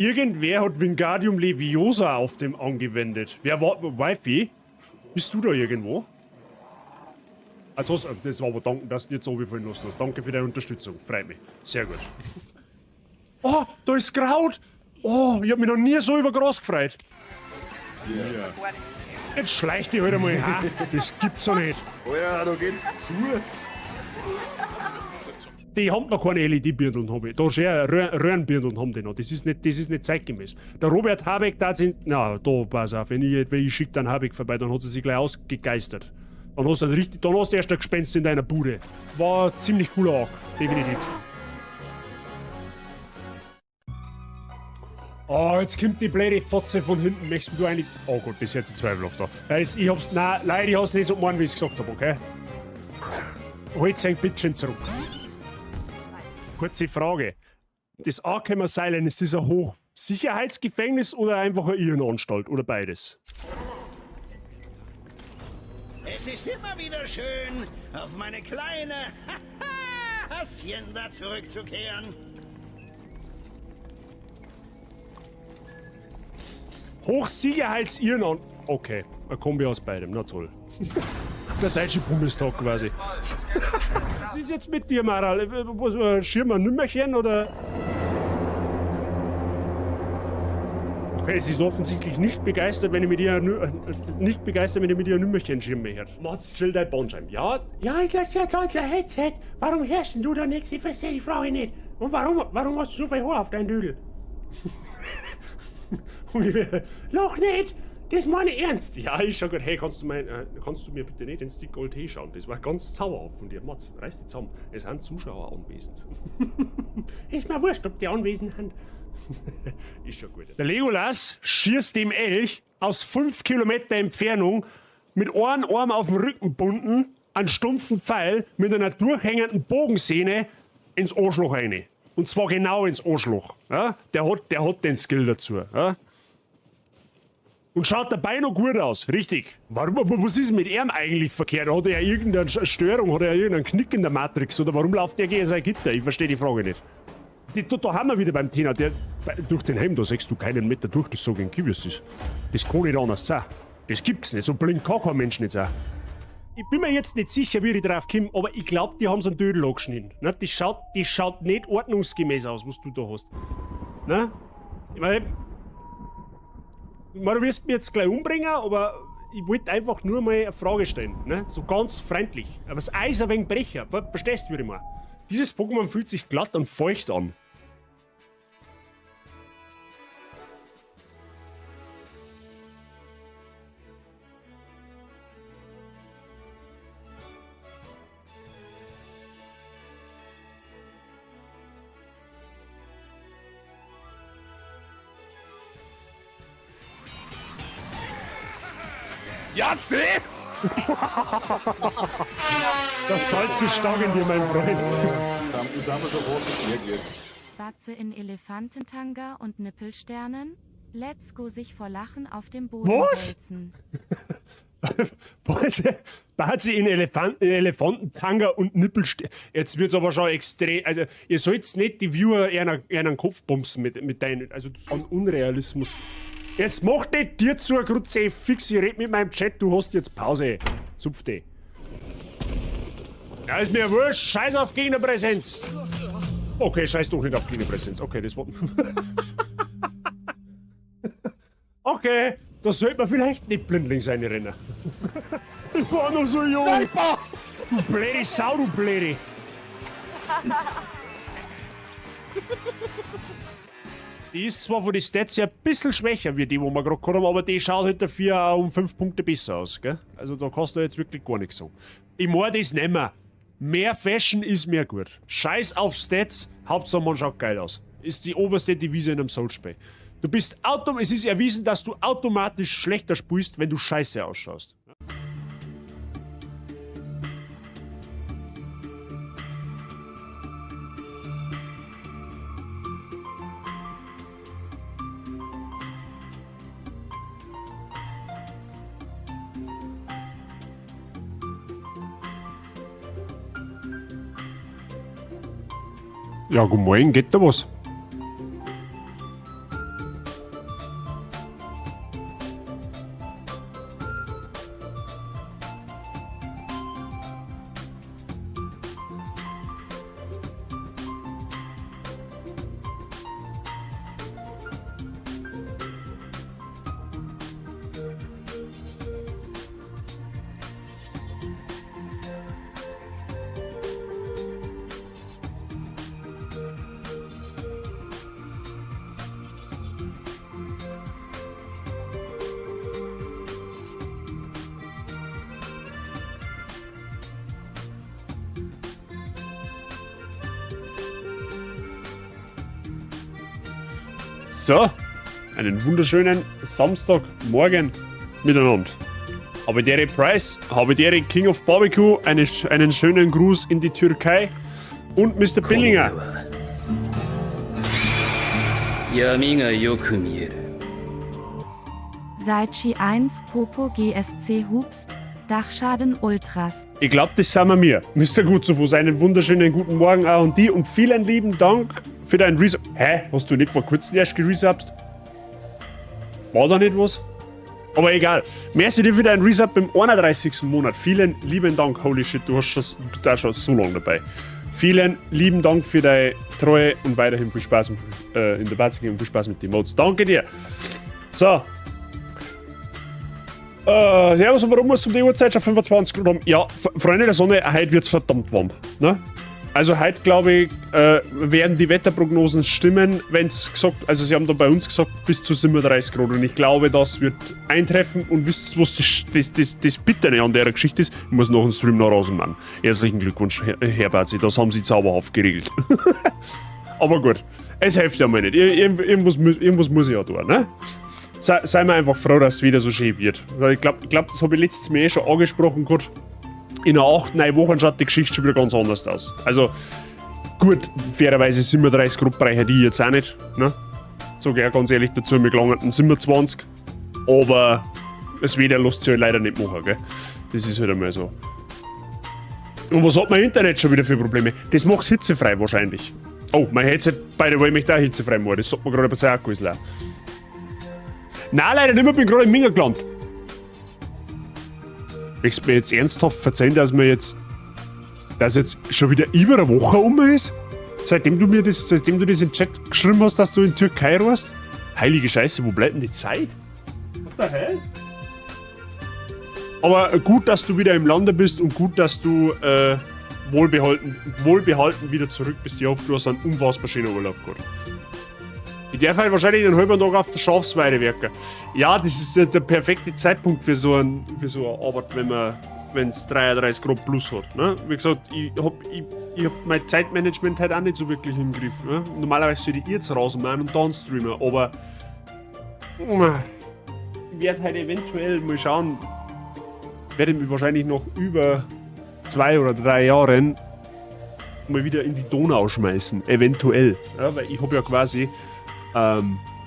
Irgendwer hat Wingardium Leviosa auf dem angewendet. Wer war. Wifey? Bist du da irgendwo? Also, das war aber danken, dass du nicht so fallen lassen hast. Danke für deine Unterstützung. Freut mich. Sehr gut. Oh, da ist Kraut! Oh, ich hab mich noch nie so über Gras gefreut. Ja. Jetzt schleich dich halt einmal ha. Das gibt's doch nicht. Alter, da geht's zu. Die haben noch keine LED-Birndeln, hab ich. Da schon Röhrenbirndeln haben die noch. Das ist nicht zeitgemäß. Der Robert Habeck da sind. Na, da, pass auf, wenn ich schick dann Habeck vorbei, dann hat sie sich gleich ausgegeistert. Dann hast du richtig, dann hast du erst ein Gespenst in deiner Bude. War ziemlich cooler Arc, definitiv. Oh, jetzt kommt die blöde Fotze von hinten. Möchtest du eigentlich. Oh Gott, das ist jetzt zweifelhaft da. Das, ich hab's. Nein, leider, ich hab's nicht so gemeint, wie ich's gesagt hab, okay? Holt sein Bitchen zurück. Kurze Frage. Das Arkham Asylum, ist das ein Hochsicherheitsgefängnis oder einfach eine Irrenanstalt oder beides? Es ist immer wieder schön, auf meine kleine Hacienda zurückzukehren. Hochsicherheitsirrenanstalt. Okay, eine Kombi aus beidem, na toll. Der deutsche Bundestag quasi. Was ist jetzt mit dir, Maral? Was, Schirm ein Nümmerchen oder? Okay, sie ist offensichtlich nicht begeistert, wenn ich mit ihr nicht begeistert, wenn ich mit ihr ein Nümmerchen schirme her. Mats, chill dein Bandscheiben. Ja, ja, ich lass ja Headset. Warum hörst denn du da nichts? Ich verstehe die Frage nicht. Und warum hast du so viel Haar auf deinem Dödel? Und ich will, Loch nicht! Das meine ich ernst! Ja, ist schon gut. Hey, kannst du mir bitte nicht den Stick Gold Tee schauen? Das war ganz zauberhaft von dir. Mats, reiß dich zusammen. Es sind Zuschauer anwesend. Ist mir wurscht, ob die anwesend sind. Ist schon gut. Der Legolas schießt dem Elch aus 5 Kilometer Entfernung mit einem Arm auf dem Rücken bunden, einen stumpfen Pfeil mit einer durchhängenden Bogensehne ins Arschloch rein. Und zwar genau ins Arschloch. Ja? Der hat den Skill dazu. Ja? Und schaut dabei noch gut aus, richtig. Warum, aber was ist mit ihm eigentlich verkehrt? Hat er irgendeine Störung, hat er irgendeinen Knick in der Matrix? Oder warum läuft der gegen sein Gitter? Ich verstehe die Frage nicht. Da haben wir wieder beim Thema, durch den Helm, da siehst du keinen Meter durch, das so gegen Kiwis ist. Das kann nicht anders sein. Das gibt's nicht, so blind kann kein Mensch nicht sein. Ich bin mir jetzt nicht sicher, wie ich drauf komme, aber ich glaub, die haben so einen Dödel angeschnitten. Ne? Das schaut nicht ordnungsgemäß aus, was du da hast. Ne? Ich mein, du wirst mich jetzt gleich umbringen, aber ich wollte einfach nur mal eine Frage stellen. Ne? So ganz freundlich. Aber das Eis ein wenig brecher. Verstehst du, würde ich mal. Dieses Pokémon fühlt sich glatt und feucht an. Ja, seh! Das Salz ist stark in dir, mein Freund. Jetzt haben wir sofort das Bier gekriegt. Batze in Elefantentanga und Nippelsternen. Let's go sich vor Lachen auf dem Boden Was? wälzen. Batze in Elefantentanga und Nippelsternen. Jetzt wird's aber schon extrem. Also, ihr sollt's nicht die Viewer einen Kopf bumsen mit deinen. Also, an Unrealismus. Jetzt mach nicht dir zu, Grutze, fix, ich red mit meinem Chat, du hast jetzt Pause. Zupf dich. Ja, ist mir wurscht, scheiß auf Gegnerpräsenz. Okay, scheiß doch nicht auf Gegnerpräsenz. Okay, das war... Okay, da sollte man vielleicht nicht blindlings reinrennen. Ich war noch so jung. Sniper! Du blöde Sau, du blöde. Die ist zwar von den Stats her ein bisschen schwächer wie die, wo wir gerade gehabt haben, aber die schaut halt dafür auch um 5 Punkte besser aus, gell? Also da kannst du jetzt wirklich gar nichts sagen. Ich mein das nicht mehr. Mehr Fashion ist mehr gut. Scheiß auf Stats, Hauptsache man schaut geil aus. Ist die oberste Devise in einem Souls-Spiel. Es ist erwiesen, dass du automatisch schlechter spielst, wenn du scheiße ausschaust. Ja, guten Morgen, geht da was? So, einen wunderschönen Samstagmorgen miteinander. Habe die Ehre Price, habe die Ehre King of Barbecue, einen schönen Gruß in die Türkei und Mr. Billinger. Saichi 1 Popo GSC Hubst, Dachschaden Ultras. Ich glaub, das sind wir mir. Mr. Gutzufuß, einen wunderschönen guten Morgen auch an die und vielen lieben Dank für dein Resub. Hä? Hast du nicht vor kurzem erst geresubst? War da nicht was? Aber egal. Merci dir für deinen Resub im 31. Monat. Vielen lieben Dank. Holy shit, du bist da schon so lange dabei. Vielen lieben Dank für deine Treue und weiterhin viel Spaß in der Batzige und viel Spaß mit den Mods. Danke dir. So. Servus, und warum muss um die Uhrzeit schon 25 Grad haben? Ja, Freunde der Sonne, heute wird's verdammt warm. Ne? Also heute, glaube ich, werden die Wetterprognosen stimmen, wenn's gesagt, also sie haben da bei uns gesagt, bis zu 37 Grad. Und ich glaube, das wird eintreffen. Und wisst ihr, was das Bittere an der Geschichte ist? Ich muss noch einen Stream nach Hause machen. Herzlichen Glückwunsch, Herr Bazi, das haben sie zauberhaft geregelt. Aber gut, es hilft ja mal nicht. Irgendwas muss ich ja tun, ne? Sei mir einfach froh, dass es wieder so schön wird. Weil ich glaub, das hab ich letztes Mal eh schon angesprochen gehabt. In einer 8, 9 Wochen schaut die Geschichte schon wieder ganz anders aus. Also gut, fairerweise 37 Grad brauche die jetzt auch nicht. Ne? Sag ich auch ganz ehrlich dazu, wir gelangen 27. Aber das Wetter lässt sich halt leider nicht machen, gell? Das ist halt einmal so. Und was hat mein Internet schon wieder für Probleme? Das macht hitzefrei wahrscheinlich. Oh, mein Headset, by the way, möchte auch hitzefrei machen. Das sagt mir gerade, der Akku ist leer. Nein, leider nicht mehr, bin gerade im Minger gelandet. Möchtest du mir jetzt ernsthaft verzeihen, dass jetzt schon wieder über eine Woche um ist? Seitdem du mir das, seitdem du das in den Chat geschrieben hast, dass du in Türkei warst? Heilige Scheiße, wo bleibt denn die Zeit? What the hell? Aber gut, dass du wieder im Lande bist und gut, dass du wohlbehalten wieder zurück bist. Ich hoffe, du hast einen unfassbar schönen Urlaub gehabt. Ich darf halt wahrscheinlich den halben Tag auf der Schafsweide werken. Ja, das ist ja der perfekte Zeitpunkt für so eine Arbeit, wenn's 33 Grad plus hat. Ne? Wie gesagt, ich hab mein Zeitmanagement halt auch nicht so wirklich im Griff. Ne? Normalerweise sollte ich jetzt raus machen und dann streamen, aber ich werd halt eventuell mal schauen, werde ich mich wahrscheinlich noch über 2 oder 3 Jahren mal wieder in die Donau schmeißen. Eventuell. Ja, weil ich hab ja quasi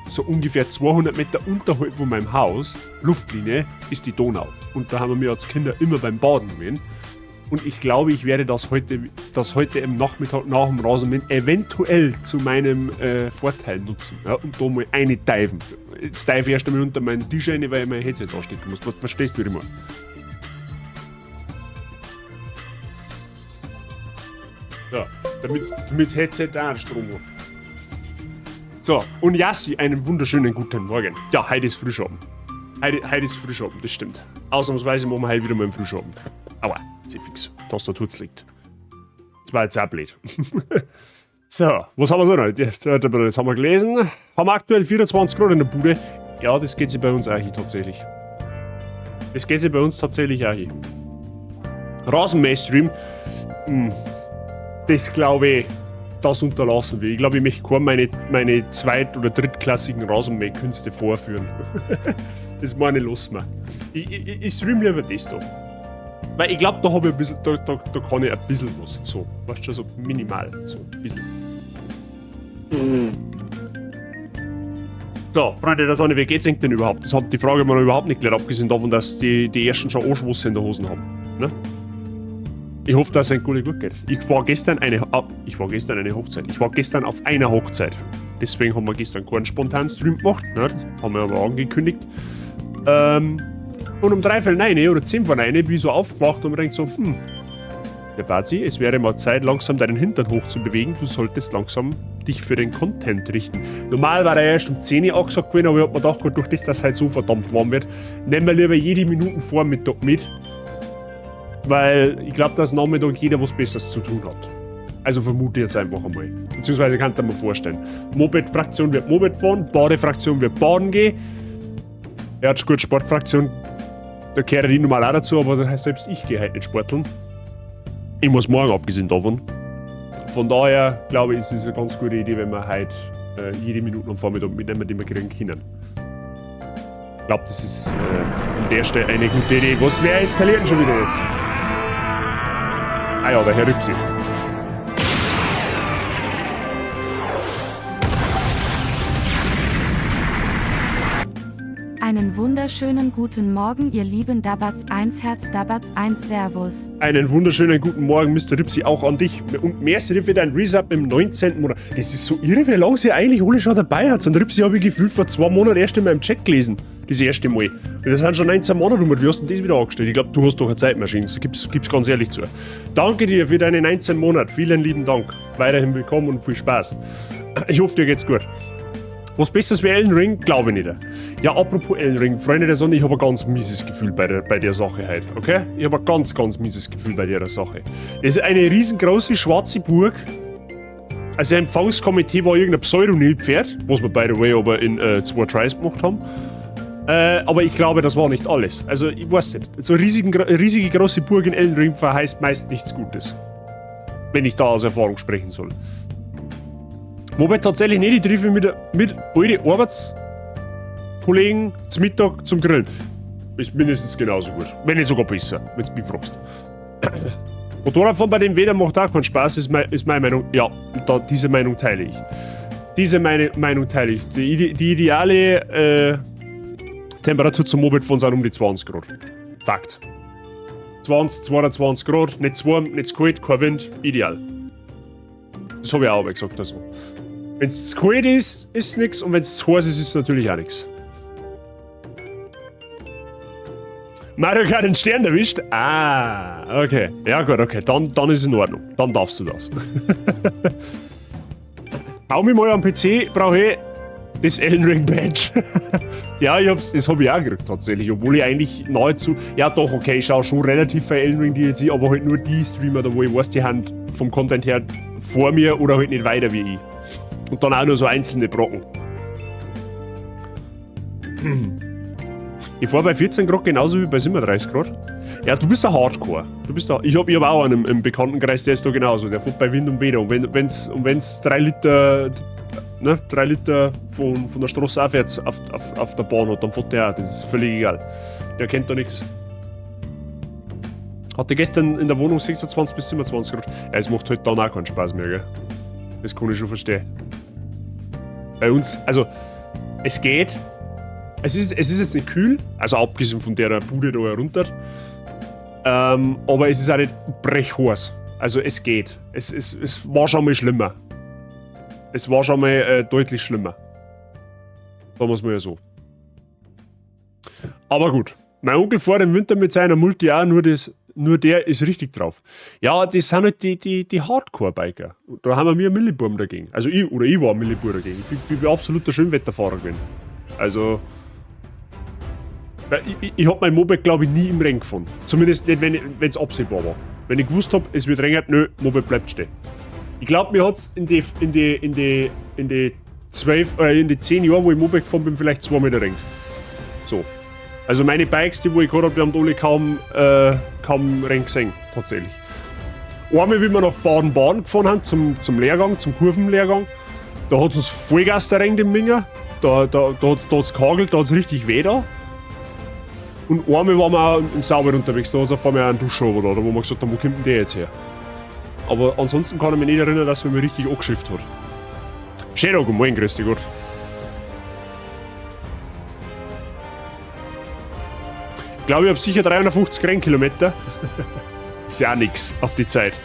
so ungefähr 200 Meter unterhalb von meinem Haus, Luftlinie, ist die Donau. Und da haben wir als Kinder immer beim Baden gewesen. Und ich glaube, ich werde das heute im Nachmittag nach dem Rasenmähen eventuell zu meinem Vorteil nutzen. Ja, und da mal eine diven. Jetzt dive ich erst einmal unter meinen Tisch rein, weil ich mein Headset anstecken muss. Was verstehst du, wie ich meine? Ja, damit Headset auch Strom hat. So, und Yassi, einen wunderschönen guten Morgen. Ja, heute ist Frühschoppen. Heute ist Frühschoppen, das stimmt. Ausnahmsweise machen wir heute wieder mal einen Frühschoppen. Aua, sie fix. Tastatur liegt. Das war jetzt auch blöd. So, was haben wir so noch? Das haben wir gelesen. Haben wir aktuell 24 Grad in der Bude. Ja, das geht sich bei uns auch hin, tatsächlich. Das geht sich bei uns tatsächlich auch hin. Rasenmähstream. Das glaube ich, das unterlassen wir. Ich glaube, ich möchte kaum meine zweit- oder drittklassigen Rasenmähkünste vorführen. Das meine ich, lass mir. Ich stream lieber das da. Weil ich glaub, da hab ich ein bisschen, da, da, da kann ich ein bisschen was. So, weißt du, so minimal. So, ein bisschen. So, Freunde der Sonne, wie geht's denn überhaupt? Das hat die Frage mir noch überhaupt nicht geklärt, abgesehen davon, dass die ersten schon Arschwasser in der Hosen haben. Ne? Ich hoffe, dass es euch gut geht. Ich war gestern eine, ah, ich war gestern eine Hochzeit. Ich war gestern auf einer Hochzeit. Deswegen haben wir gestern keinen spontanen Stream gemacht. Ne? Das haben wir aber angekündigt. Und um dreiviertel neun oder zehn vor neun bin ich so aufgewacht und mir denkt so, der Bazi, es wäre mal Zeit, langsam deinen Hintern hochzubewegen. Du solltest langsam dich für den Content richten. Normal war er erst um 10 Uhr angesagt gewesen, aber ich hab mir gedacht, durch das, dass es halt so verdammt warm wird, nehmen wir lieber jede Minute Vormittag mit. Weil ich glaub, dass Nachmittag jeder was Besseres zu tun hat. Also vermute ich jetzt einfach einmal. Beziehungsweise kann ich mir vorstellen. Moped-Fraktion wird Moped fahren, Badefraktion wird baden gehen. Ja, ist gut, Sportfraktion, da gehöre ich normal auch dazu, aber selbst ich gehe heute nicht sporteln. Ich muss morgen, abgesehen davon. Von daher, glaube ich, ist es eine ganz gute Idee, wenn wir heute jede Minute am Vormittag mitnehmen, die wir kriegen können. Ich glaube, das ist an der Stelle eine gute Idee. Was wäre eskaliert denn schon wieder jetzt? Ah ja, der Herr Rübsi. Einen wunderschönen guten Morgen, ihr lieben Dabatz 1 Herz Dabatz 1 Servus. Einen wunderschönen guten Morgen, Mister Ripsi, auch an dich. Und merci für dein Resub im 19. Monat. Das ist so irre, wie lange sie eigentlich alle schon dabei hat. Und Ripsi habe ich gefühlt vor 2 Monaten erst in meinem Chat gelesen. Das erste Mal. Und das sind schon 19 Monate rum. Wie hast du denn das wieder angestellt? Ich glaub, du hast doch eine Zeitmaschine. Das gib's ganz ehrlich zu. Danke dir für deine 19 Monate. Vielen lieben Dank. Weiterhin willkommen und viel Spaß. Ich hoffe, dir geht's gut. Was Besseres wie Elden Ring? Glaube ich nicht. Ja, apropos Elden Ring, Freunde der Sonne, ich habe ein ganz mieses Gefühl bei der Sache heute, okay? Ich habe ein ganz, ganz mieses Gefühl bei der Sache. Es ist eine riesengroße schwarze Burg. Also Empfangskomitee war irgendein Pseudo-Nilpferd, was wir by the way aber in 2 Tries gemacht haben. Aber ich glaube, das war nicht alles. Also, ich weiß nicht. So eine riesige große Burg in Elden Ring verheißt meist nichts Gutes. Wenn ich da aus Erfahrung sprechen soll. Wobei tatsächlich nicht, ich treffe mich mit alten Arbeitskollegen zum Mittag zum Grillen. Ist mindestens genauso gut. Wenn nicht sogar besser, wenn du mich fragst. Motorradfahren bei dem Wetter macht auch keinen Spaß, ist meine Meinung. Ja, diese Meinung teile ich. Diese Meinung teile ich. Die ideale Temperatur zum Mopedfahren sind um die 20 Grad. Fakt. 20, 22 Grad, nicht zu warm, nicht zu kalt, kein Wind, ideal. Das hab ich auch aber gesagt. Also. Wenn's zu kalt ist, ist nix, und wenn's zu heiß ist, ist natürlich auch nix. Mario Kart den Stern erwischt? Ah, okay. Ja gut, okay. Dann ist es in Ordnung. Dann darfst du das. Hau mich mal am PC, brauche ich das Elden Ring Badge. Ja, das hab ich auch gekriegt tatsächlich, obwohl ich eigentlich nahezu... Ja doch, okay, ich schau schon relativ viel Elden Ring DLC, aber halt nur die Streamer, da wo ich weiß, die haben vom Content her vor mir oder halt nicht weiter wie ich. Und dann auch nur so einzelne Brocken. Ich fahr bei 14 Grad genauso wie bei 37 Grad. Ja, du bist der Hardcore. Du bist da. Ich hab auch einen im Bekanntenkreis, der ist da genauso. Der fährt bei Wind und Wetter. Und wenn's 3 Liter, ne, 3 Liter von der Straße aufwärts auf der Bahn hat, dann fährt der auch. Das ist völlig egal. Der kennt da nix. Hatte gestern in der Wohnung 26 bis 27 Grad. Ja, es macht halt dann auch keinen Spaß mehr, gell? Das kann ich schon verstehen. Bei uns, also, es geht. Es ist jetzt nicht kühl, also abgesehen von der Bude da herunter. Aber es ist auch nicht brechheiß. Also es geht. Es war schon mal schlimmer. Es war schon mal deutlich schlimmer. Da muss man ja so. Aber gut. Mein Onkel fährt im Winter mit seiner Multi auch, nur der ist richtig drauf. Ja, das sind halt die Hardcore-Biker. Da haben wir Milliburm dagegen. Also ich, oder ich war Millibur dagegen. Ich bin absoluter Schönwetterfahrer gewesen. Also... Weil ich hab mein Moped, glaub ich, nie im Rennen gefahren. Zumindest nicht, wenn's absehbar war. Wenn ich gewusst hab, es wird regnen, nö, Moped bleibt stehen. Ich glaub, mir hat's in die, in die, in die, in die zwölf, in die 10 Jahre, wo ich Moped gefahren bin, vielleicht 2 Meter regnet. So. Also meine Bikes, die wo ich gehabt hab, die haben alle kaum Rennen gesehen, tatsächlich. Einmal, wie wir nach Baden-Baden gefahren haben, zum Lehrgang, zum Kurvenlehrgang, da hat's uns Vollgas geregnet im Minger. Da hat's gehagelt, da hat's richtig weh da. Und einmal waren wir auch im Sauber unterwegs, da hat's auf einmal auch einen Duschschober da, wo wir gesagt haben, wo kommt denn der jetzt her? Aber ansonsten kann ich mich nicht erinnern, dass man mich richtig angeschifft hat. Shadow, guten Morgen, grüß dich Gott. Ich glaube, ich hab sicher 350 Rennkilometer. Ist ja auch nix auf die Zeit.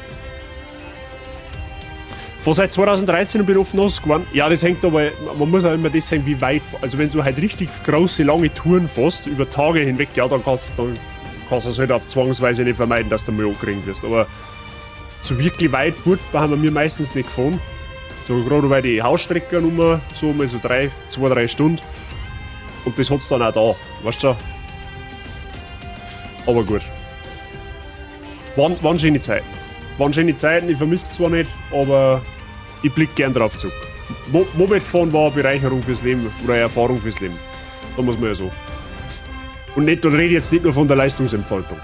Von seit 2013 bin ich oft nass geworden. Ja, das hängt aber, man muss auch immer das sehen, wie weit, also wenn du halt richtig große, lange Touren fährst, über Tage hinweg, ja, dann kannst du es halt auf zwangsweise nicht vermeiden, dass du mal angerannt wirst. Aber so wirklich weit fort haben wir meistens nicht gefahren. So gerade bei die Hausstrecken um, so mal so drei, zwei, drei Stunden. Und das hat's dann auch da, weißt du? Aber gut. Waren schöne Zeiten. Waren schöne Zeiten, ich vermisse es zwar nicht, aber ich blick gern drauf zurück. Moped fahren war eine Bereicherung fürs Leben oder eine Erfahrung fürs Leben. Da muss man ja so. Und nicht, da rede ich jetzt nicht nur von der Leistungsentfaltung.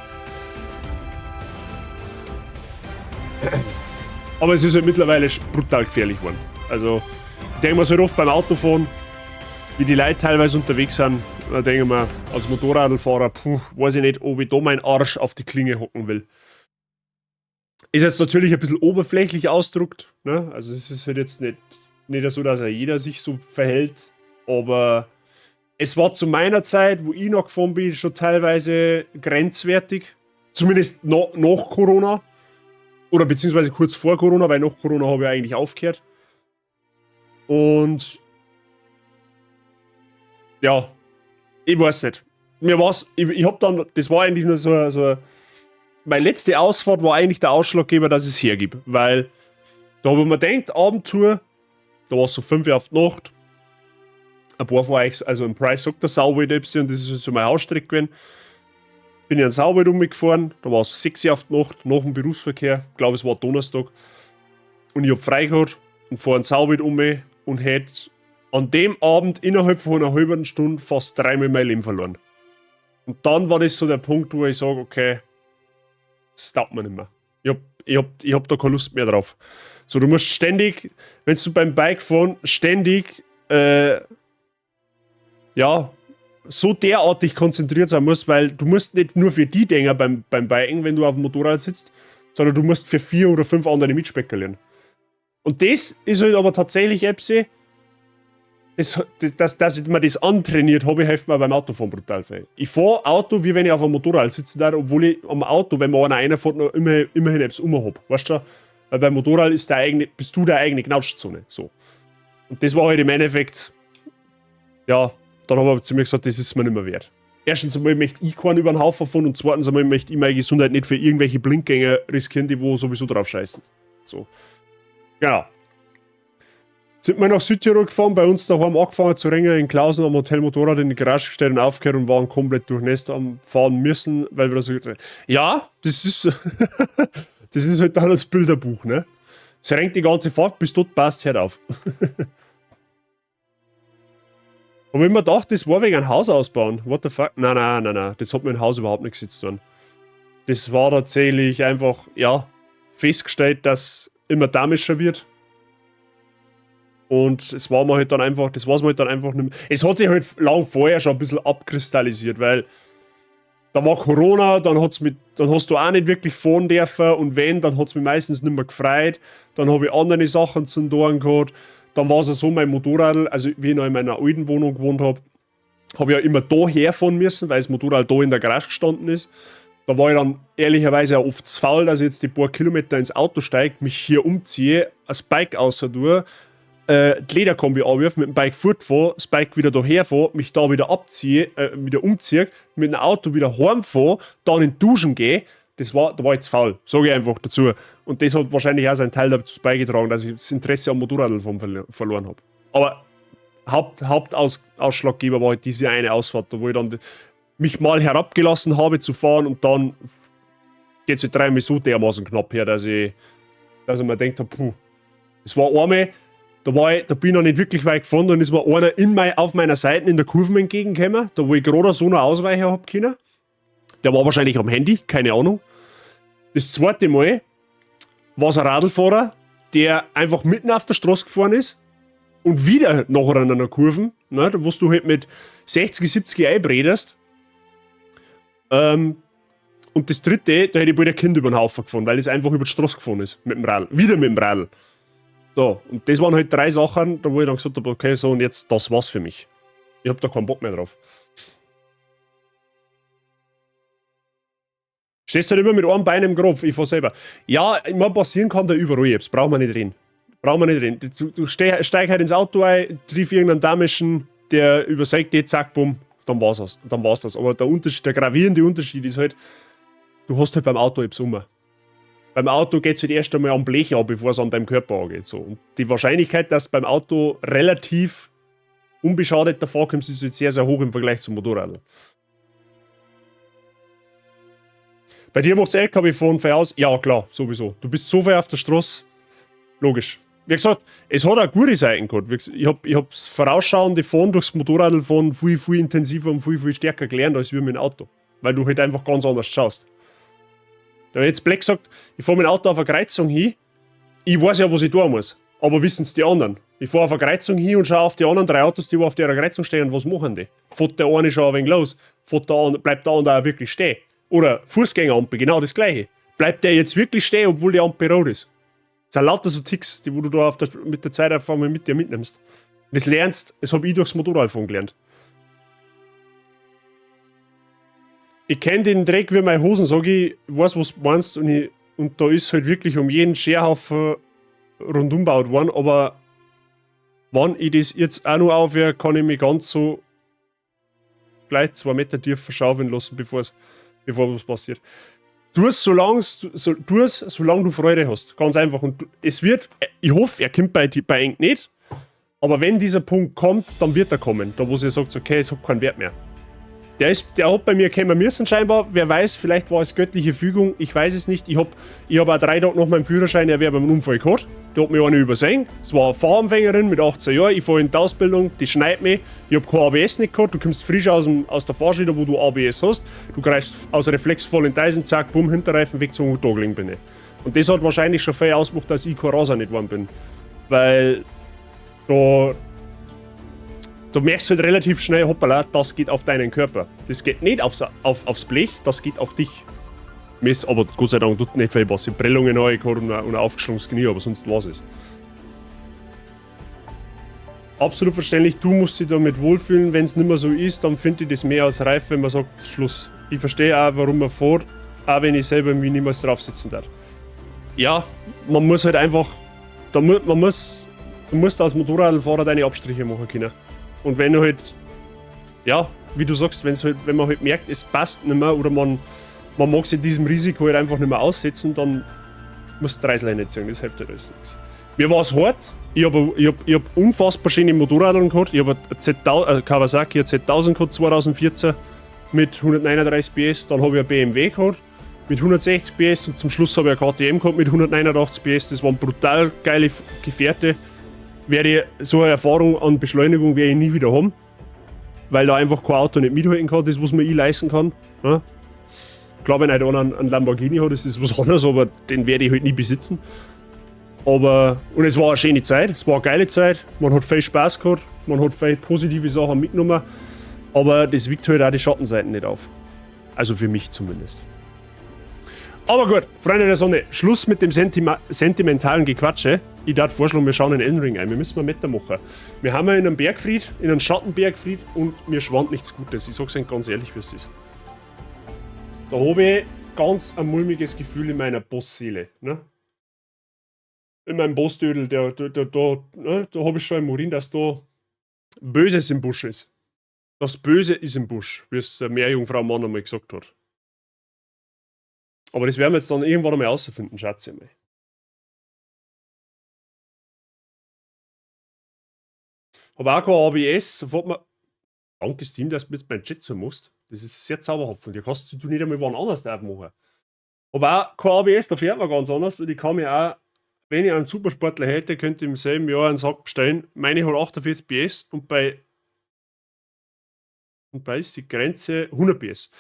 Aber es ist halt mittlerweile brutal gefährlich geworden. Also, Denke mir so oft beim Autofahren, wie die Leute teilweise unterwegs sind, da denke ich mir, als Motorradfahrer, puh, weiß ich nicht, ob ich da meinen Arsch auf die Klinge hocken will. Ist jetzt natürlich ein bisschen oberflächlich ausgedrückt, ne? Also es ist halt jetzt nicht so, dass ja jeder sich so verhält, aber es war zu meiner Zeit, wo ich noch gefahren bin, schon teilweise grenzwertig. Zumindest nach Corona. Oder beziehungsweise kurz vor Corona, weil nach Corona habe ich eigentlich aufgehört. Und ja, ich weiß nicht. Mir war's, ich hab dann, das war eigentlich nur so, meine letzte Ausfahrt war eigentlich der Ausschlaggeber, dass ich es hergib. Weil da habe ich mir gedacht, Abendtour, da war es so 5 Uhr auf die Nacht. Ein paar von euch, also im Price sagt der Sauwald etwas und das ist so meine Hausstrecke gewesen. Bin ich an Sauwald umgefahren, da war es 6 Uhr auf die Nacht, nach dem Berufsverkehr, ich glaube es war Donnerstag. Und ich hab frei gehabt und fahre an Sauwald um und hätte an dem Abend innerhalb von einer halben Stunde fast dreimal mein Leben verloren. Und dann war das so der Punkt, wo ich sage, okay, das taugt mir nicht mehr. Ich hab da keine Lust mehr drauf. So, du musst ständig, wenn du beim Bike fahren, ständig, ja, so derartig konzentriert sein musst, weil du musst nicht nur für die denken beim Biken, wenn du auf dem Motorrad sitzt, sondern du musst für vier oder fünf andere mitspekulieren. Und das ist halt aber tatsächlich etwas, dass ich mir das antrainiert habe, hilft mir beim Autofahren brutal viel. Ich fahre Auto, wie wenn ich auf einem Motorrad sitzen darf, obwohl ich am Auto, wenn mir einer reinfährt, noch immerhin etwas um hab. Weißt du? Weil beim Motorrad bist du der eigene Knautschzone. So. Und das war halt im Endeffekt, ja, dann habe ich zu mir gesagt, das ist mir nicht mehr wert. Erstens einmal möchte ich keinen über den Haufen fahren und zweitens einmal möchte ich meine Gesundheit nicht für irgendwelche Blindgänger riskieren, die wo sowieso drauf scheißen. So. Genau. Sind wir nach Südtirol gefahren, bei uns daheim angefangen zu regnen, in Klausen am Hotel Motorrad in die Garage gestellt und aufgehört und waren komplett durchnässt am Fahren müssen, weil wir da so. Ja, das ist halt dann das Bilderbuch, ne? Es regnet die ganze Fahrt, bis dort passt, hört auf. Und wenn man dachte, das war wegen einem Haus ausbauen. What the fuck? Nein, nein, nein, nein. Das hat mit dem Haus überhaupt nichts zu tun. Das war tatsächlich einfach, ja, festgestellt, dass immer damischer wird. Und es war mir halt dann einfach, das war mir halt dann einfach nicht mehr. Es hat sich halt lang vorher schon ein bisschen abkristallisiert, weil da war Corona, dann hast du auch nicht wirklich fahren dürfen und wenn, dann hat es mich meistens nicht mehr gefreut. Dann habe ich andere Sachen zum Tun gehabt. Dann war es ja so, mein Motorrad, also wie ich noch in meiner alten Wohnung gewohnt habe, habe ich ja immer da herfahren müssen, weil das Motorrad da in der Garage gestanden ist. Da war ich dann ehrlicherweise auch oft zu faul, dass ich jetzt die paar Kilometer ins Auto steige, mich hier umziehe, das Bike außer tue, die Lederkombi anwirf, mit dem Bike fortfahre, das Bike wieder daher fahre, mich da wieder abziehe, wieder umziehe, mit dem Auto wieder heimfahre, dann in die Duschen gehe. Da war ich zu faul, sage ich einfach dazu. Und das hat wahrscheinlich auch seinen Teil dazu beigetragen, dass ich das Interesse am Motorradfahren verloren habe. Aber Hauptausschlaggeber war halt diese eine Ausfahrt, da wo ich dann mich mal herabgelassen habe zu fahren und dann geht es halt dreimal so dermaßen knapp her, dass ich mir gedacht habe, puh. Es war einmal, da bin ich noch nicht wirklich weit gefahren, dann ist mir einer auf meiner Seite in der Kurve entgegengekommen, da wo ich gerade so noch ausweichen hab können. Der war wahrscheinlich am Handy, keine Ahnung. Das zweite Mal war es ein Radlfahrer, der einfach mitten auf der Straße gefahren ist und wieder nachher an einer Kurve, ne, wo du halt mit 60, 70 einbredest. Und das dritte, da hätte ich bald ein Kind über den Haufen gefahren, weil es einfach über die Straße gefahren ist mit dem Radl. Wieder mit dem Radl. So, und das waren halt drei Sachen, da wo ich dann gesagt habe, okay, so und jetzt, das war's für mich. Ich hab da keinen Bock mehr drauf. Stehst du halt immer mit einem Bein im Grab, ich fahr selber. Ja, ich mein, passieren kann da überall etwas, brauchen wir nicht reden. Brauchen wir nicht reden. Du steig halt ins Auto ein, triff irgendeinen Damischen, der übersägt dich, zack, bumm, dann war's das. Dann war's das. Aber der Unterschied, der gravierende Unterschied ist halt, du hast halt beim Auto etwas um. Beim Auto geht's halt erst einmal am Blech an, bevor es an deinem Körper angeht. So. Und die Wahrscheinlichkeit, dass du beim Auto relativ unbeschadet davor kommst, ist halt sehr, sehr hoch im Vergleich zum Motorrad. Bei dir macht's LKW-Fahren viel aus? Ja, klar, sowieso. Du bist so viel auf der Straße. Logisch. Wie gesagt, es hat auch gute Seiten gehabt. Ich hab das vorausschauende Fahren durchs Motorradfahren viel, viel intensiver und viel, viel stärker gelernt als wir mit dem Auto. Weil du halt einfach ganz anders schaust. Da jetzt Black sagt, ich fahre mit dem Auto auf eine Kreuzung hin, ich weiß ja, was ich tun muss. Aber wissen's die anderen? Ich fahr auf eine Kreuzung hin und schau auf die anderen drei Autos, die wo auf der Kreuzung stehen, und was machen die? Fährt der eine schon ein wenig los? Fährt der andere, bleibt der andere auch wirklich stehen? Oder Fußgängerampel, genau das gleiche. Bleibt der jetzt wirklich stehen, obwohl die Ampel rot ist? Das sind lauter so Ticks, die wo du da mit der Zeit einfach mal mit dir mitnimmst. Und das lernst, das hab ich durchs Motorradfahren gelernt. Ich kenn den Dreck wie meine Hosen, sag ich, weiß, was du meinst, und da ist halt wirklich um jeden Scherhaufen rundum gebaut worden, aber wenn ich das jetzt auch noch aufhöre, kann ich mich ganz so gleich 2 Meter tief verschaufeln lassen, bevor was passiert. Tu es, solange du Freude hast. Ganz einfach. Und du, es wird, ich hoffe, er kommt bei Eng nicht, aber wenn dieser Punkt kommt, dann wird er kommen. Da, wo sie sagt, okay, es hat keinen Wert mehr. Der hat bei mir kommen müssen scheinbar, wer weiß, vielleicht war es göttliche Fügung, ich weiß es nicht. Ich hab auch 3 Tage nach meinem Führerschein erwerb einen Unfall gehabt. Der hat mich einer übersehen. Es war eine Fahranfängerin mit 18 Jahren, ich fahr in die Ausbildung, die schneit mich. Ich hab kein ABS nicht gehabt, du kommst frisch aus der Fahrschule, wo du ABS hast. Du greifst aus Reflex voll in die Eisen, zack, bumm, Hinterreifen weggezogen und da gelegen bin ich. Und das hat wahrscheinlich schon viel ausgemacht, dass ich kein Raser nicht geworden bin. Weil da merkst du halt relativ schnell, hoppala, das geht auf deinen Körper. Das geht nicht aufs Blech, das geht auf dich. Mir ist aber Gott sei Dank tut nicht viel was. Ich hab Prellungen neu gehabt und ein aufgeschlagenes Knie, aber sonst war's es. Absolut verständlich, du musst dich damit wohlfühlen. Wenn's nimmer so ist, dann find ich das mehr als reif, wenn man sagt, Schluss. Ich verstehe auch, warum man fährt, auch wenn ich selber mich niemals draufsetzen darf. Ja, man muss halt einfach, da mu-, man muss, du musst als Motorradfahrer deine Abstriche machen können. Und wenn du halt, ja, wie du sagst, wenn's halt, wenn man halt merkt, es passt nicht mehr oder man mag sich diesem Risiko halt einfach nicht mehr aussetzen, dann musst du die Reißleine ziehen, das hilft halt alles nichts. Mir war's hart, ich hab unfassbar schöne Motorradeln gehabt, ich hab ein Kawasaki ein Z1000 gehabt 2014 mit 139 PS, dann hab ich ein BMW gehabt mit 160 PS und zum Schluss hab ich ein KTM gehabt mit 189 PS, das waren brutal geile Gefährte. Werde ich so eine Erfahrung an Beschleunigung werde ich nie wieder haben, weil da einfach kein Auto nicht mithalten kann, das was man ich leisten kann. Ne? Klar, wenn halt einer einen Lamborghini hat, das ist was anderes, aber den werde ich halt nie besitzen. Und es war eine schöne Zeit, es war eine geile Zeit, man hat viel Spaß gehabt, man hat viel positive Sachen mitgenommen, aber das wiegt halt auch die Schattenseiten nicht auf. Also für mich zumindest. Aber gut, Freunde der Sonne, Schluss mit dem sentimentalen Gequatsche. Ich darf vorschlagen, wir schauen in Elden Ring ein. Wir müssen mal weitermachen. Wir haben ja in einem Bergfried, in einem Schattenbergfried und mir schwant nichts Gutes. Ich sag's Ihnen ganz ehrlich, wie es ist. Da hab ich ganz ein mulmiges Gefühl in meiner Bossseele. Ne? In meinem Bossdödel, da hab ich schon im Urin, dass da Böses im Busch ist. Das Böse ist im Busch, wie es der Meerjungfrau Mann einmal gesagt hat. Aber das werden wir jetzt dann irgendwann einmal rausfinden, schätze ich mal. Hab auch kein ABS, sofort mal. Danke Steam, dass du jetzt meinen Chat so machst. Das ist sehr zauberhaft von dir. Kannst du nicht einmal wann anders aufmachen. Hab auch kein ABS, da fährt man ganz anders. Und ich kann mir auch, wenn ich einen Supersportler hätte, könnte ich im selben Jahr einen Sack bestellen. Meine hat 48 PS und bei ist die Grenze 100 PS.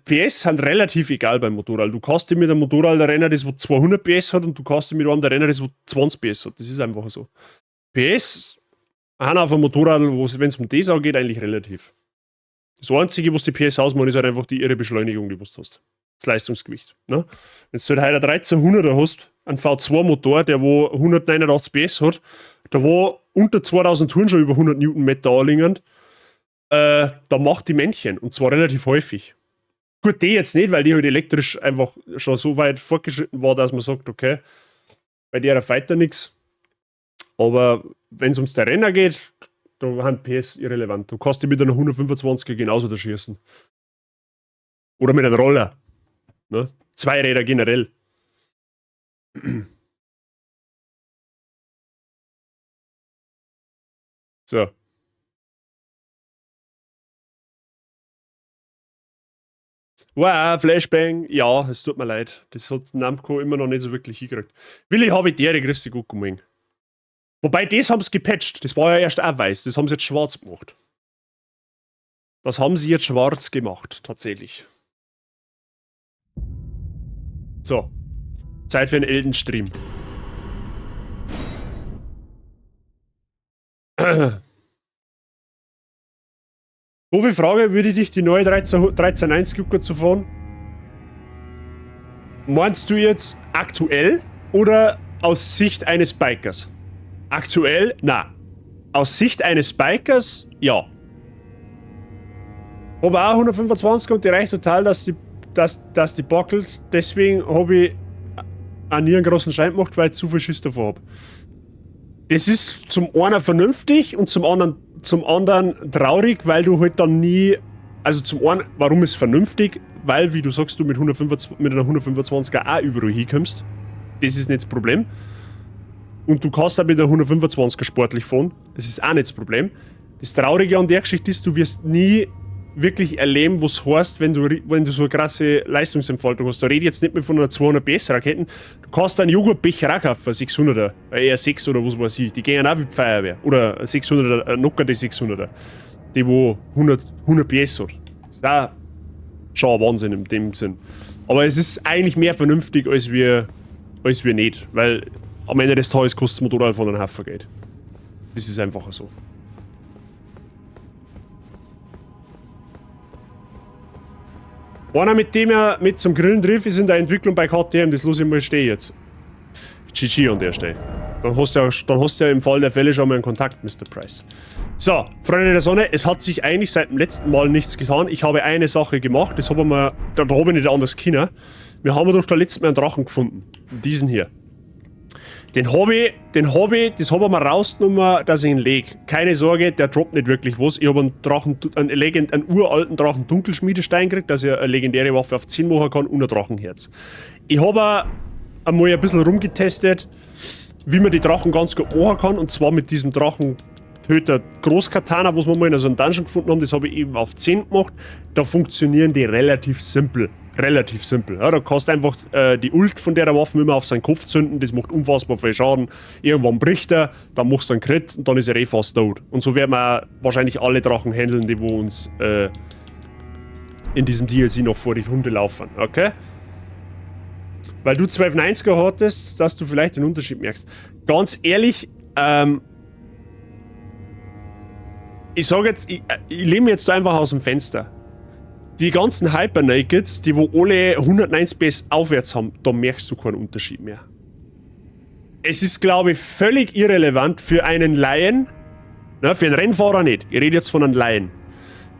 PS sind relativ egal beim Motorrad. Du kannst dich mit einem Motorrad rennen, das wo 200 PS hat, und du kannst dich mit einem rennen, das wo 20 PS hat. Das ist einfach so. PS haben auf einem Motorrad, wenn es um das auch geht, eigentlich relativ. Das Einzige, was die PS ausmacht, ist halt einfach die irre Beschleunigung, die du hast. Das Leistungsgewicht. Ne? Wenn du halt heute einen 1300er hast, einen V2-Motor, der wo 189 PS hat, da wo unter 2000 Touren schon über 100 Newtonmeter anliegen, da macht die Männchen, und zwar relativ häufig. Gut, die jetzt nicht, weil die halt elektrisch einfach schon so weit fortgeschritten war, dass man sagt, okay, bei der feit da nix. Aber wenn's ums Terrain geht, da sind PS irrelevant. Du kannst die mit einer 125er genauso da schießen. Oder mit einem Roller. Ne? Zwei Räder generell. So. Wow, Flashbang. Ja, es tut mir leid. Das hat Namco immer noch nicht so wirklich hingekriegt. Willi, hab ich dir, grüß dich, gut gemacht. Wobei, das haben sie gepatcht. Das war ja erst auch weiß. Das haben sie jetzt schwarz gemacht. Das haben sie jetzt schwarz gemacht, tatsächlich. So. Zeit für einen Elden-Stream. Doofe Frage, würde dich die neue 13.1 jucken zu fahren? Meinst du jetzt aktuell oder aus Sicht eines Bikers? Aktuell? Na. Aus Sicht eines Bikers? Ja. Habe auch 125 und die reicht total, dass die buckelt. Deswegen habe ich auch nie einen großen Schein gemacht, weil ich zu viel Schiss davor hab. Das ist zum einen vernünftig und zum anderen traurig, weil du halt dann nie. Also zum einen, warum ist vernünftig? Weil, wie du sagst, du mit einer 125er auch überall hinkommst. Das ist nicht das Problem. Und du kannst auch mit einer 125er sportlich fahren. Das ist auch nicht das Problem. Das Traurige an der Geschichte ist, du wirst nie wirklich erleben, was heißt, wenn du so eine krasse Leistungsentfaltung hast. Da rede ich jetzt nicht mehr von einer 200 PS Raketen. Du kannst einen Joghurtbecher auch kaufen, 600er, ein R6 oder was weiß ich. Die gehen auch wie die Feuerwehr. Oder ein 600er, ein Nocker, die 600er. Die wo 100 PS hat. Das ist auch schon ein Wahnsinn in dem Sinn. Aber es ist eigentlich mehr vernünftig als wir nicht. Weil am Ende des Tages kostet das Motorrad von einem Haufen Geld. Das ist einfach so. Einer, mit dem er mit zum Grillen trifft, ist in der Entwicklung bei KTM. Das lass ich mal stehen jetzt. GG an der Stelle. Dann hast du ja im Fall der Fälle schon mal einen Kontakt, Mr. Price. So, Freunde der Sonne, es hat sich eigentlich seit dem letzten Mal nichts getan. Ich habe eine Sache gemacht, das haben wir, da habe ich nicht anders können. Wir haben doch da letztes Mal einen Drachen gefunden. Diesen hier. Den habe ich, das habe ich mal rausgenommen, dass ich ihn leg. Keine Sorge, der droppt nicht wirklich was. Ich habe einen Drachen, einen, Legend, einen uralten Drachen Dunkelschmiedestein gekriegt, dass ich eine legendäre Waffe auf 10 machen kann und ein Drachenherz. Ich habe einmal ein bisschen rumgetestet, wie man die Drachen ganz gut machen kann. Und zwar mit diesem Drachentöter Großkatana, was wir mal in so einem Dungeon gefunden haben. Das habe ich eben auf 10 gemacht. Da funktionieren die relativ simpel. Relativ simpel. Ja, da kannst du einfach die Ult von der Waffe immer auf seinen Kopf zünden, das macht unfassbar viel Schaden. Irgendwann bricht er, dann machst du einen Crit und dann ist er eh fast tot. Und so werden wir auch wahrscheinlich alle Drachen handeln, die wo uns in diesem DLC noch vor die Hunde laufen. Okay? Weil du 1290er hattest, dass du vielleicht den Unterschied merkst. Ganz ehrlich, ich sag jetzt, ich lehne mich jetzt da einfach aus dem Fenster. Die ganzen Hyper-Nakeds, die wo alle 190 PS aufwärts haben, da merkst du keinen Unterschied mehr. Es ist, glaube ich, völlig irrelevant für einen Laien, na, für einen Rennfahrer nicht, ich rede jetzt von einem Laien.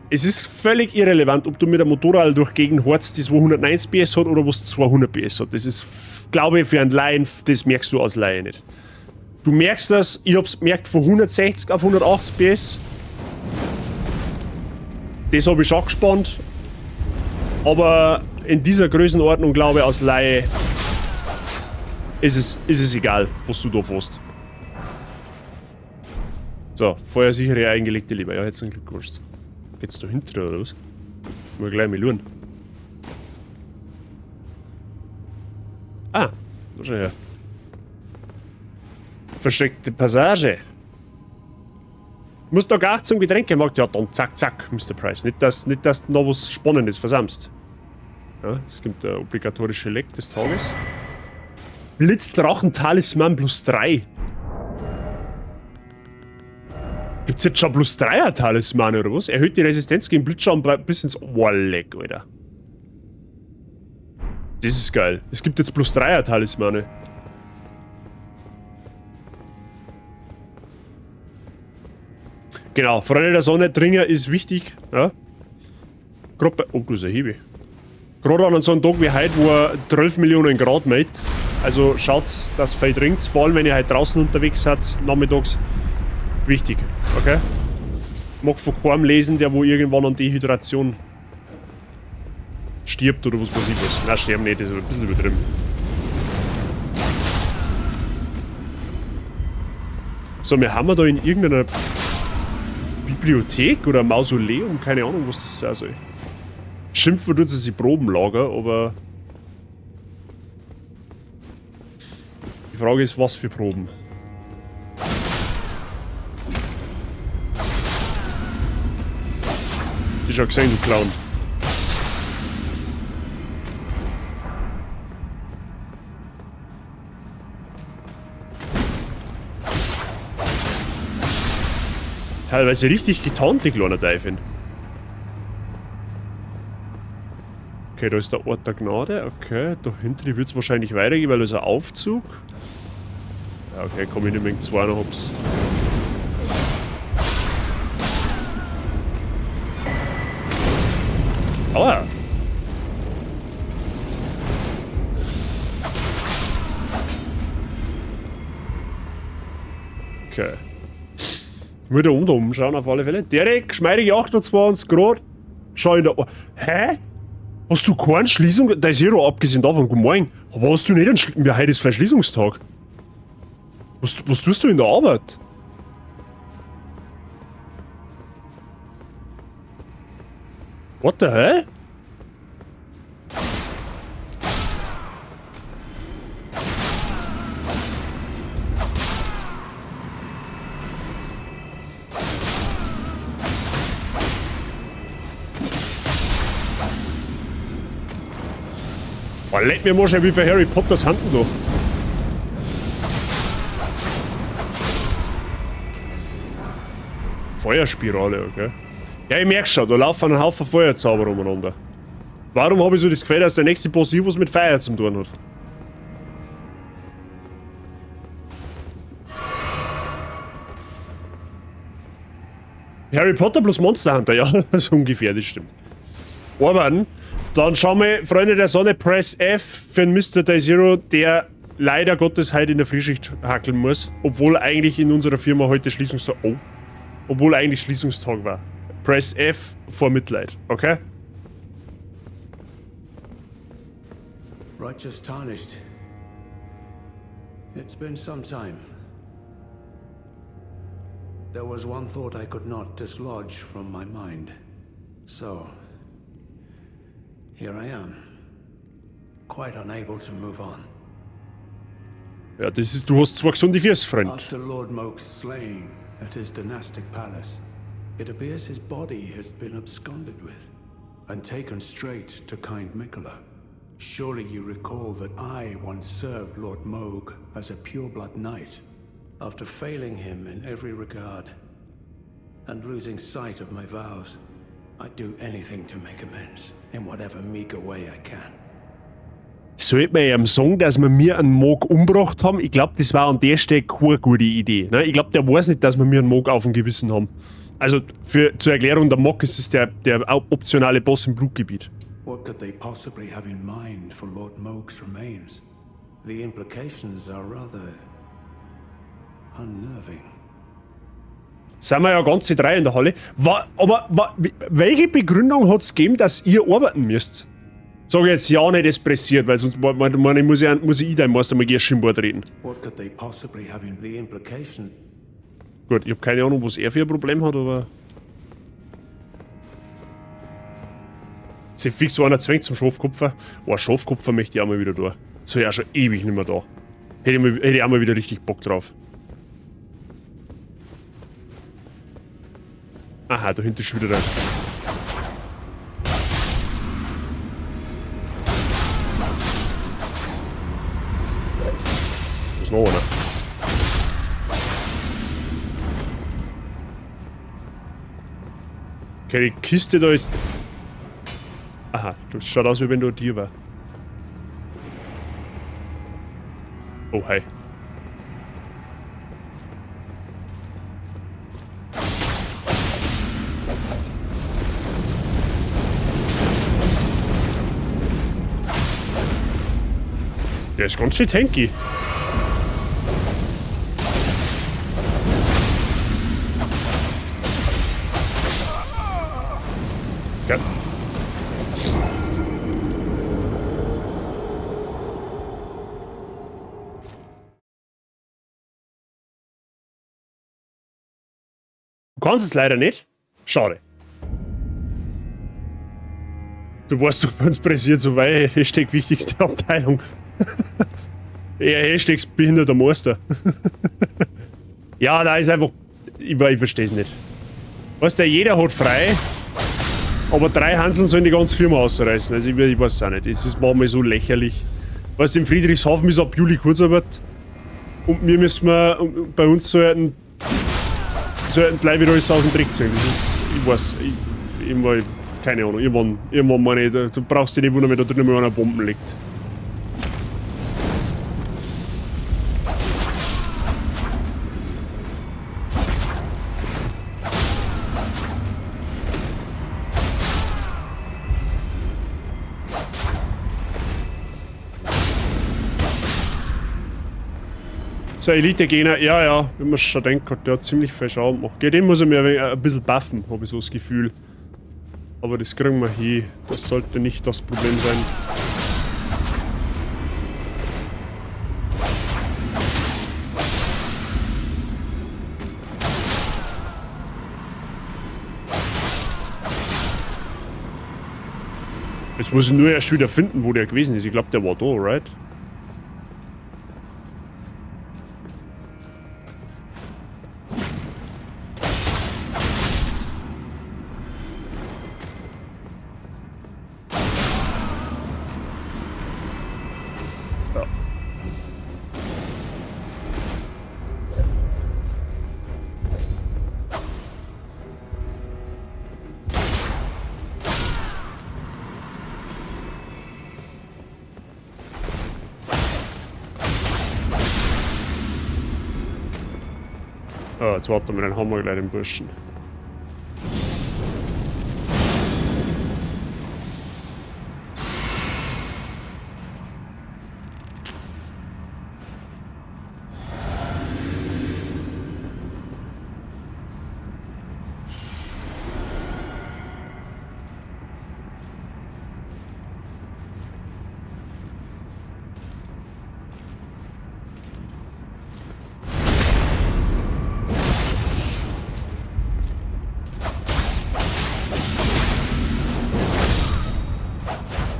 Es ist völlig irrelevant, ob du mit einem Motorrad durch Gegend horzt, das wo 190 PS hat oder was 200 PS hat. Das ist, glaube ich, für einen Laien, das merkst du als Laie nicht. Du merkst das, ich hab's gemerkt von 160 auf 180 PS. Das habe ich schon gespannt. Aber in dieser Größenordnung, glaube ich, als Laie ist es egal, was du da fährst. So, feuersichere eingelegte Leber. Ja, herzlichen Glückwunsch. Geht's da hinter oder was? Mal gleich mal schauen. Ah, da schon her. Versteckte Passage. Muss da gar zum Getränkemarkt? Ja, dann zack, zack, Mr. Price. Nicht, dass du noch was Spannendes versammst. Ja, es gibt der obligatorische Leck des Tages. Blitzdrachen-Talisman plus 3. Gibt's jetzt schon plus 3er Talisman oder was? Erhöht die Resistenz gegen Blitzschaden bis ins. Oh, leck, Alter. Das ist geil. Es gibt jetzt plus 3er Talismane. Genau, Freunde der Sonne, Trinken ist wichtig. Ja. Gerade bei. Oh, das ist ein Hiebe. Gerade an so einem Tag wie heute, wo er 12 Millionen Grad meldet. Also schaut, dass viel trinkt, vor allem wenn ihr halt draußen unterwegs seid, nachmittags. Wichtig, okay? Mag von keinem lesen, der wo irgendwann an Dehydration stirbt oder was weiß ich was. Nein, sterben nicht, das ist ein bisschen übertrieben. So, wir haben da in irgendeiner Bibliothek oder Mausoleum, keine Ahnung, was das sein soll. Schimpfen tut sie sich Probenlager, aber die Frage ist, was für Proben? Die schon gesehen, du Clown. Teilweise richtig getarnt, die kleinen Teufel. Okay, da ist der Ort der Gnade. Okay, da hinten wird es wahrscheinlich weitergehen, weil da ist ein Aufzug. Ja, okay, komm ich nicht mehr in zwei noch hops. Aua! Okay. Ich will da unten umschauen auf alle Fälle. Derek, geschmeidige 28 Grad. Schau in der. Hä? Hast du keinen Schließung? Da ist Zero, abgesehen davon, guten Morgen. Aber hast du nicht einen Schli ja, heute ist Verschließungstag. Was tust du in der Arbeit? What the hell? Boah, leck mir mal schon, wie viel Harry Potters Handen da. Feuerspirale, okay. Ja, ich merk schon, da laufen ein Haufen Feuerzauber umeinander. Warum habe ich so das Gefühl, dass der nächste Boss hier was mit Feuer zu tun hat? Harry Potter plus Monster Hunter, ja, so ungefähr, das stimmt. Aber dann schauen wir, Freunde der Sonne, Press F für den Mr. Day Zero, der leider Gottes heute in der Frühschicht hackeln muss, obwohl eigentlich in unserer Firma heute Schließungstag, oh, obwohl eigentlich Schließungstag war. Press F vor Mitleid, okay? Righteous Tarnished. It's been some time. There was one thought I could not dislodge from my mind. So, here I am. Quite unable to move on. Ja, das ist, du hast zwei gesunde Füße, Freund. After Lord Mohg's slaying at his dynastic palace, it appears his body has been absconded with and taken straight to Kind Mikola. Surely you recall that I once served Lord Mohg as a pureblood knight, after failing him in every regard and losing sight of my vows. I'd do anything to make amends, in whatever meager way I can. Sollte man ihm sagen, dass wir mir einen Mohg umgebracht haben? Ich glaub, das war an der Stelle keine gute Idee. Ne? Ich glaub, der weiß nicht, dass wir mir einen Mohg auf dem Gewissen haben. Also, zur Erklärung, der Mohg ist der optionale Boss im Blutgebiet. What could they possibly have in mind for Lord Mohg's remains? The implications are rather unnerving. Sind wir ja ganze drei in der Halle. Aber welche Begründung hat's gegeben, dass ihr arbeiten müsst? Sag ich jetzt ja nicht, das pressiert, weil sonst meine, muss ich dein Meister mal gegen Schimpfwort reden. What could they possibly have in the implication? Gut, ich hab keine Ahnung, was er für ein Problem hat, aber. Sich fix so einer zwingt zum Schafkopfer. Oh, Schafkopfer möchte ich auch mal wieder da. So, ja, schon ewig nicht mehr da. Hätte ich auch mal wieder richtig Bock drauf. Aha, da hinten ist schon wieder rein. Da ist noch einer. Okay, die Kiste da ist. Aha, das schaut aus, wie wenn da ein Tier war. Oh, hi. Der ist ganz schön tanky. Ja. Du kannst es leider nicht. Schade. Du warst doch bei uns pressiert, so weil Hashtag wichtigste Abteilung. Ja, Hashtags behinderter Meister. Ja, da ist einfach. Ich versteh's nicht. Weißt du, jeder hat frei, aber drei Hanseln sollen die ganze Firma ausreißen. Also ich weiß es auch nicht. Es ist manchmal so lächerlich. Weißt du, in Friedrichshafen ist ab Juli Kurzarbeit. Und wir müssen wir, bei uns sollten Sollten gleich wieder alles aus dem Dreck ziehen. Das ist, ich weiß, ich, immer, keine Ahnung, irgendwann meine ich, du brauchst dich nicht wundern, wenn da drinnen mal einer Bomben liegt. So, Elite-Gegner, ja, ja, wie man schon denkt, der hat ziemlich viel Schaden gemacht. Gegen den muss ich mir ein bisschen buffen, hab ich so das Gefühl. Aber das kriegen wir hin. Das sollte nicht das Problem sein. Jetzt muss ich nur erst wieder finden, wo der gewesen ist. Ich glaub, der war da, right? Ah, jetzt warten wir, dann haben wir gleich den Burschen.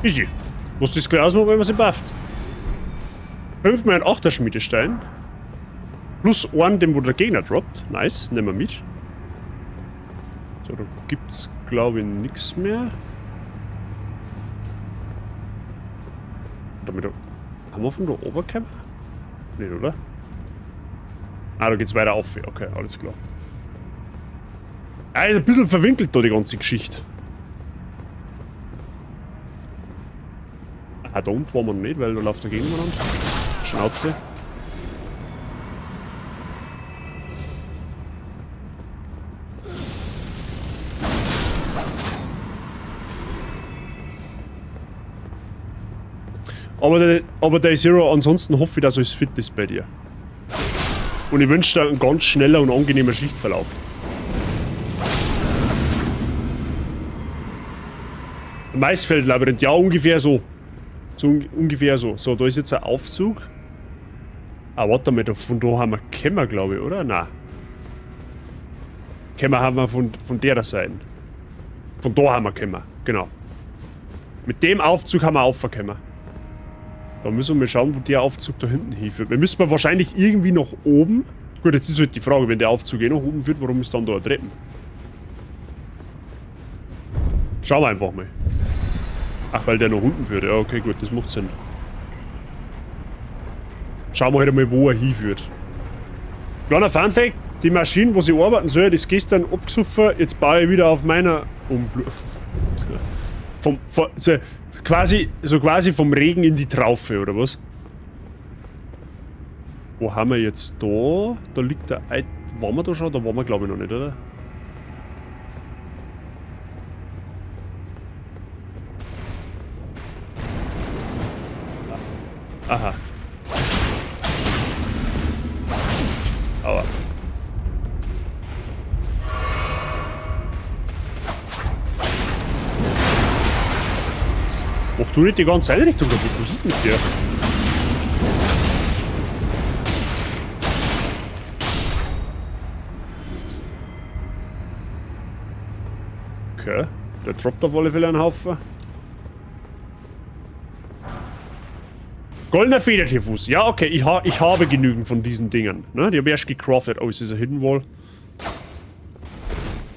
Easy. Muss das gleich ausmachen, wenn man sie bufft. 5 mal ein 8er Schmiedestein. Plus einen, den wo der Gegner droppt. Nice, nehmen wir mit. So, da gibt's, glaub ich, nix mehr. Damit, haben wir von der Oberkammer? Nicht, oder? Ah, da geht's weiter auf. Okay, alles klar. Ah, ist ein bisschen verwinkelt da die ganze Geschichte. Ah, da unten waren wir nicht, weil da läuft der Gegner an. Schnauze. Aber der Zero, ansonsten hoffe ich, dass alles fit ist bei dir. Und ich wünsche dir einen ganz schneller und angenehmer Schichtverlauf. Maisfeldlabyrinth, ja, ungefähr so. So ungefähr so. So, da ist jetzt ein Aufzug. Ah, warte mal, von da haben wir gekommen, glaub ich, oder? Nein. Gekommen haben wir von der Seite. Von da haben wir gekommen, genau. Mit dem Aufzug haben wir aufgekommen. Da müssen wir mal schauen, wo der Aufzug da hinten hinführt. Wir müssen wahrscheinlich irgendwie nach oben. Gut, jetzt ist halt die Frage, wenn der Aufzug eh nach oben führt, warum ist dann da eine Treppe? Schauen wir einfach mal. Ach, weil der nach unten führt. Ja, okay, gut, das macht Sinn. Schauen wir halt einmal, wo er hinführt. Kleiner Funfact, die Maschine, wo sie arbeiten soll, ist gestern abgesoffen. Jetzt baue ich wieder auf meiner vom, von, so, quasi, so quasi vom Regen in die Traufe, oder was? Wo haben wir jetzt da? Da liegt der Ei. Waren wir da schon? Da waren wir, glaub ich, noch nicht, oder? Aha. Aua. Mach du nicht die ganze Einrichtung kaputt? Was ist denn mit dir? Okay. Der droppt auf alle Fälle einen Haufen. Goldener Federtierfuß. Ja, okay, ich habe genügend von diesen Dingern. Ne? Die hab ich erst gecraftet. Oh, ist das ein Hidden Wall?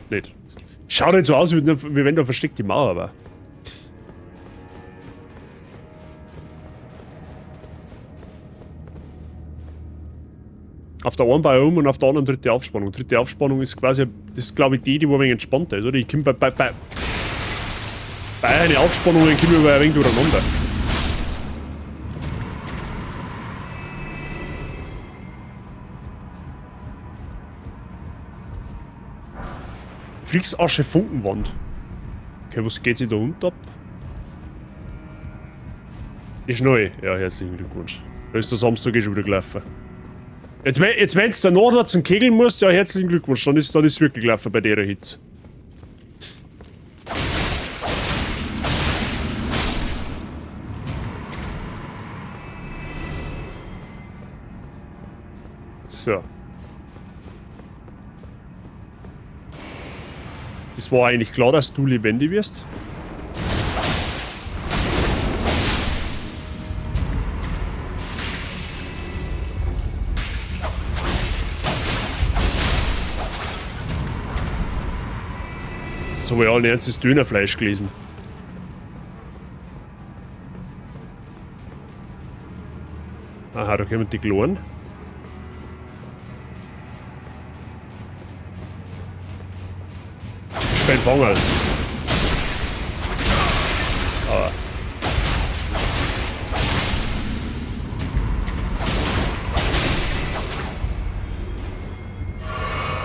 Nicht. Schaut nicht so aus, wie wenn da versteckte Mauer war. Auf der einen bei um und auf der anderen dritte Aufspannung. Dritte Aufspannung ist quasi, das ist glaube ich die, die wo ein wenig entspannter ist, oder? Ich komme bei einer Aufspannung komme ich ein wenig durcheinander. Kriegsasche Funkenwand. Okay, was geht sich da unten ab? Ist neu. Ja, herzlichen Glückwunsch. Da ist der Samstag eh schon wieder gelaufen. Jetzt, wenn du danach noch zum Kegeln musst, ja, herzlichen Glückwunsch. Dann ist wirklich gelaufen bei der Hitze. So. Das war eigentlich klar, dass du lebendig wirst. Jetzt habe ich allen Ernstes Dönerfleisch gelesen. Aha, da kommen die Kloren. Fangen. Aber.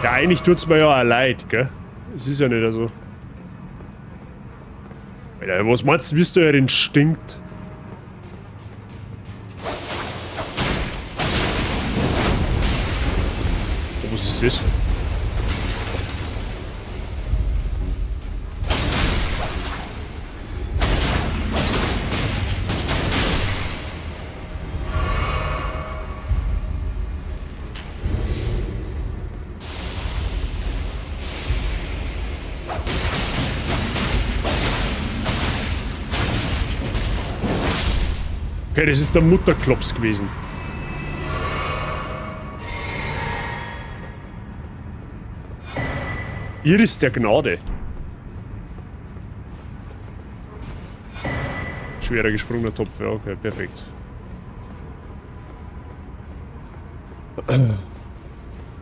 Ja, eigentlich tut's mir ja auch leid, gell? Es ist ja nicht so. Alter, was meinst du, wie es da herin stinkt? Oh, was ist das? Okay, das ist der Mutterklops gewesen. Iris der Gnade. Schwerer gesprungener Topf, ja, okay, perfekt.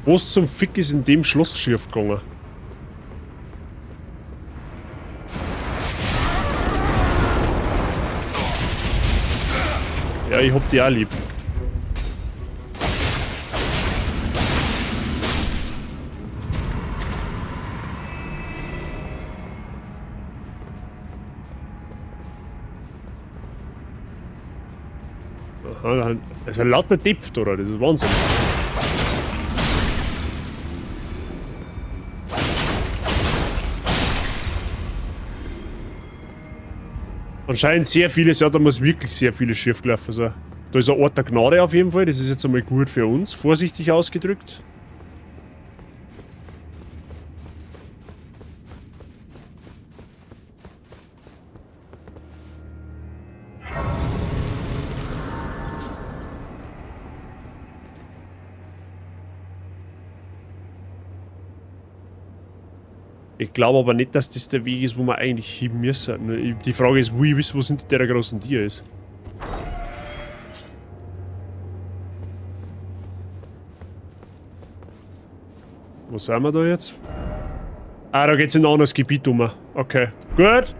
Was zum Fick ist in dem Schloss schief gegangen? Ja, ich hab die auch lieb. Aha, das ist ein lauter Depft, oder? Das ist Wahnsinn. Anscheinend sehr vieles, ja, da muss wirklich sehr vieles schief gelaufen sein. Da ist ein Ort der Gnade auf jeden Fall, das ist jetzt einmal gut für uns, vorsichtig ausgedrückt. Ich glaube aber nicht, dass das der Weg ist, wo wir eigentlich hin müssen. Die Frage ist, wo ich wissen, wo hinter der großen Tier ist. Wo sind wir da jetzt? Ah, da geht's in ein anderes Gebiet um. Okay, gut.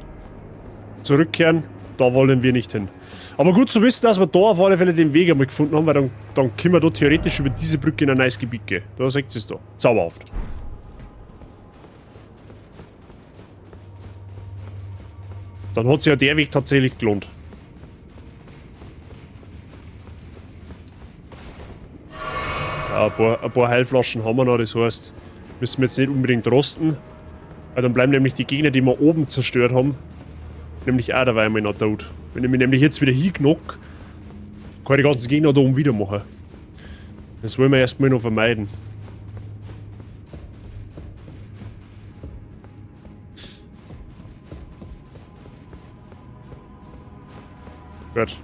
Zurückkehren, da wollen wir nicht hin. Aber gut zu wissen, dass wir da auf alle Fälle den Weg einmal gefunden haben, weil dann können wir da theoretisch über diese Brücke in ein neues Gebiet gehen. Da seht ihr es da. Zauberhaft. Dann hat sich ja der Weg tatsächlich gelohnt. Ja, ein paar Heilflaschen haben wir noch, das heißt, müssen wir jetzt nicht unbedingt rosten. Weil dann bleiben nämlich die Gegner, die wir oben zerstört haben, nämlich auch dabei einmal noch tot. Wenn ich mich nämlich jetzt wieder hinknock, kann ich die ganzen Gegner da oben wieder machen. Das wollen wir erstmal noch vermeiden. Gut.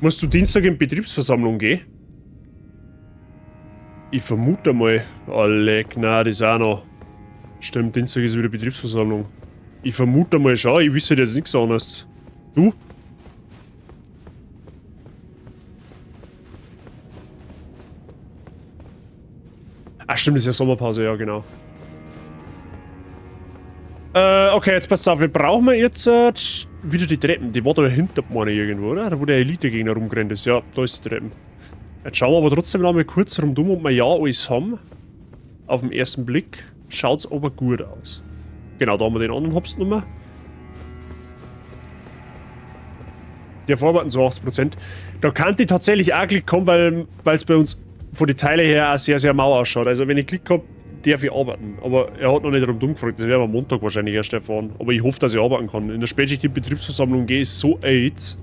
Musst du Dienstag in Betriebsversammlung gehen? Ich vermute mal. Oh, leck, na, das auch noch. Stimmt, Dienstag ist wieder Betriebsversammlung. Ich vermute mal schon, ich wüsste jetzt nichts anderes. Du? Ach stimmt, das ist ja Sommerpause, ja genau. Okay, jetzt passt auf, wir brauchen jetzt wieder die Treppen. Die war da hinter mir irgendwo, oder? Da wo der Elite-Gegner rumgerannt ist. Ja, da ist die Treppen. Jetzt schauen wir aber trotzdem noch mal kurz rundum, ob wir ja alles haben. Auf den ersten Blick schaut's aber gut aus. Genau, da haben wir den anderen Hops genommen. Der Vorwarten zu 80%. Da kann die tatsächlich auch Glück kommen, weil's bei uns von den Teilen her auch sehr, sehr mau ausschaut. Also wenn ich Glück hab, darf ich arbeiten. Aber er hat noch nicht rundum gefragt, das werden wir am Montag wahrscheinlich erst erfahren. Aber ich hoffe, dass ich arbeiten kann. In der Spätschicht die Betriebsversammlung gehe, ist so AIDS.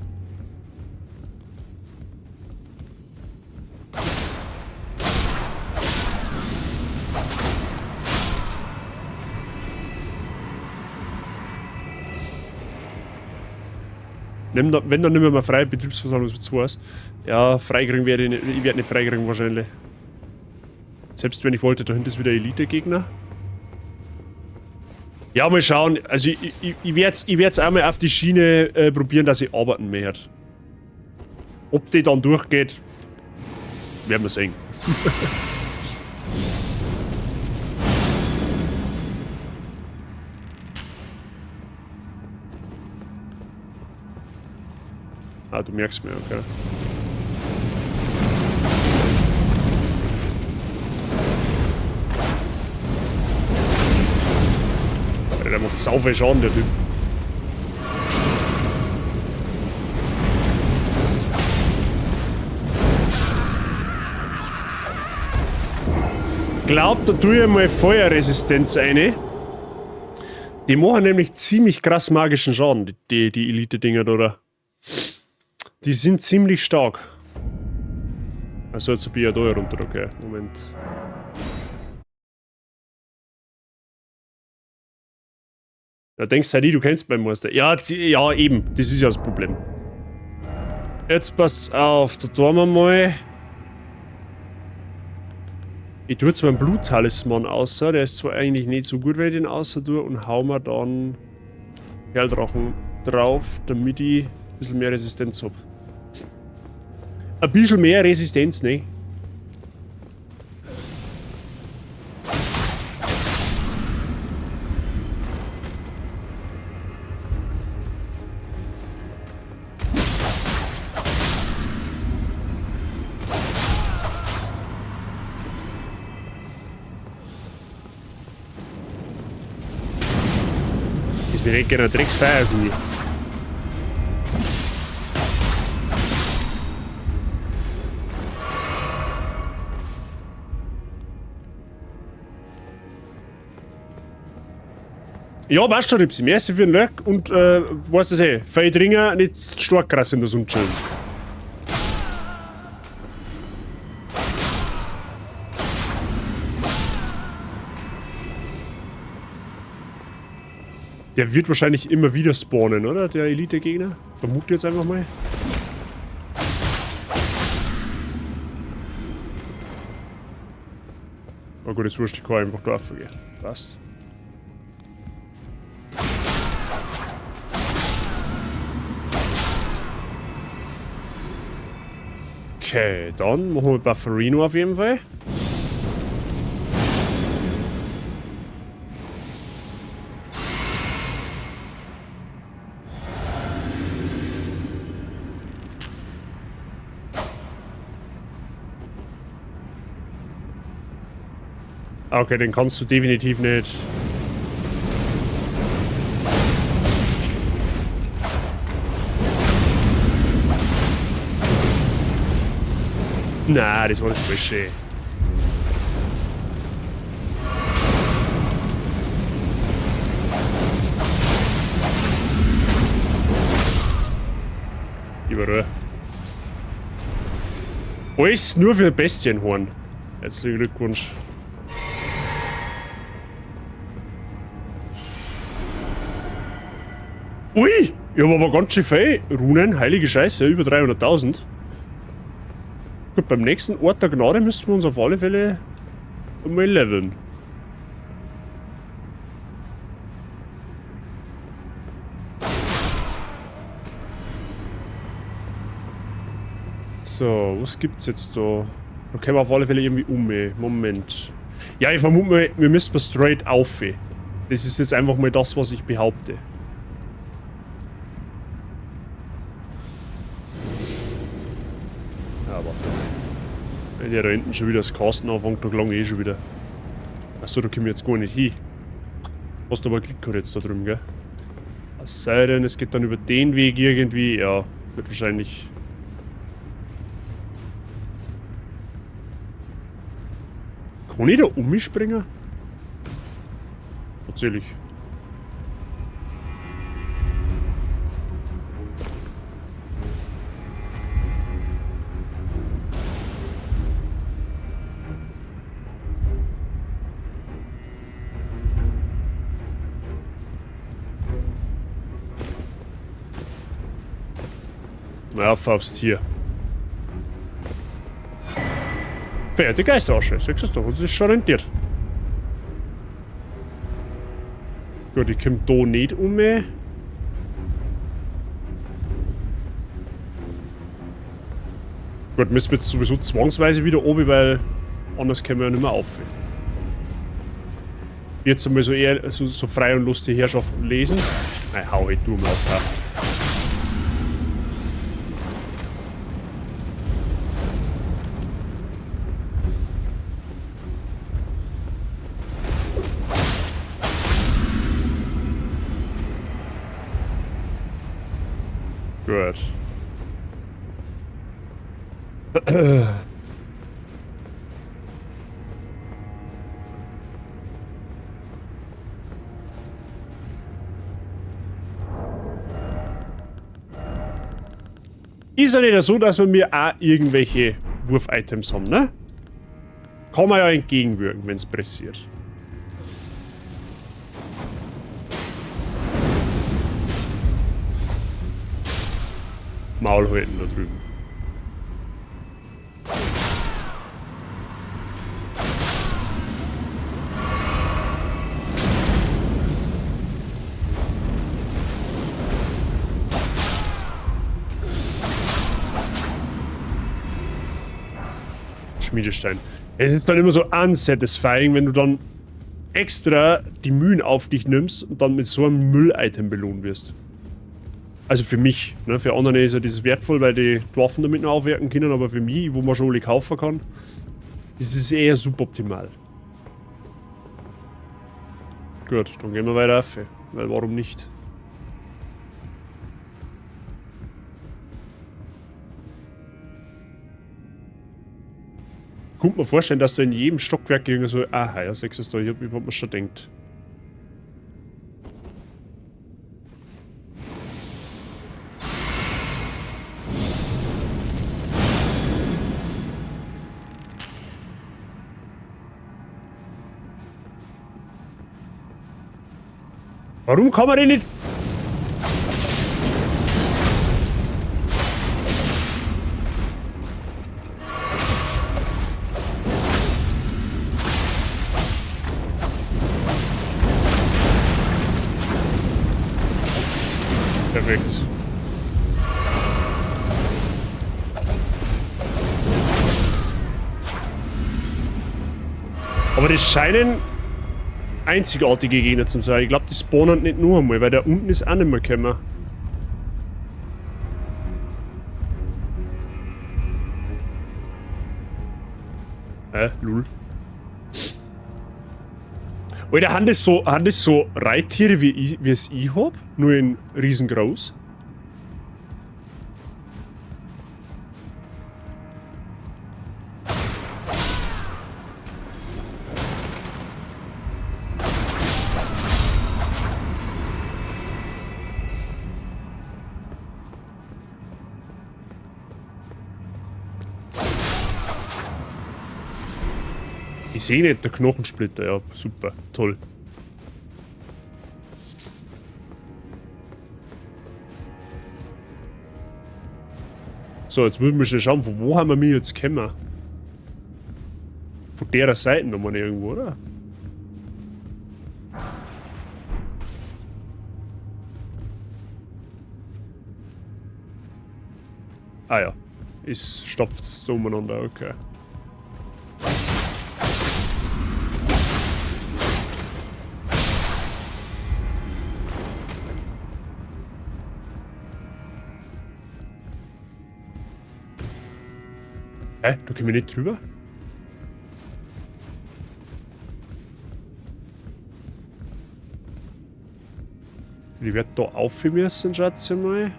Nimm da, wenn, dann nehmen wir mal frei, Betriebsversammlung ist 2 aus. Ja, freikriegen werde ich nicht, ich werde nicht freikriegen wahrscheinlich. Selbst wenn ich wollte, da hinten ist wieder Elite-Gegner. Ja, mal schauen. Also ich werd's einmal auf die Schiene probieren, dass ich arbeiten möchte. Ob die dann durchgeht, werden wir sehen. Ah, du merkst mir, okay. Alter, der macht sau viel Schaden, der Typ. Glaubt, da tue ich mal Feuerresistenz eine. Die machen nämlich ziemlich krass magischen Schaden, die Elite-Dinger da, oder? Die sind ziemlich stark. Also jetzt bin ich ja da runter, okay. Moment. Da denkst du halt nie, du kennst meinen Meister. Ja, die, ja, eben. Das ist ja das Problem. Jetzt passt's auf. Da tun wir mal. Ich tue jetzt meinen Bluttalisman außer. Der ist zwar eigentlich nicht so gut, wenn ich den außer tue. Und hau mir dann Perldrachen drauf, damit ich ein bisschen mehr Resistenz hab. Ein bisschen mehr Resistenz, ne? Ist mir nicht gerne Drecksfeierkugel. Ja, passt schon, Ripsi. Merci für den Lurk und weißt du eh, viel trinken, nicht stark krass in der Sonne chillen. Der wird wahrscheinlich immer wieder spawnen, oder? Der Elite-Gegner. Vermute jetzt einfach mal. Oh gut, jetzt wurscht, ich kann einfach da raufgehen. Passt. Okay, dann machen wir Bufferino auf jeden Fall. Okay, den kannst du definitiv nicht. Na, das war das Falsche. Überall. Alles nur für Bestienhorn. Herzlichen Glückwunsch. Ui! Ich hab aber ganz schön viel Runen. Heilige Scheiße, über 300.000. Gut, beim nächsten Ort der Gnade müssen wir uns auf alle Fälle mal leveln. So, was gibt's jetzt da? Da können wir auf alle Fälle irgendwie um. Moment. Ja, ich vermute mal, wir müssen mal straight auf. Das ist jetzt einfach mal das, was ich behaupte. Ja, warte. Wenn der da hinten schon wieder das Casten anfängt, da gelang ich eh schon wieder. Achso, da komme ich jetzt gar nicht hin. Hast du aber Klick gehabt jetzt da drüben, gell? Es sei denn, es geht dann über den Weg irgendwie. Ja, wird wahrscheinlich... Kann ich da umspringen? Natürlich. Na, aufs Tier. Verehrte Geisterasche, siehst du doch, uns ist schon rentiert. Gut, ich komm da nicht um. Gut, müssen wir jetzt sowieso zwangsweise wieder oben, weil anders können wir ja nicht mehr auf. Jetzt einmal so eher so frei und lustig Herrschaften lesen. Nein, hau halt du mal auf. Ja. Gut. Ist ja nicht so, dass wir mir auch irgendwelche Wurf-Items haben, ne? Kann man ja entgegenwirken, wenn's pressiert. Maul halten da drüben. Schmiedestein. Es ist dann immer so unsatisfying, wenn du dann extra die Mühen auf dich nimmst und dann mit so einem Müll-Item belohnt wirst. Also für mich, ne? Für andere ist ja das wertvoll, weil die Waffen damit noch aufwerten können, aber für mich, wo man schon alle kaufen kann, ist es eher suboptimal. Gut, dann gehen wir weiter auf, weil warum nicht? Kommt mir vorstellen, dass da in jedem Stockwerk irgendwie so, aha, ja, 6 ist da, ich hab mir schon gedacht. Warum kann man den nicht... Perfekt. Aber das scheinen einzigartige Gegner zu sein. Ich glaub, die spawnen nicht nur einmal, weil der unten ist auch nicht mehr gekommen. Lul. Alter, haben das so Reittiere, wie es ich hab? Nur in riesengroß? Ich sehe nicht, der Knochensplitter, ja, super, toll. So, jetzt müssen wir schnell schauen, von wo haben wir mich jetzt gekommen? Von der Seite nochmal irgendwo, oder? Ah ja, es stopft so umeinander, okay. Hä? Da können wir nicht drüber? Ich werde da auf müssen, schätze ich mal.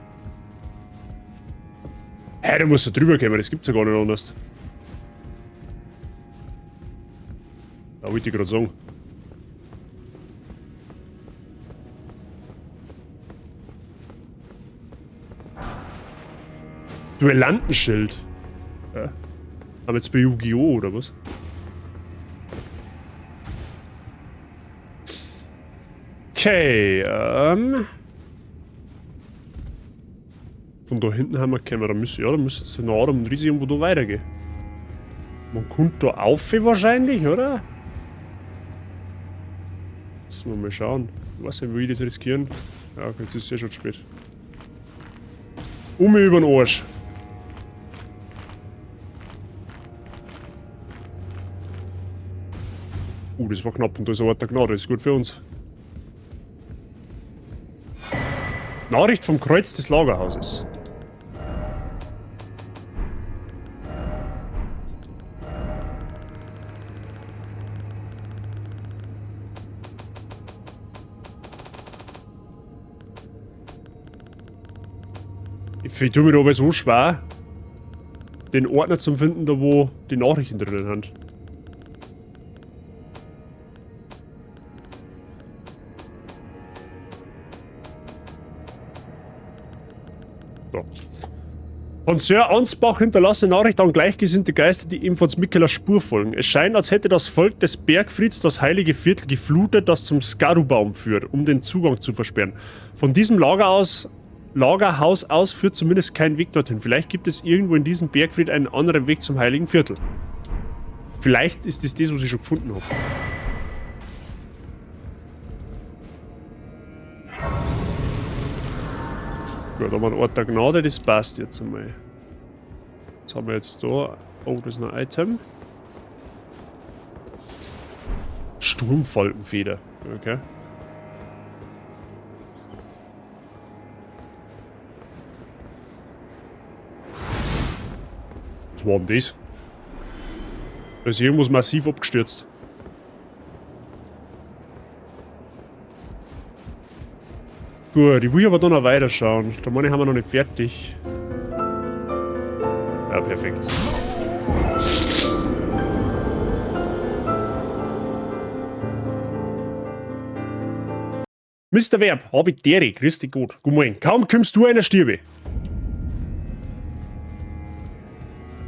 Hä, da musst du drüber kommen, das gibt's ja gar nicht anders. Da wollte ich gerade sagen. Duellantenschild. Ja. Haben wir jetzt bei Yu-Gi-Oh! Oder was? Okay, Von da hinten haben wir gekommen, da müssen, ja, da müsste jetzt nach Adam und Riese irgendwo da weitergehen. Man kommt da auf wahrscheinlich, oder? Müssen wir mal schauen. Ich weiß nicht, will ich das riskieren? Ja, okay, jetzt ist es ja schon zu spät. Um über den Arsch. Das war knapp und da ist ein Ort der Gnade, das ist gut für uns. Nachricht vom Kreuz des Lagerhauses. Ich tue mir da aber so schwer, den Ordner zu finden, da wo die Nachrichten drinnen sind. So. Von Sir Ansbach hinterlassene Nachricht an gleichgesinnte Geister, die ihm von Mikkeler Spur folgen. Es scheint, als hätte das Volk des Bergfrieds das heilige Viertel geflutet, das zum Skarubaum führt, um den Zugang zu versperren. Von diesem Lagerhaus aus führt zumindest kein Weg dorthin. Vielleicht gibt es irgendwo in diesem Bergfried einen anderen Weg zum heiligen Viertel. Vielleicht ist das das, was ich schon gefunden habe. Gut, aber ein Ort der Gnade, das passt jetzt einmal. Was haben wir jetzt da? Oh, das ist ein Item. Sturmfalkenfeder. Okay. Was war denn das? Da ist irgendwas massiv abgestürzt. Gut, ich will aber da noch weiterschauen. Da meine ich, haben wir noch nicht fertig. Ja, perfekt. Mr. Werb, hab ich dere, grüß dich gut. Guten Morgen. Kaum kommst du einer Stirbe.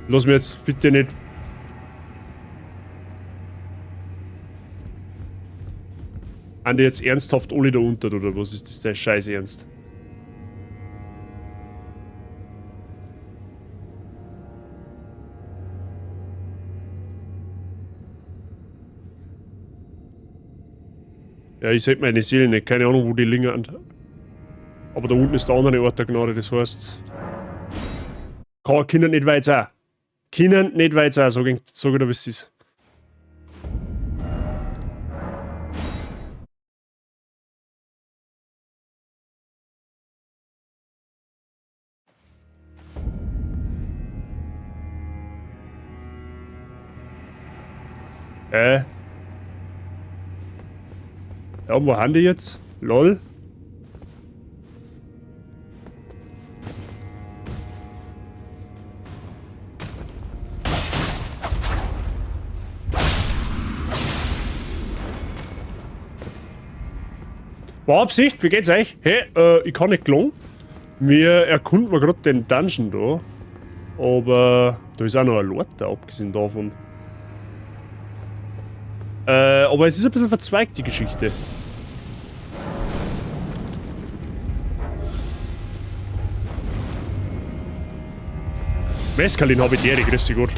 Lass mir jetzt bitte nicht... Haben die jetzt ernsthaft alle da unter, oder was ist das der Scheiß ernst? Ja, ich seh meine Seele nicht, keine Ahnung, wo die liegen. Aber da unten ist der andere Ort der Gnade, das heißt... Können nicht weit sein. Können nicht weit sein, sag ich dir, wie es ist. Ja, und wo haben die jetzt? Lol. War Absicht, wie geht's euch? Hey, ich kann nicht gelungen. Wir erkunden mal grad den Dungeon da. Aber da ist auch noch ein Lord da, abgesehen davon. Aber es ist ein bisschen verzweigt, die Geschichte. Mescalin habe ich die Ehre, grüß dich Gott.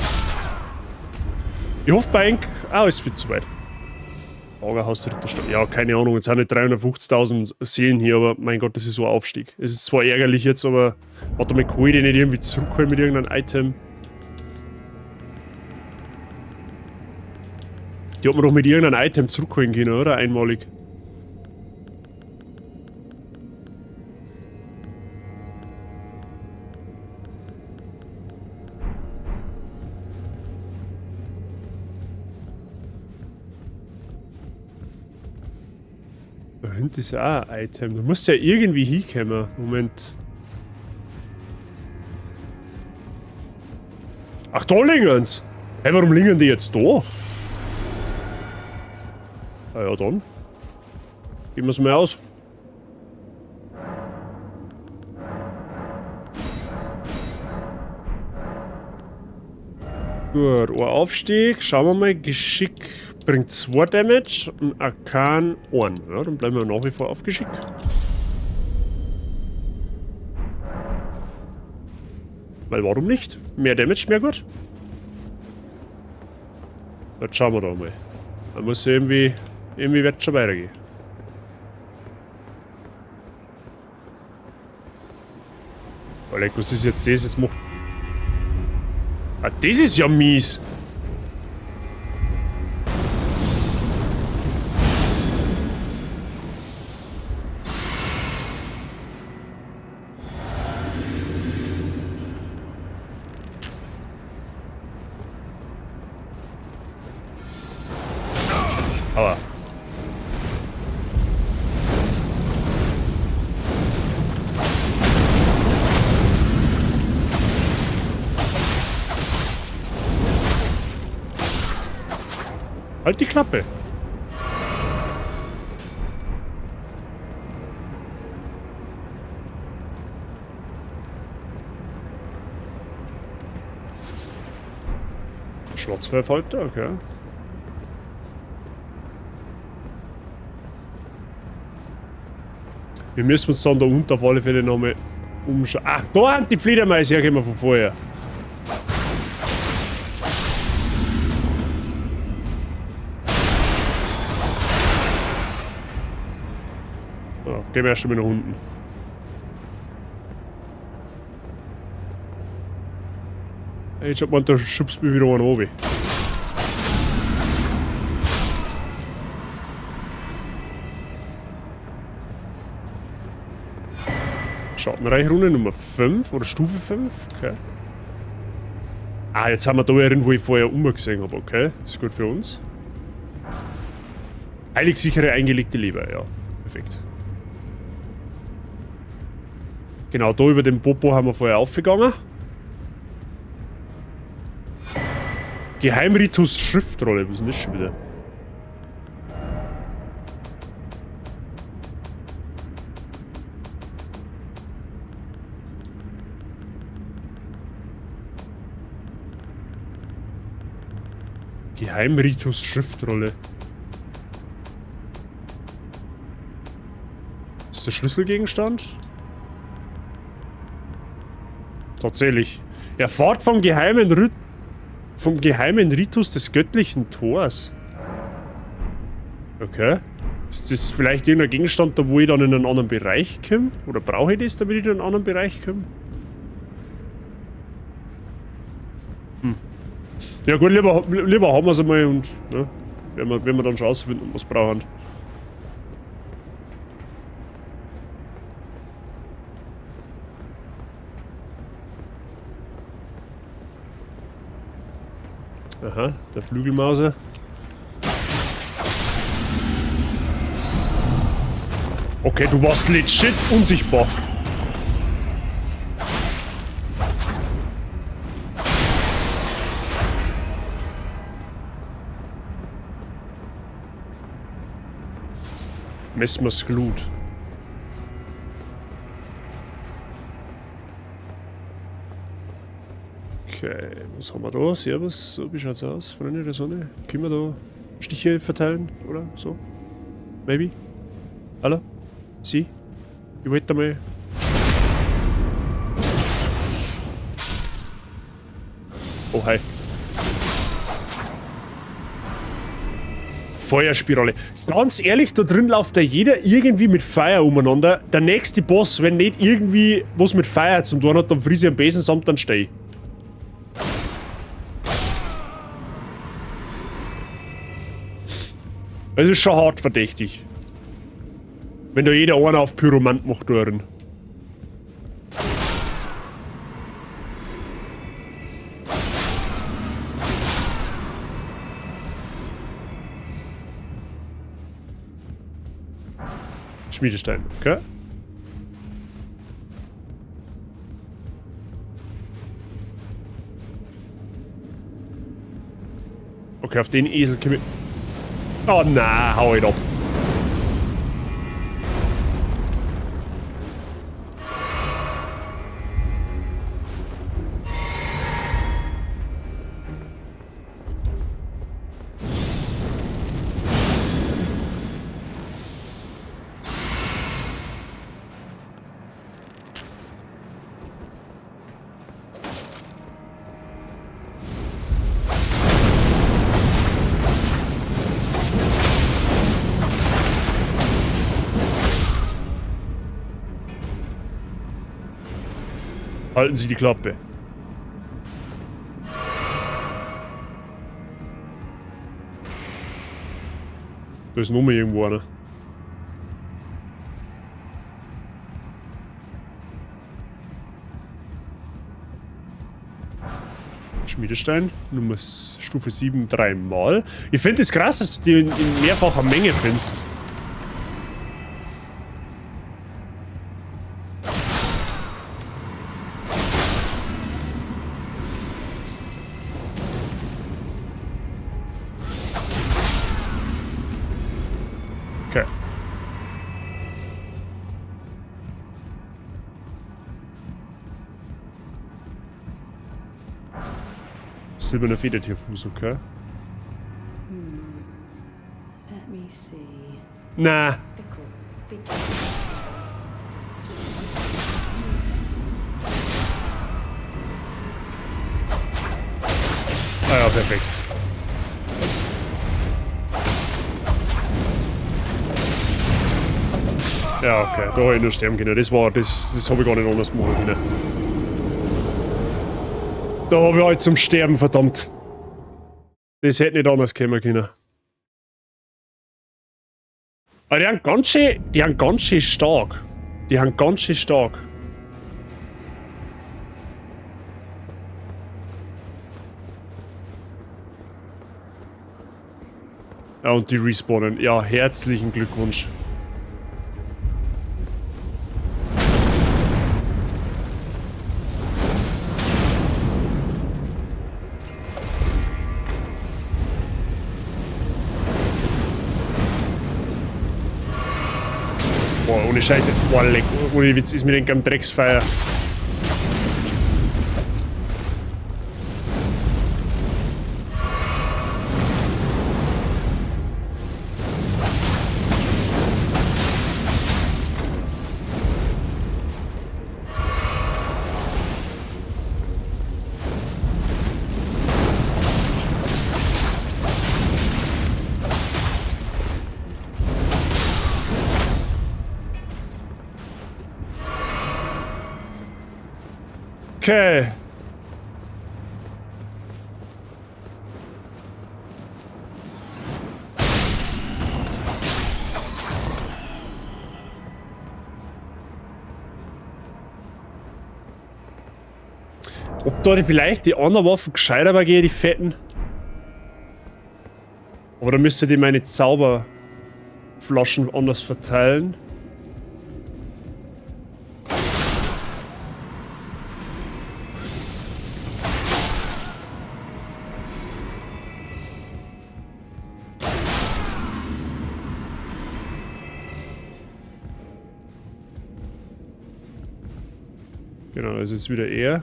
Ich hoffe bei Enk auch ist fit soweit. Lagerhaus dritter Stock. Ja, keine Ahnung, jetzt sind nicht 350.000 Seelen hier, aber mein Gott, das ist so ein Aufstieg. Es ist zwar ärgerlich jetzt, aber warte mal, kann ich den nicht irgendwie zurückholen mit irgendeinem Item? Die hat man doch mit irgendeinem Item zurückholen können, oder? Einmalig. Da hinten ist ja auch ein Item. Du musst ja irgendwie hinkommen. Moment. Ach, da lingen's! Hey, warum liegen die jetzt da? Ah ja, dann. Gehen wir's mal aus. Gut, ein Aufstieg. Schauen wir mal. Geschick bringt 2 Damage und Arkan 1. Ja, dann bleiben wir nach wie vor auf Geschick. Weil warum nicht? Mehr Damage, mehr gut. Jetzt schauen wir da mal. Da muss ja irgendwie wird schon weitergehen. Alter, was ist jetzt das? Jetzt macht. Ah, das ist ja mies! Aua. Halt die Klappe. Schwarzfellfalter, okay. Wir müssen uns dann da unten auf alle Fälle nochmal umschauen. Ach, da sind die Fledermäuse hergekommen von vorher. So, gehen wir erst einmal nach unten. Ich hab gemeint, da schubst mich wieder einen runter. Schattenreichrune Nummer 5 oder Stufe 5, okay. Ah, jetzt haben wir da einen, wo ich vorher umgesehen hab, okay. Ist gut für uns. Heilig sichere eingelegte Leber, ja. Perfekt. Genau, da über den Popo haben wir vorher aufgegangen. Geheimritus Schriftrolle, was ist denn das schon wieder? Geheimritus Schriftrolle. Ist der Schlüsselgegenstand? Tatsächlich. Erfahrt vom geheimen Ritus des göttlichen Tors. Okay. Ist das vielleicht irgendein Gegenstand, da wo ich dann in einen anderen Bereich komme? Oder brauche ich das, damit ich in einen anderen Bereich komme? Ja gut, lieber haben wir's einmal und, ne, werden wir dann schon rausfinden, was wir brauchen. Aha, der Flügelmauser. Okay, du warst legit unsichtbar. Messmers Glut. Okay, was haben wir da? Servus, so, wie schaut's aus? Freunde der Sonne? Können wir da Stiche verteilen oder so? Maybe? Hallo? Sie? Ich wollte mal. Oh, hi. Feuerspirale. Ganz ehrlich, da drin läuft da jeder irgendwie mit Feuer umeinander. Der nächste Boss, wenn nicht irgendwie was mit Feuer zum tun hat, dann friss ich am Besen samt, dann steh ich. Es ist schon hart verdächtig. Wenn da jeder einer auf Pyromant macht, da drin. Schmiedestein, okay. Okay, auf den Esel können wir... Oh na, hau ich ab. Halten Sie die Klappe. Da ist noch mal irgendwo einer. Schmiedestein, Nummer Stufe 7, dreimal. Ich find es krass, dass du die in mehrfacher Menge findest. Okay. Silberner Federtierfuß, okay. Let me see. Na. Ah ja, perfekt. Ja, okay, da hab ich nur sterben können. Das hab ich gar nicht anders machen können. Da hab ich halt zum Sterben, verdammt. Das hätte nicht anders kommen können. Aber die haben ganz schön stark. Die haben ganz schön stark. Ja, und die respawnen. Ja, herzlichen Glückwunsch. Boah, ohne Scheiße. Boah, leck. Ohne Witz ist mir den Drecksfeier. Okay. Ob da vielleicht die anderen Waffen gescheiter gehen, die fetten? Aber da müsste die meine Zauberflaschen anders verteilen. Genau, das ist jetzt wieder er.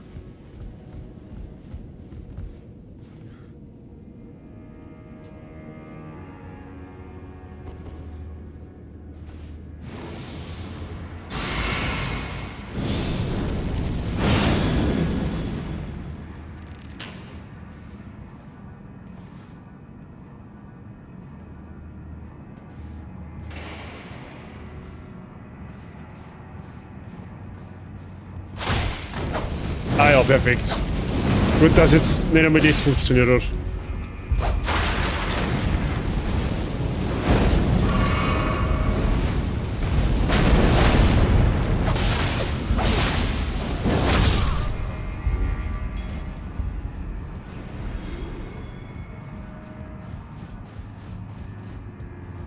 Ah ja, perfekt. Gut, dass jetzt nicht einmal das funktioniert hat.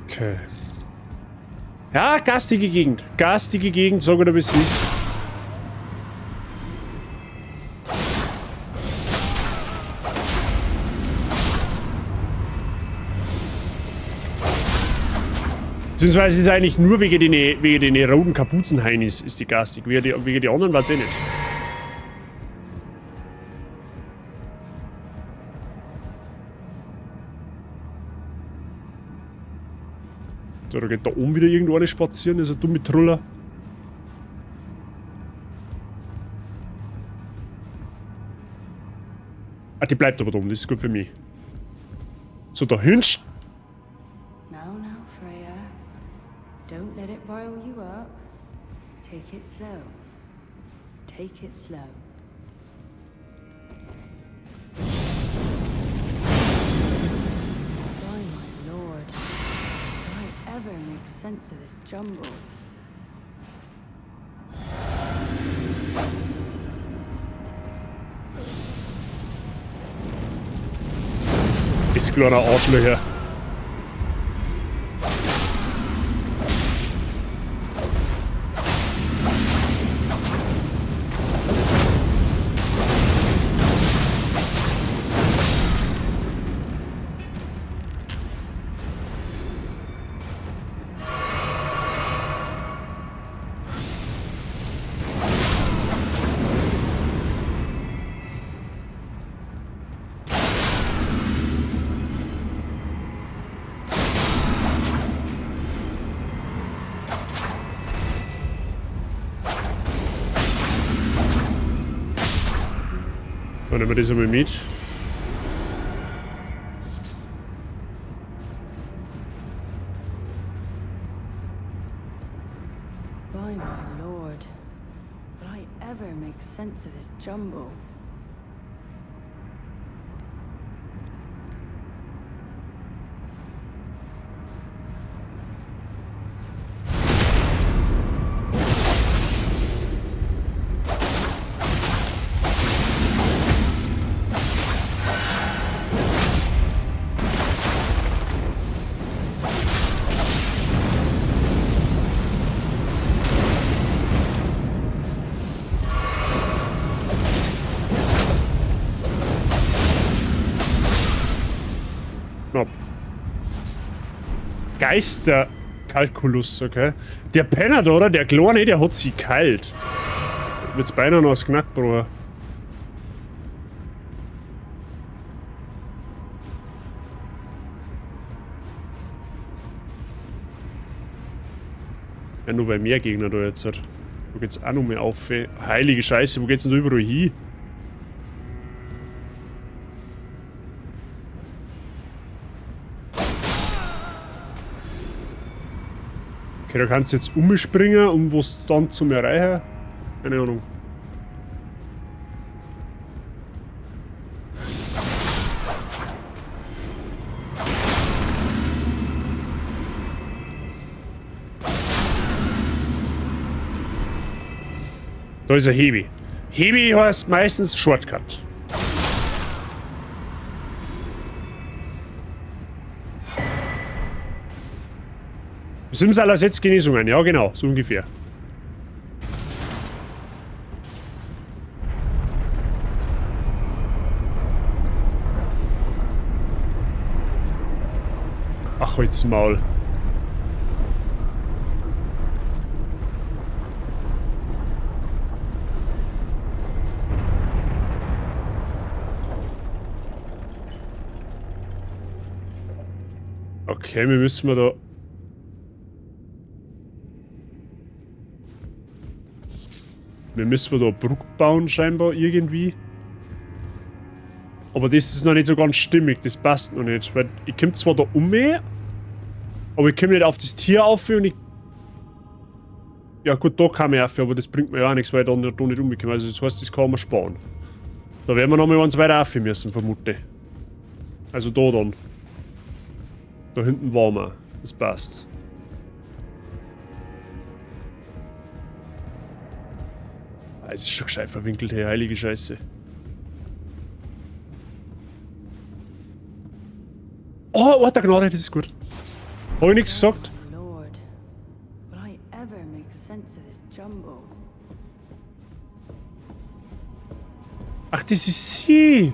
Okay. Ja, garstige Gegend. Garstige Gegend, sag ich dir, wie es ist. Beziehungsweise ist eigentlich nur wegen den roten Kapuzenheinis ist die garstig. Wegen die anderen war's eh nicht. So, da geht da oben wieder irgendwo eine spazieren, das ist ein dumme Truller. Ah, die bleibt aber da oben, das ist gut für mich. So, da hinten. Now, now, Freya. Don't let it rile you up. Take it slow. Take it slow. By my lord. Do I ever make sense of this jumble? Ist kleiner Arschlöcher. Dann nehmen wir das einmal mit. By my lord. Will I ever make sense of this jumble? Geisterkalkulus, okay. Der Penner da, oder? Der Kleine, der hat sie kalt. Wird's beinahe noch das Knack, Bruder. Ja, nur bei mehr Gegner da jetzt halt. Wo geht's auch noch mehr auf? Ey? Heilige Scheiße, wo geht's denn da überall hin? Okay, da kannst du jetzt umspringen, um was dann zum Erreichen. Keine Ahnung. Da ist ein Hebi. Hebi heißt meistens Shortcut. Simsala setzt Genesungen, ja genau, so ungefähr. Ach, halt's Maul. Okay, wir müssen mal da... Wir müssen da eine Brücke bauen, scheinbar, irgendwie. Aber das ist noch nicht so ganz stimmig, das passt noch nicht. Weil ich komm zwar da um, aber ich komm nicht auf das Tier auf und ich... Ja gut, da kam ich auf, aber das bringt mir ja auch nichts, weil ich dann da nicht umgekommen. Also das heißt, das kann man sparen. Da werden wir nochmal eins weiter auf müssen, vermute ich. Also da dann. Da hinten waren wir. Das passt. Ah, es ist schon gescheit verwinkelt, hey, heilige Scheiße. Oh, warte, Gnade, das ist gut. Hab ich nichts gesagt? Lord, will I ever make sense of this jumble? Ach, das ist sie.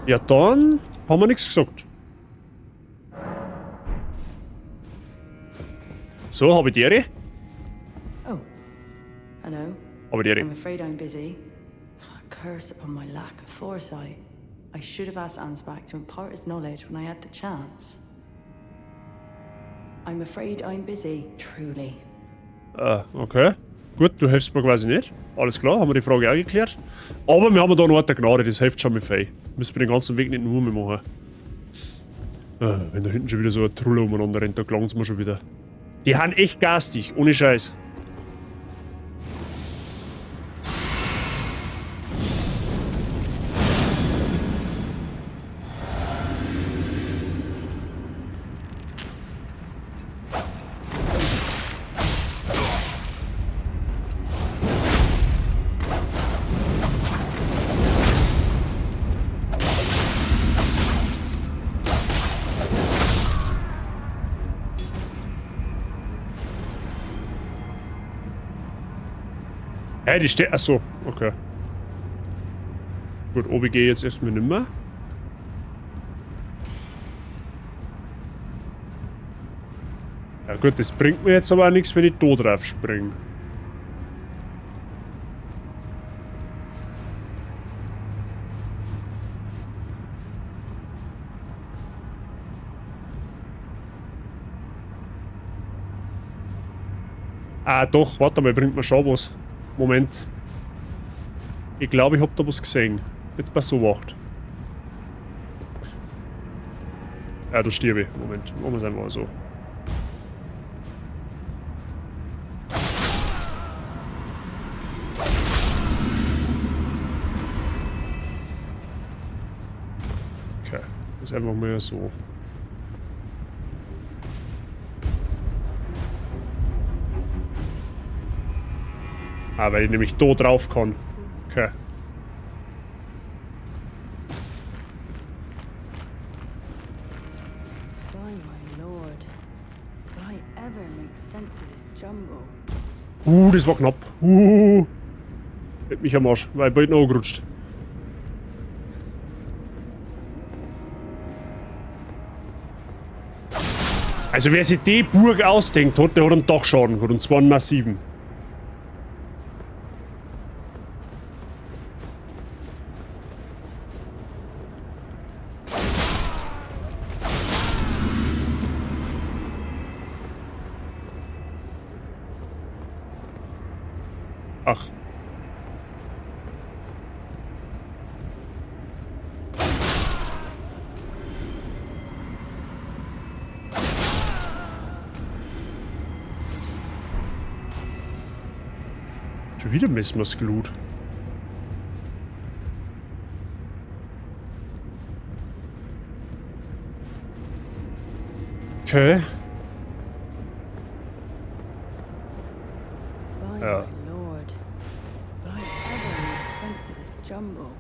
Ja, dann haben wir nichts gesagt. So, habe ich die Ehre? Oh, hello. Habe ich die Ehre. I'm afraid I'm busy. Curse upon my lack of foresight. I should have asked Ansbach to impart his knowledge when I had the chance. I'm afraid I'm busy, truly. Okay. Gut, du hilfst mir quasi nicht. Alles klar, haben wir die Frage auch geklärt. Aber wir haben da noch eine Gnade, das hilft schon mit viel. Müssen wir den ganzen Weg nicht nur mehr machen. Wenn da hinten schon wieder so eine Trulle umeinander rennt, da klang's mir schon wieder. Die haben echt garstig, ohne Scheiß. Hä, die steht. Achso, okay. Gut, OBG jetzt erstmal nimmer. Ja gut, das bringt mir jetzt aber auch nichts, wenn ich da drauf springe. Ah doch, warte mal, bringt mir schon was. Moment. Ich glaube, ich hab da was gesehen. Jetzt pass so wacht. Ja, da stirb ich. Moment, machen wir's einfach so. Okay, ist einfach mal so. Ah, weil ich nämlich da drauf kann. Okay. By my lord, will I ever make sense of this jumble? Das war knapp. Hätte mich am Arsch, weil ich bald noch angerutscht. Also wer sich die Burg ausdenkt hat, der hat einen Dachschaden gehabt, und zwar einen massiven. Ach. Schon wieder Messmers Glut. Okay. By Ja. my lord, will I ever make sense of this jumble?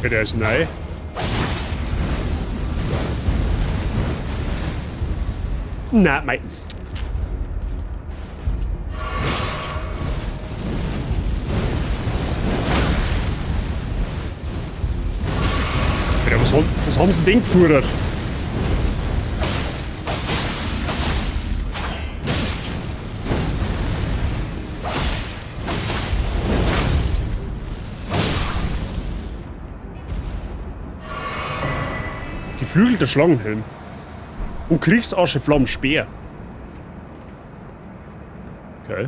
Okay, der ist neu. Na, mei. Alter, was haben sie denn gefuhrt? Geflügelter Schlangenhelm. Und Kriegsasche Flammenspeer. Okay.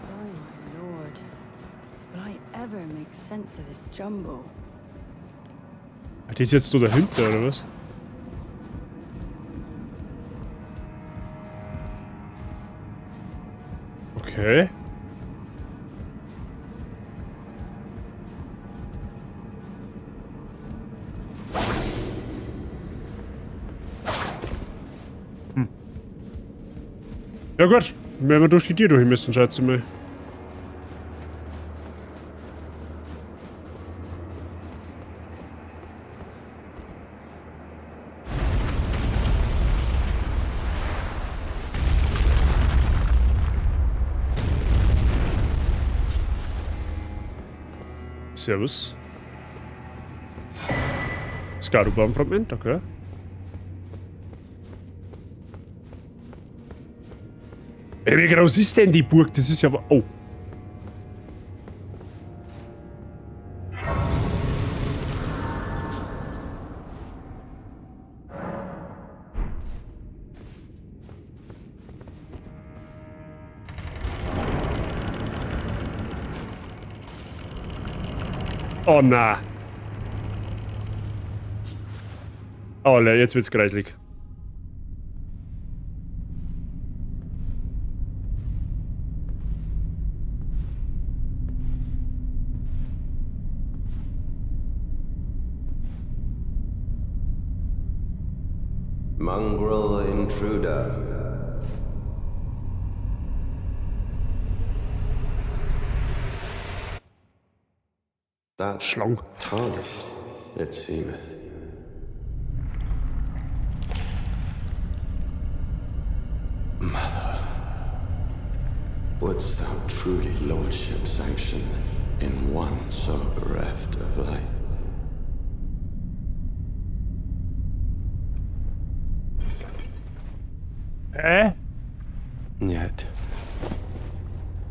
By my lord. Will I ever make sense of this jumble? Ah, die ist jetzt so dahinter, oder was? Okay. Ja gut, werden wir durch die Tür durch müssen, schätze ich mal. Servus. Skarubaum-Fragment, okay. Ey, wie groß ist denn die Burg? Das ist ja... Oh. Oh na. Oh, jetzt wird's kreislig. Mongrel intruder. That Schlang. Tarnished, it seemeth. Mother, wouldst thou truly lordship sanction in one so bereft of life? Hä? Yet,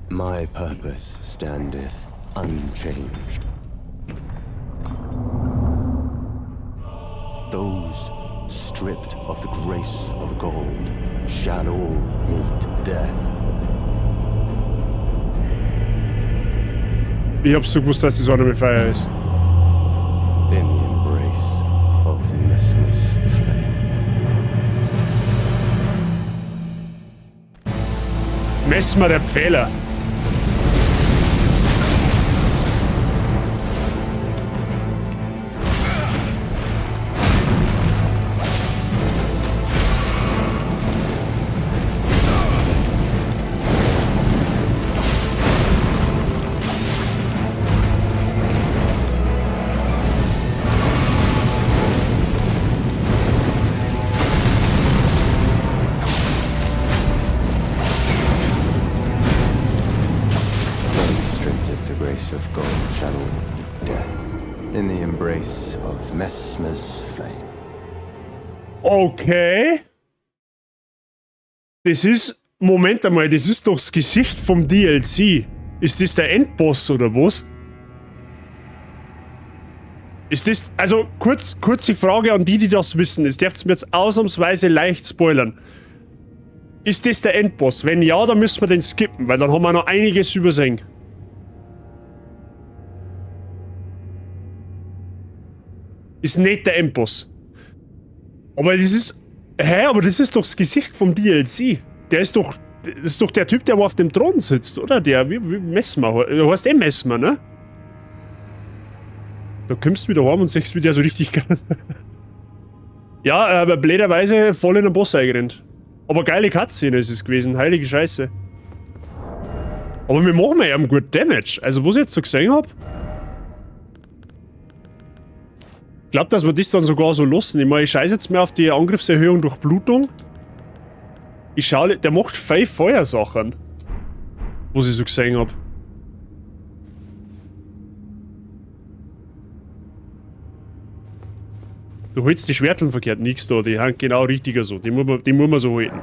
my purpose standeth unchanged. Those stripped of the grace of gold shall all meet death. Ich hab's so gewusst, dass das einer mit Feuer ist. In the embrace of Messmer's flame. Messmer, der Pfähler. Those stripped of the grace of gold shall all meet death. In the embrace of Messmer's flame. Okay. Das ist... Moment einmal, das ist doch das Gesicht vom DLC. Ist das der Endboss oder was? Ist das... Also, kurze Frage an die, die das wissen. Es dürft mir jetzt ausnahmsweise leicht spoilern. Ist das der Endboss? Wenn ja, dann müssen wir den skippen, weil dann haben wir noch einiges übersehen. Ist nicht der Endboss. Aber das ist... Hä? Aber das ist doch das Gesicht vom DLC. Der ist doch... Das ist doch der Typ, der wo auf dem Thron sitzt, oder? Der, wie Messmer. Der heißt eh Messmer, ne? Da kommst du wieder heim und siehst, wie der so richtig kann. Ja, aber blöderweise voll in den Boss eingerannt. Aber geile Cutscene ist es gewesen. Heilige Scheiße. Aber wir machen ja eben gut Damage. Also, was ich jetzt so gesehen hab. Ich glaub, dass wir das dann sogar so lassen. Ich meine, ich scheiße jetzt mehr auf die Angriffserhöhung durch Blutung. Ich schau, der macht 5 Feuersachen. Was ich so gesehen hab. Du holst die Schwerteln verkehrt, nix da, die haben genau richtiger so. Die muss man so halten.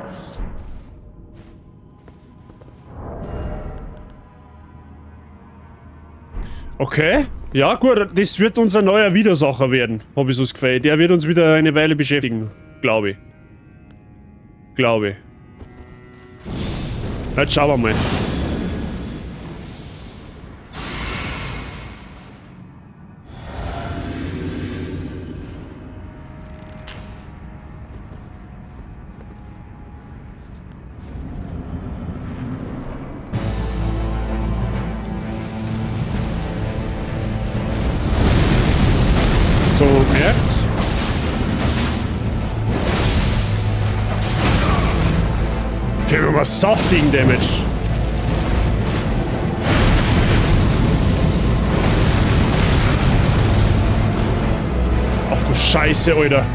Okay. Ja, gut, das wird unser neuer Widersacher werden, habe ich so das Gefühl. Der wird uns wieder eine Weile beschäftigen, glaube ich. Glaube ich. Jetzt schauen wir mal. So, merkt. Okay, wir haben saftigen Damage. Ach du Scheiße, Alter.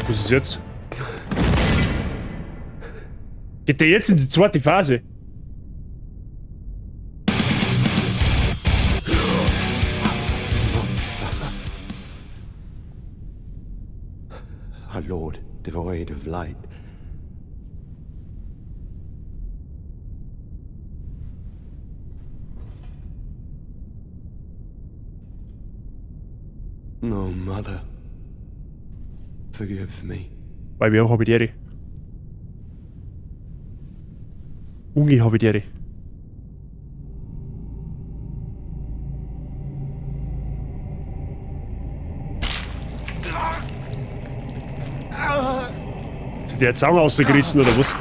Was ist jetzt? Geht der jetzt in die zweite Phase? Our Lord, devoid of light. No, Mother. Forgive me. Weil wir auch habe ich. Ungi habe ich. Ist der jetzt auch rausgerissen oder was?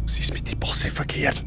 Was ist mit den Bosse verkehrt?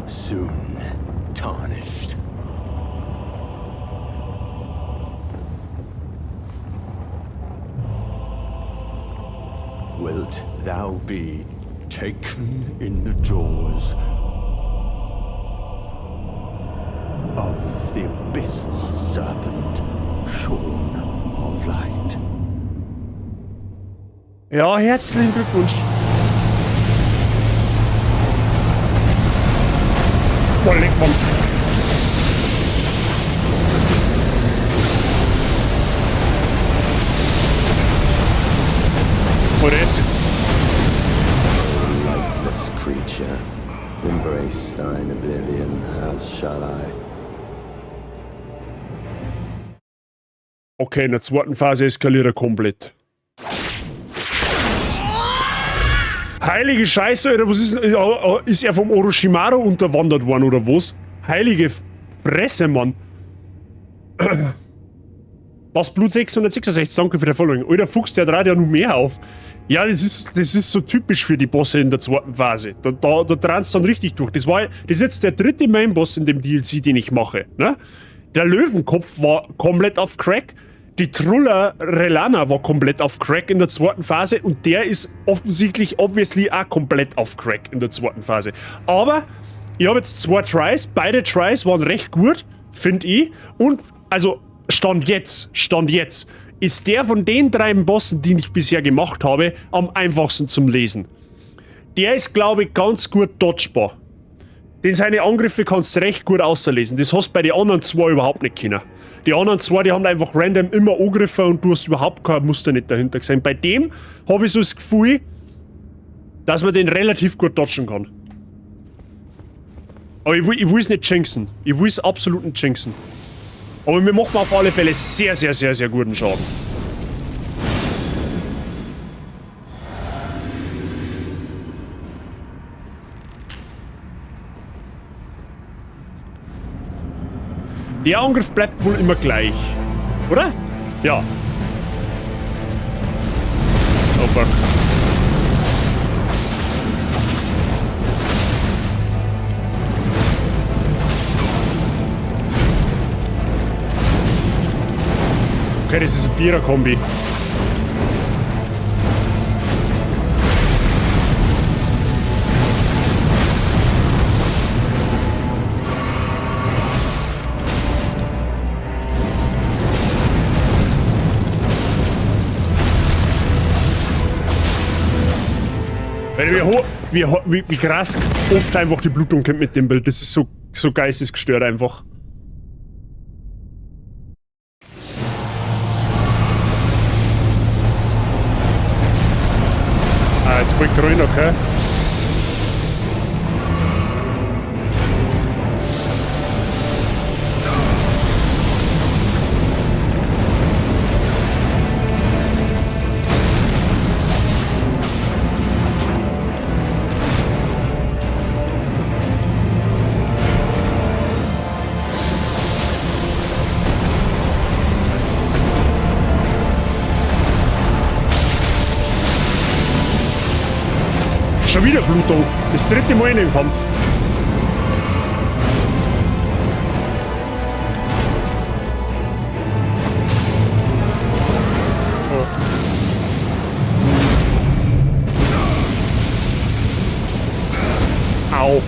Soon tarnished. Wilt thou be taken in the jaws of the abyssal serpent, shorn of light? Ja, herzlichen Glückwunsch. Boah, leck, Mann. Oder jetzt. Lightless creature, embrace thine oblivion, as shall I. Okay, in der zweiten Phase eskaliert er komplett. Heilige Scheiße, Alter, was ist denn? Ist er vom Orochimaru unterwandert worden oder was? Heilige Fresse, Mann. Was Blut 666, danke für den Following. Alter Fuchs, der dreht ja noch mehr auf. Ja, das ist so typisch für die Bosse in der zweiten Phase. Da drehst du dann richtig durch. Das ist jetzt der dritte Main-Boss in dem DLC, den ich mache. Ne? Der Löwenkopf war komplett auf Crack. Die Trulla Relana war komplett auf Crack in der zweiten Phase und der ist offensichtlich, obviously auch komplett auf Crack in der zweiten Phase. Aber ich habe jetzt 2 Tries, beide Tries waren recht gut, finde ich. Und, also, Stand jetzt, ist der von den 3 Bossen, die ich bisher gemacht habe, am einfachsten zum Lesen. Der ist, glaube ich, ganz gut dodgebar. Denn seine Angriffe kannst du recht gut auslesen. Das hast du bei den anderen 2 überhaupt nicht können. Die anderen 2, die haben einfach random immer angegriffen und du hast überhaupt kein Muster nicht dahinter gesehen. Bei dem habe ich so das Gefühl, dass man den relativ gut dodgen kann. Aber ich will es nicht jinxen. Ich will es absolut nicht jinxen. Aber wir machen auf alle Fälle sehr, sehr, sehr, sehr guten Schaden. Der Angriff bleibt wohl immer gleich. Oder? Ja. Oh fuck. Okay, das ist ein Vierer-Kombi. Wie krass oft einfach die Blutung kommt mit dem Bild. Das ist so, so geistesgestört einfach. Ah, jetzt bald grün, okay. Schon wieder Blutung. Das dritte Mal in dem Kampf. Oh. Au.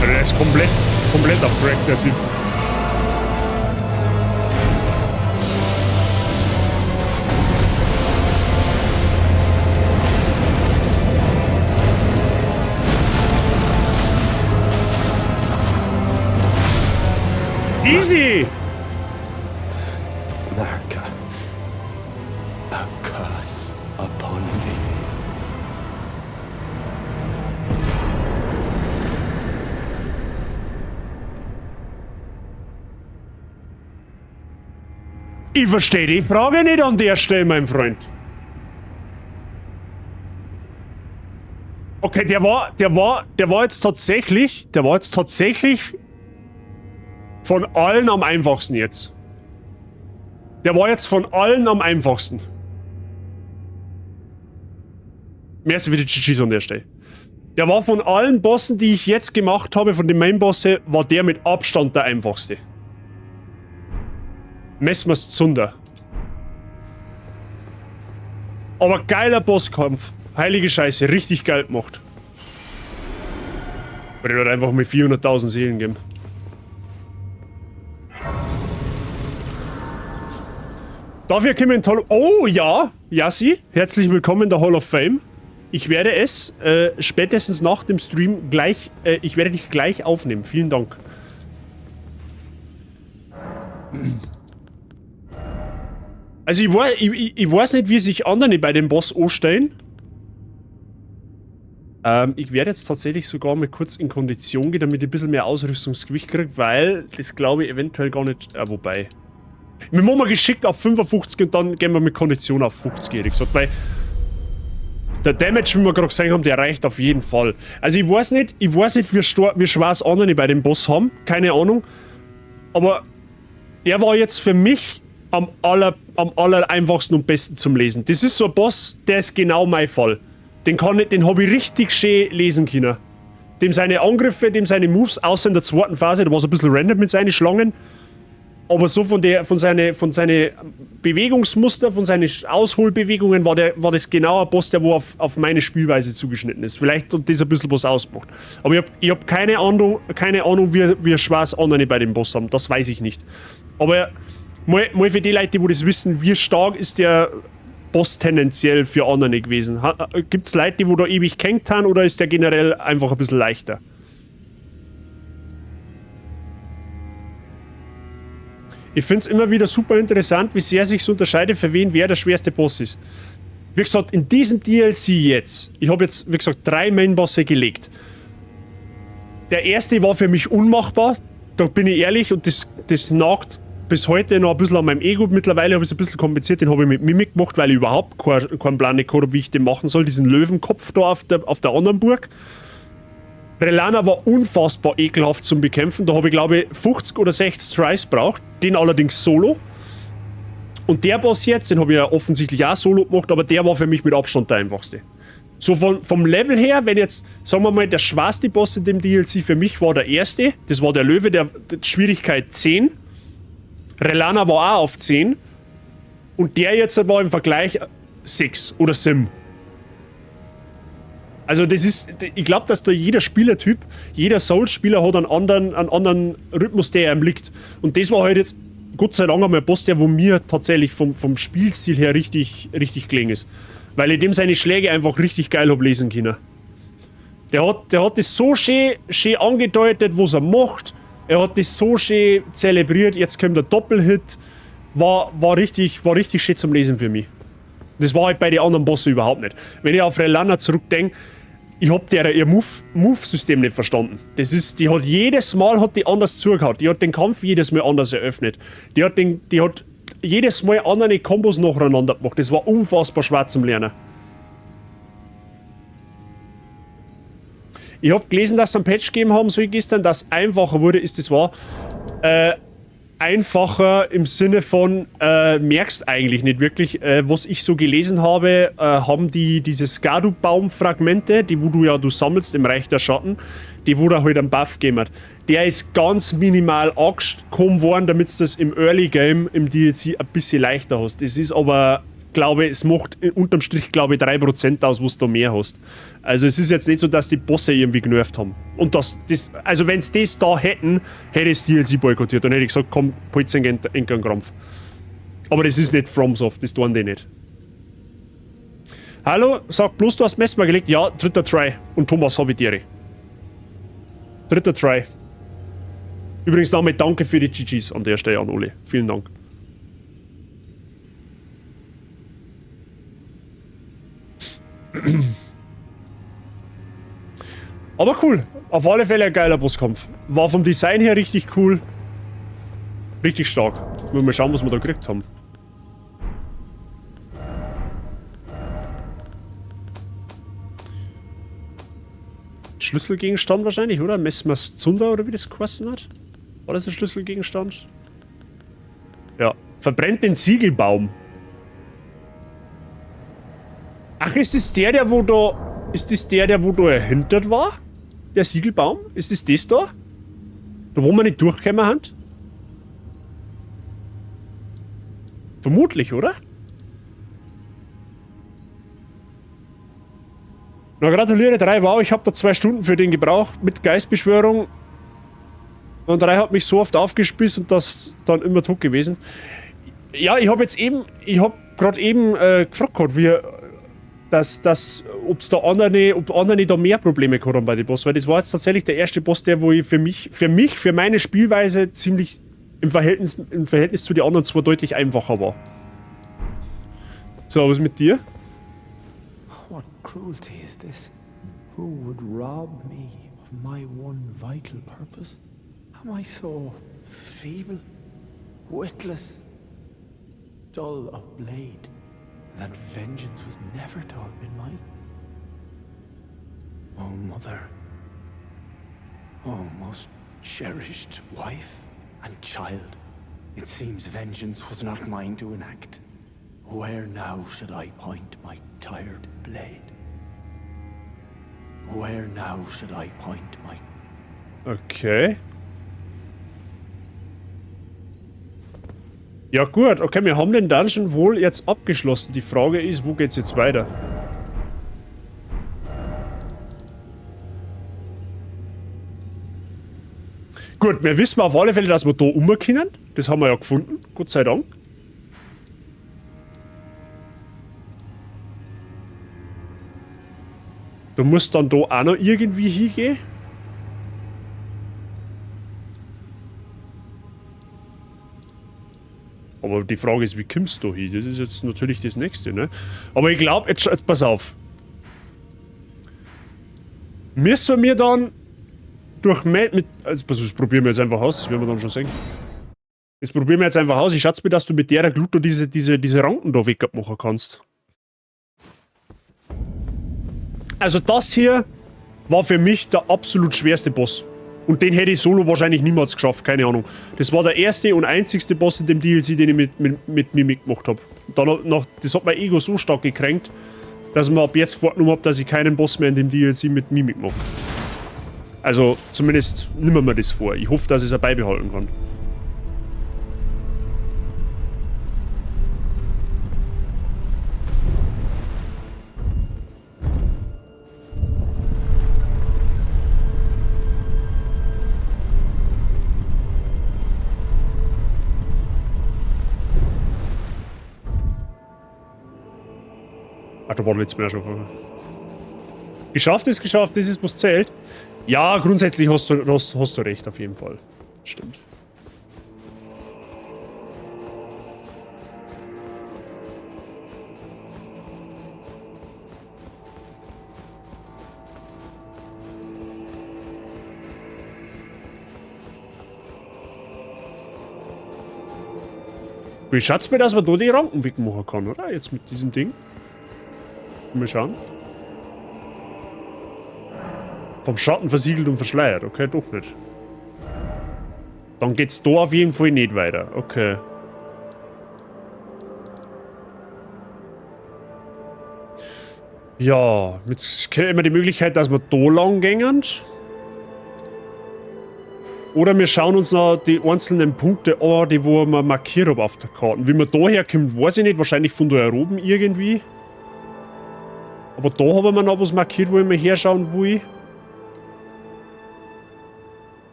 Der ist komplett auf Crack, der Typ. Easy! Marika, a curse upon thee. Ich verstehe die Frage nicht an der Stelle, mein Freund. Okay, der war jetzt tatsächlich, der war jetzt tatsächlich von allen am einfachsten jetzt. Der war jetzt von allen am einfachsten. Merci für die GGs an der Stelle. Der war von allen Bossen, die ich jetzt gemacht habe, von den Main-Bosse, war der mit Abstand der einfachste. Messmers Zunder. Aber geiler Bosskampf. Heilige Scheiße, richtig geil gemacht. Aber der hat einfach mit 400.000 Seelen gegeben. Dafür können wir in tolle... Oh ja, Yassi, herzlich willkommen in der Hall of Fame. Ich werde es spätestens nach dem Stream gleich... ich werde dich gleich aufnehmen. Vielen Dank. Also ich weiß nicht, wie sich andere bei dem Boss anstellen. Ich werde jetzt tatsächlich sogar mal kurz in Kondition gehen, damit ich ein bisschen mehr Ausrüstungsgewicht kriege, weil das glaube ich eventuell gar nicht... wobei... Wir machen mal geschickt auf 55 und dann gehen wir mit Kondition auf 50, ehrlich gesagt, weil der Damage, wie wir gerade gesehen haben, der reicht auf jeden Fall. Also ich weiß nicht, wie schwer es andere bei dem Boss haben, keine Ahnung. Aber der war jetzt für mich am aller einfachsten und besten zum Lesen. Das ist so ein Boss, der ist genau mein Fall. Den habe ich richtig schön lesen können. Dem seine Angriffe, dem seine Moves, außer in der zweiten Phase, da war es ein bisschen random mit seinen Schlangen. Aber so von seine Bewegungsmuster, von seinen Ausholbewegungen war das genau ein Boss, der wo auf meine Spielweise zugeschnitten ist. Vielleicht hat das ein bisschen was ausgemacht. Aber ich hab keine Ahnung, wie schwer es andere bei dem Boss haben. Das weiß ich nicht. Aber mal für die Leute, die das wissen, wie stark ist der Boss tendenziell für andere gewesen? Gibt's Leute, die wo da ewig gehängt haben, oder ist der generell einfach ein bisschen leichter? Ich finde es immer wieder super interessant, wie sehr sich unterscheidet, für wen wer der schwerste Boss ist. Wie gesagt, in diesem DLC jetzt, ich habe jetzt, wie gesagt, 3 Main-Bosse gelegt. Der erste war für mich unmachbar, da bin ich ehrlich, und das nagt bis heute noch ein bisschen an meinem Ego. Mittlerweile habe ich es ein bisschen kompliziert, den habe ich mit Mimic gemacht, weil ich überhaupt keinen Plan nicht gehabt habe, wie ich den machen soll, diesen Löwenkopf da auf der anderen Burg. Rellana war unfassbar ekelhaft zum Bekämpfen, da habe ich glaube ich 50 oder 60 Tries gebraucht, den allerdings solo. Und der Boss jetzt, den habe ich ja offensichtlich auch solo gemacht, aber der war für mich mit Abstand der einfachste. So vom Level her, wenn jetzt, sagen wir mal, der schwerste Boss in dem DLC für mich war der erste, das war der Löwe, der Schwierigkeit 10. Rellana war auch auf 10. Und der jetzt war im Vergleich 6 oder 7. Also das ist, ich glaub, dass da jeder Spielertyp, jeder Souls-Spieler hat einen anderen Rhythmus, der ihm liegt. Und das war halt jetzt, Gott sei Dank, einmal ein Boss, der wo mir tatsächlich vom Spielstil her richtig, richtig gelegen ist. Weil ich dem seine Schläge einfach richtig geil hab lesen können. Der hat das so schön angedeutet, was er macht. Er hat das so schön zelebriert. Jetzt kommt der Doppelhit. War richtig schön zum Lesen für mich. Das war halt bei den anderen Bossen überhaupt nicht. Wenn ich auf Rellana zurückdenke, ich hab der ihr Move-System nicht verstanden. Das ist, die hat jedes Mal hat die anders zugehauen. Die hat den Kampf jedes Mal anders eröffnet. Die hat jedes Mal andere Kombos nacheinander gemacht. Das war unfassbar schwer zum Lernen. Ich hab gelesen, dass es einen Patch gegeben haben soll gestern, dass einfacher wurde, ist das wahr? Einfacher im Sinne von, merkst eigentlich nicht wirklich. Was ich so gelesen habe, haben die diese Skadu-Baum-Fragmente, die wo du ja du sammelst im Reich der Schatten, die wo da halt einen Buff gegeben hat. Der ist ganz minimal angekommen worden, damit du das im Early Game, im DLC ein bisschen leichter hast. Das ist aber, glaube ich, es macht unterm Strich, glaube ich, 3% aus, was du da mehr hast. Also es ist jetzt nicht so, dass die Bosse irgendwie genervt haben. Und das, also wenn's das da hätten, hätte ich das DLC boykottiert. Dann hätte ich gesagt, komm, Polzen in den Krampf. Aber das ist nicht FromSoft, das tun die nicht. Hallo, sag bloß, du hast Messmer gelegt. Ja, dritter Try. Und Thomas, hab ich dir. Dritter Try. Übrigens nochmal danke für die GGs an der Stelle an Ole. Vielen Dank. Aber cool. Auf alle Fälle ein geiler Bosskampf. War vom Design her richtig cool. Richtig stark. Müssen wir mal schauen, was wir da gekriegt haben. Schlüsselgegenstand wahrscheinlich, oder? Messmers Zunder, oder wie das geheißen hat? War das ein Schlüsselgegenstand? Ja. Verbrennt den Siegelbaum. Ach, ist das der, der wo da... Ist das der, der wo da erhindert war? Der Siegelbaum? Ist das das da? Da wo wir nicht durchgekommen haben? Vermutlich, oder? Na, gratuliere 3, wow, ich hab da 2 Stunden für den gebraucht mit Geistbeschwörung. Und 3 hat mich so oft aufgespießt und das dann immer tot gewesen. Ja, ich hab jetzt eben, ich hab grad eben gefragt gehabt, wie, dass, dass, ob's da andere, ob andere da mehr Probleme gehabt haben bei den Boss, weil das war jetzt tatsächlich der erste Boss, der, wo ich für meine Spielweise ziemlich im Verhältnis zu den anderen zwei deutlich einfacher war. So, was ist mit dir? What cruelty is this? Who would rob me of my one vital purpose? Am I so feeble, witless, dull of blade, that vengeance was never to have been mine? Oh, mother, oh, most cherished wife and child, it seems vengeance was not mine to enact. Where now should I point my tired blade? Where now should I point my... Okay. Ja gut, okay, wir haben den Dungeon wohl jetzt abgeschlossen. Die Frage ist, wo geht's jetzt weiter? Gut, wir wissen auf alle Fälle, dass wir da umkehren. Das haben wir ja gefunden, Gott sei Dank. Du musst dann da auch noch irgendwie hingehen. Aber die Frage ist, wie kommst du hin? Das ist jetzt natürlich das Nächste, ne? Aber ich glaube, jetzt pass auf. Müssen wir dann durch mit. Also, pass auf, das probieren wir jetzt einfach aus, das werden wir dann schon sehen. Das probieren wir jetzt einfach aus. Ich schätze mir, dass du mit der Glut da diese Ranken da wegmachen kannst. Also das hier war für mich der absolut schwerste Boss. Und den hätte ich solo wahrscheinlich niemals geschafft, keine Ahnung. Das war der erste und einzigste Boss in dem DLC, den ich mit Mimic gemacht habe. Das hat mein Ego so stark gekränkt, dass ich mir ab jetzt vorgenommen habe, dass ich keinen Boss mehr in dem DLC mit Mimic mache. Also zumindest nehmen wir das vor. Ich hoffe, dass ich es auch beibehalten kann. Ach, da war letztes Mal schon vorher. Geschafft ist geschafft, das ist, was zählt. Ja, grundsätzlich hast du recht, auf jeden Fall. Stimmt. Wie schaut's mir, dass man da die Ranken wegmachen kann, oder? Jetzt mit diesem Ding. Mal schauen. Vom Schatten versiegelt und verschleiert. Okay, doch nicht. Dann geht's da auf jeden Fall nicht weiter. Okay. Ja, jetzt immer die Möglichkeit, dass wir da lang gehen. Oder wir schauen uns noch die einzelnen Punkte an, die wo man markiert hat auf der Karte. Wie man da herkommt, weiß ich nicht. Wahrscheinlich von da oben irgendwie. Aber da haben wir noch was markiert, wo ich mal herschauen will.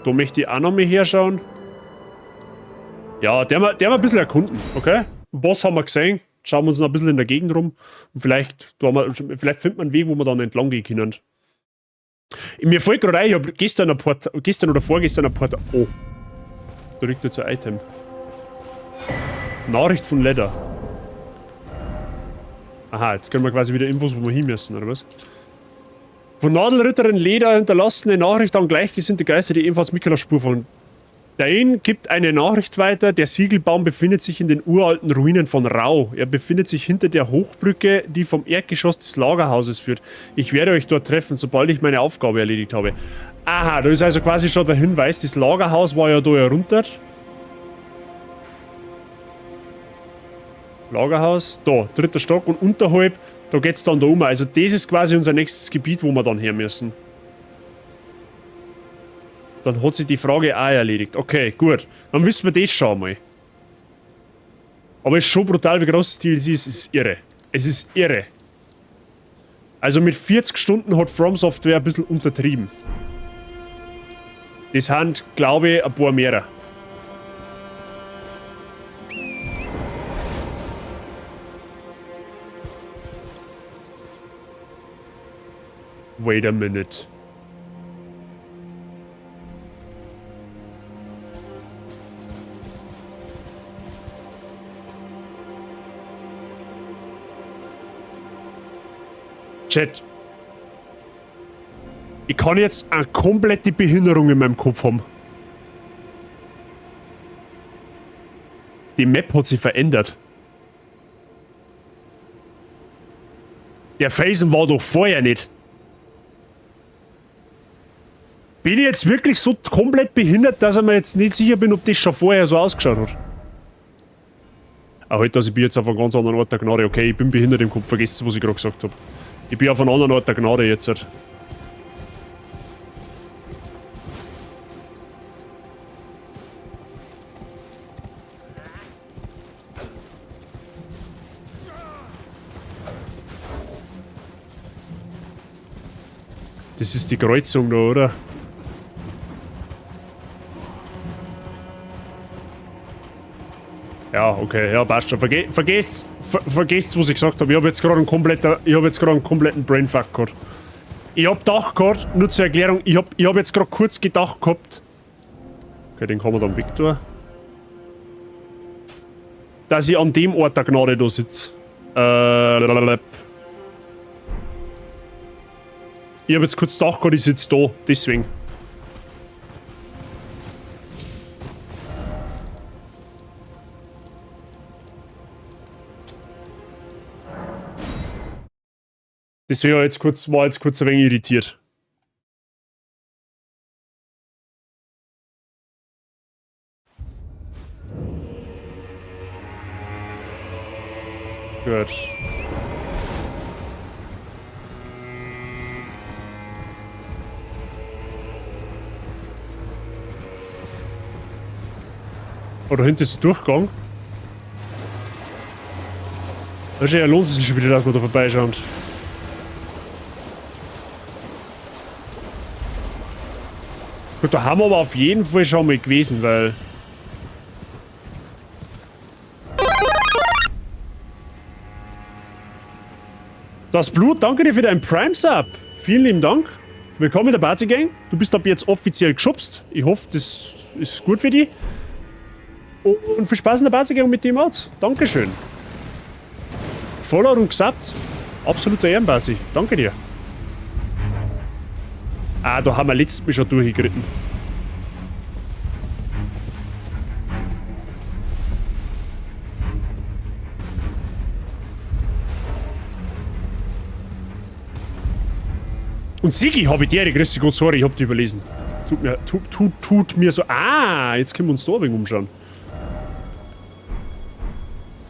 Da möchte ich auch noch mal herschauen. Ja, der mal ein bisschen erkunden, okay? Boss haben wir gesehen. Schauen wir uns noch ein bisschen in der Gegend rum. Und vielleicht findet man einen Weg, wo wir dann entlang gehen können. Mir fällt gerade ein, ich hab gestern oder vorgestern ein paar... Oh. Da liegt jetzt ein Item. Nachricht von Leda. Aha, jetzt können wir quasi wieder Infos, wo wir hin müssen, oder was? Von Nadelritterin Leda hinterlassene Nachricht an gleichgesinnte Geister, die ebenfalls Mikolas Spur folgen. Dain gibt eine Nachricht weiter. Der Siegelbaum befindet sich in den uralten Ruinen von Rau. Er befindet sich hinter der Hochbrücke, die vom Erdgeschoss des Lagerhauses führt. Ich werde euch dort treffen, sobald ich meine Aufgabe erledigt habe. Aha, da ist also quasi schon der Hinweis. Das Lagerhaus war ja da herunter. Lagerhaus, da, dritter Stock und unterhalb, da geht's dann da um. Also das ist quasi unser nächstes Gebiet, wo wir dann her müssen. Dann hat sich die Frage auch erledigt. Okay, gut. Dann wissen wir das schon mal. Aber es ist schon brutal, wie groß das DLC ist. Es ist irre. Es ist irre. Also mit 40 Stunden hat From Software ein bisschen untertrieben. Das sind, glaube ich, ein paar mehr. Wait a minute. Chat. Ich kann jetzt eine komplette Behinderung in meinem Kopf haben. Die Map hat sich verändert. Der Felsen war doch vorher nicht. Bin ich jetzt wirklich so komplett behindert, dass ich mir jetzt nicht sicher bin, ob das schon vorher so ausgeschaut hat? Ah, halt, also ich bin jetzt auf einem ganz anderen Ort der Gnade. Okay, ich bin behindert im Kopf, vergesst, was ich gerade gesagt habe. Ich bin auf einem anderen Ort der Gnade jetzt. Das ist die Kreuzung da, oder? Ja, okay, ja, passt schon. Vergesst, was ich gesagt habe. Ich habe jetzt gerade einen kompletten Brainfuck gehabt. Ich habe gedacht gehabt, nur zur Erklärung, ich hab jetzt gerade kurz gedacht gehabt, Okay, den kann man dann weg tun. Dass ich an dem Ort der Gnade da sitze. Ich habe jetzt kurz gedacht, ich sitze da, deswegen. Deswegen war jetzt kurz ein wenig irritiert. Gut. Oh, da hinten ist der Durchgang. Wahrscheinlich lohnt es sich schon wieder, dass wir da vorbeischauen. Gut, da haben wir aber auf jeden Fall schon mal gewesen, weil... Das Blut, danke dir für deinen Prime-Sub. Vielen lieben Dank. Willkommen in der Bazi Gang. Du bist ab jetzt offiziell geschubst. Ich hoffe, das ist gut für dich. Und viel Spaß in der Bazi Gang mit dem Mods. Dankeschön. Follower und gesubbt. Absoluter Ehrenbazi. Danke dir. Ah, da haben wir letztes Mal schon durchgeritten. Und Sigi, habe ich dir, grüß dich Gott, sorry, ich hab dich überlesen. Tut mir so. Ah, jetzt können wir uns da ein wenig umschauen.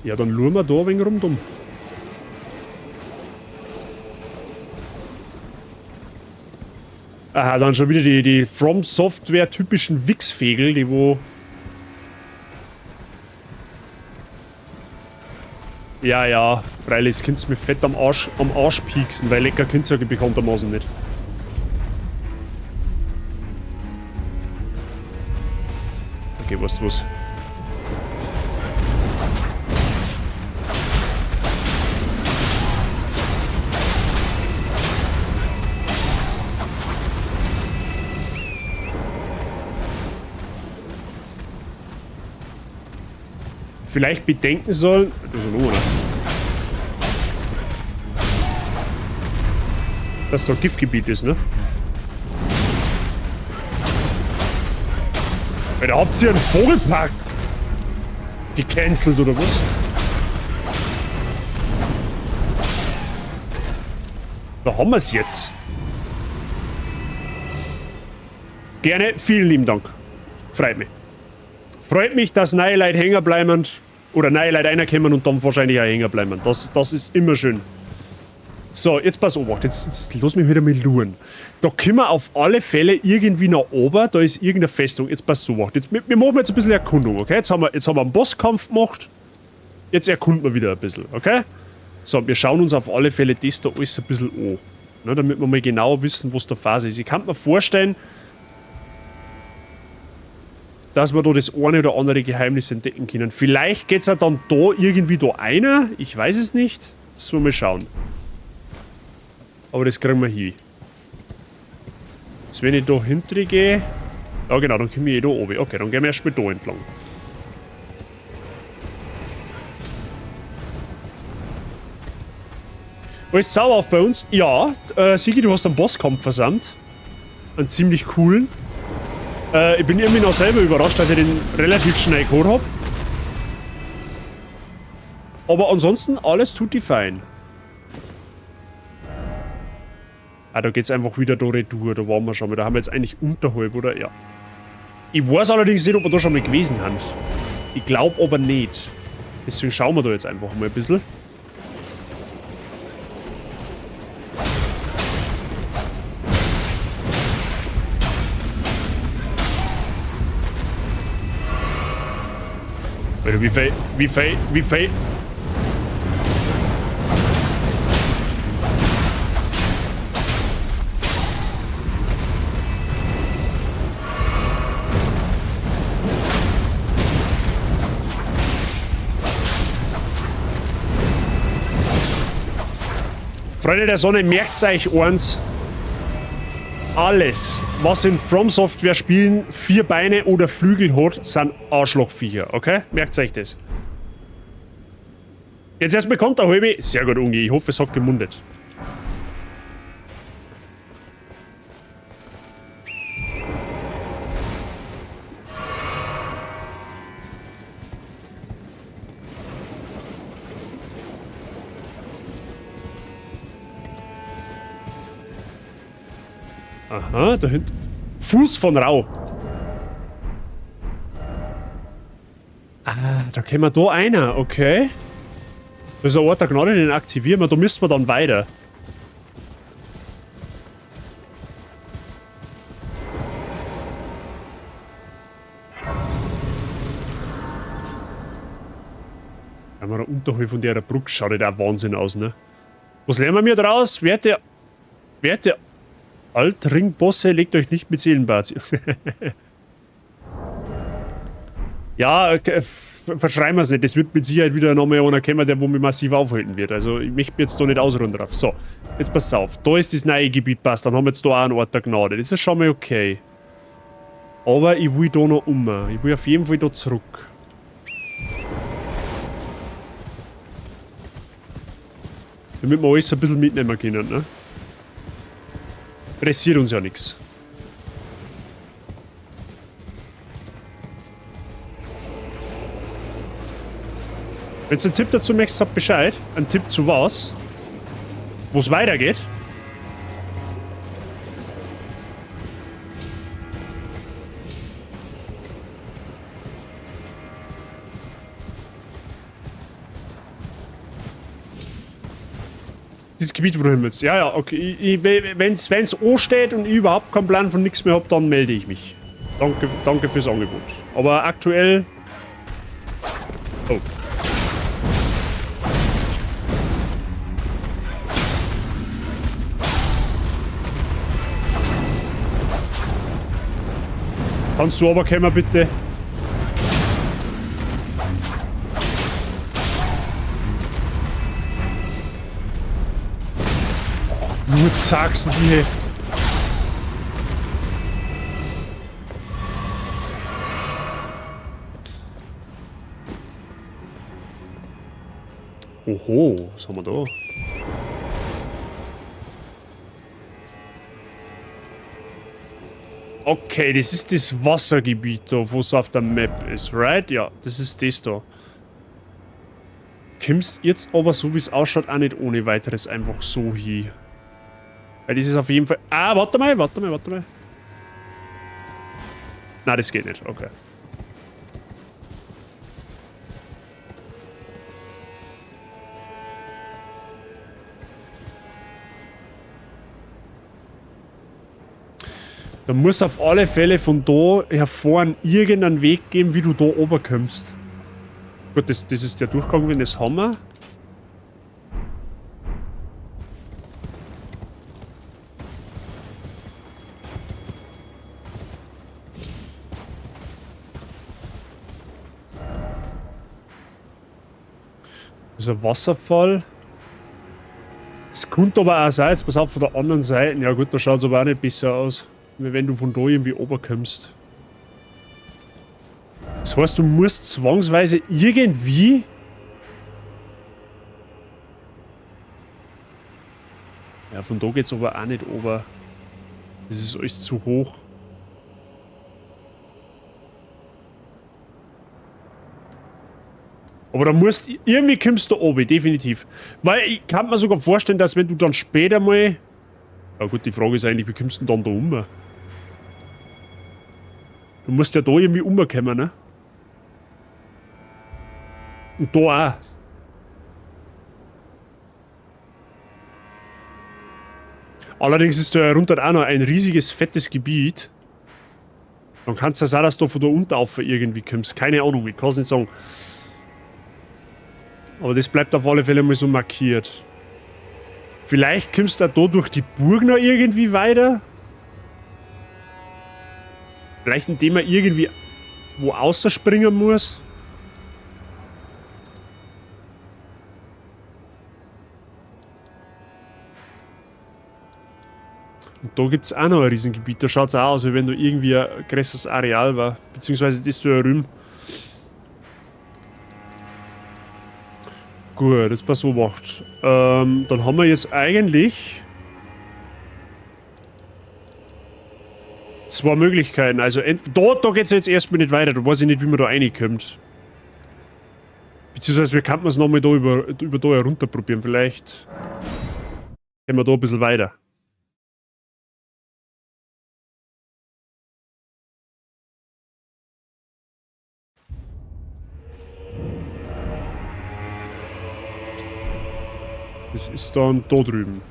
Ja, dann schauen wir da ein wenig rundum. Aha, dann schon wieder die From Software typischen Wichsfegel, die wo... Ja, ja, freilich, das könnt's mir fett am Arsch pieksen, weil lecker könnt's ja bekanntermaßen nicht. Okay, weißt du was? Vielleicht bedenken sollen. Das ist ein Ohr, dass da Giftgebiet ist, ne? Da habt ihr einen Vogelpark gecancelt, oder was? Da haben wir's jetzt. Gerne, vielen lieben Dank. Freut mich. Freut mich, dass neue Leute hängen bleiben. Oder neue Leute reinkommen und dann wahrscheinlich auch hängen bleiben. Das ist immer schön. So, jetzt pass auf, jetzt lass mich wieder mal luren. Da können wir auf alle Fälle irgendwie nach oben, da ist irgendeine Festung. Jetzt pass auf, jetzt, wir machen jetzt ein bisschen Erkundung, okay? Jetzt haben wir einen Bosskampf gemacht. Jetzt erkunden wir wieder ein bisschen, okay? So, wir schauen uns auf alle Fälle das da alles ein bisschen an. Ne, damit wir mal genau wissen, was da Phase ist. Ich kann mir vorstellen, dass wir da das eine oder andere Geheimnis entdecken können. Vielleicht geht's ja dann da irgendwie da einer. Ich weiß es nicht. Müssen wir mal schauen. Aber das kriegen wir hin. Jetzt, wenn ich da hinten gehe... Ja genau, dann komme ich eh da oben. Okay, dann gehen wir erstmal da entlang. Alles sauer auf bei uns? Ja, Sigi, du hast einen Bosskampf versandt. Einen ziemlich coolen. Ich bin irgendwie noch selber überrascht, dass ich den relativ schnell geholt hab. Aber ansonsten, alles tut die fein. Ah, da geht's einfach wieder da retour. Da waren wir schon mal. Da haben wir jetzt eigentlich unterhalb, oder? Ja. Ich weiß allerdings nicht, ob wir da schon mal gewesen haben. Ich glaub aber nicht. Deswegen schauen wir da jetzt einfach mal ein bisschen. Alter, wie viel? Freunde der Sonne, merkt euch eins. Alles, was in From Software Spielen 4 Beine oder Flügel hat, sind Arschlochviecher, okay? Merkt euch das. Jetzt erstmal kommt der halbe. Sehr gut, Ungi. Ich hoffe, es hat gemundet. Aha, da hinten. Fuß von Rau. Ah, da können wir da einer, okay. Das ist ein Ort der Gnade, den aktivieren wir. Da müssen wir dann weiter. Wenn wir da unterhalb von der Brücke schaut, das auch Wahnsinn aus, ne? Was lernen wir draus? Werte Altringbosse, legt euch nicht mit Seelenbart. Ja, okay, verschreiben wir es nicht. Das wird mit Sicherheit wieder nochmal einer kommen, der wo mich massiv aufhalten wird. Also ich möchte mich jetzt da nicht ausruhen drauf. So, jetzt pass auf. Da ist das neue Gebiet, passt. Dann haben wir jetzt da auch einen Ort der Gnade. Das ist schon mal okay. Aber ich will da noch um. Ich will auf jeden Fall da zurück. Damit wir alles ein bisschen mitnehmen können, ne? Pressiert uns ja nichts. Wenn du einen Tipp dazu möchtest, sag Bescheid. Ein Tipp zu was? Wo es weitergeht. Dieses Gebiet, wo du hin willst. Ja, ja, okay. Wenn's ansteht und ich überhaupt keinen Plan von nichts mehr hab, dann melde ich mich. Danke, danke fürs Angebot. Aber aktuell... Oh. Kannst du aber kommen, bitte? Ach, Sachsen, die. Oho, was haben wir da? Okay, das ist das Wassergebiet da, wo es auf der Map ist, right? Ja, das ist das da. Kommst jetzt aber, so wie es ausschaut, auch nicht ohne weiteres einfach so hin. Weil das ist auf jeden Fall... Ah, warte mal, warte mal, warte mal. Nein, das geht nicht, okay. Da muss auf alle Fälle von da hervor irgendeinen Weg geben, wie du da oben kommst. Gut, das ist der Durchgang, wenn das haben wir. Das ist ein Wasserfall. Es könnte aber auch sein, jetzt pass auf, von der anderen Seite. Ja gut, da schaut es aber auch nicht besser aus. Wenn du von da irgendwie oben kommst. Das heißt, du musst zwangsweise irgendwie... Ja, von da geht's aber auch nicht oben. Das ist alles zu hoch. Aber da musst... Irgendwie kommst du oben, definitiv. Weil ich kann mir sogar vorstellen, dass wenn du dann später mal... Ja gut, die Frage ist eigentlich, wie kommst du denn dann da um? Du musst ja da irgendwie umkommen, ne? Und da auch. Allerdings ist da herunter auch noch ein riesiges, fettes Gebiet. Dann kannst du ja sein, dass du von da unten auf irgendwie kommst. Keine Ahnung, ich kann es nicht sagen. Aber das bleibt auf alle Fälle mal so markiert. Vielleicht kommst du auch da durch die Burg noch irgendwie weiter. Vielleicht indem man irgendwie wo außerspringen muss. Und Und da gibt es auch noch ein Riesengebiet. Da schaut es auch aus, wie wenn da irgendwie ein größeres Areal war. Beziehungsweise das da drüben. Gut, das war so gemacht. Dann haben wir jetzt eigentlich zwei Möglichkeiten. Also da geht es jetzt erstmal nicht weiter. Da weiß ich nicht, wie man da reinkommt. Beziehungsweise wir könnten es nochmal da über da herunter probieren. Vielleicht gehen wir da ein bisschen weiter. Das ist dann da drüben.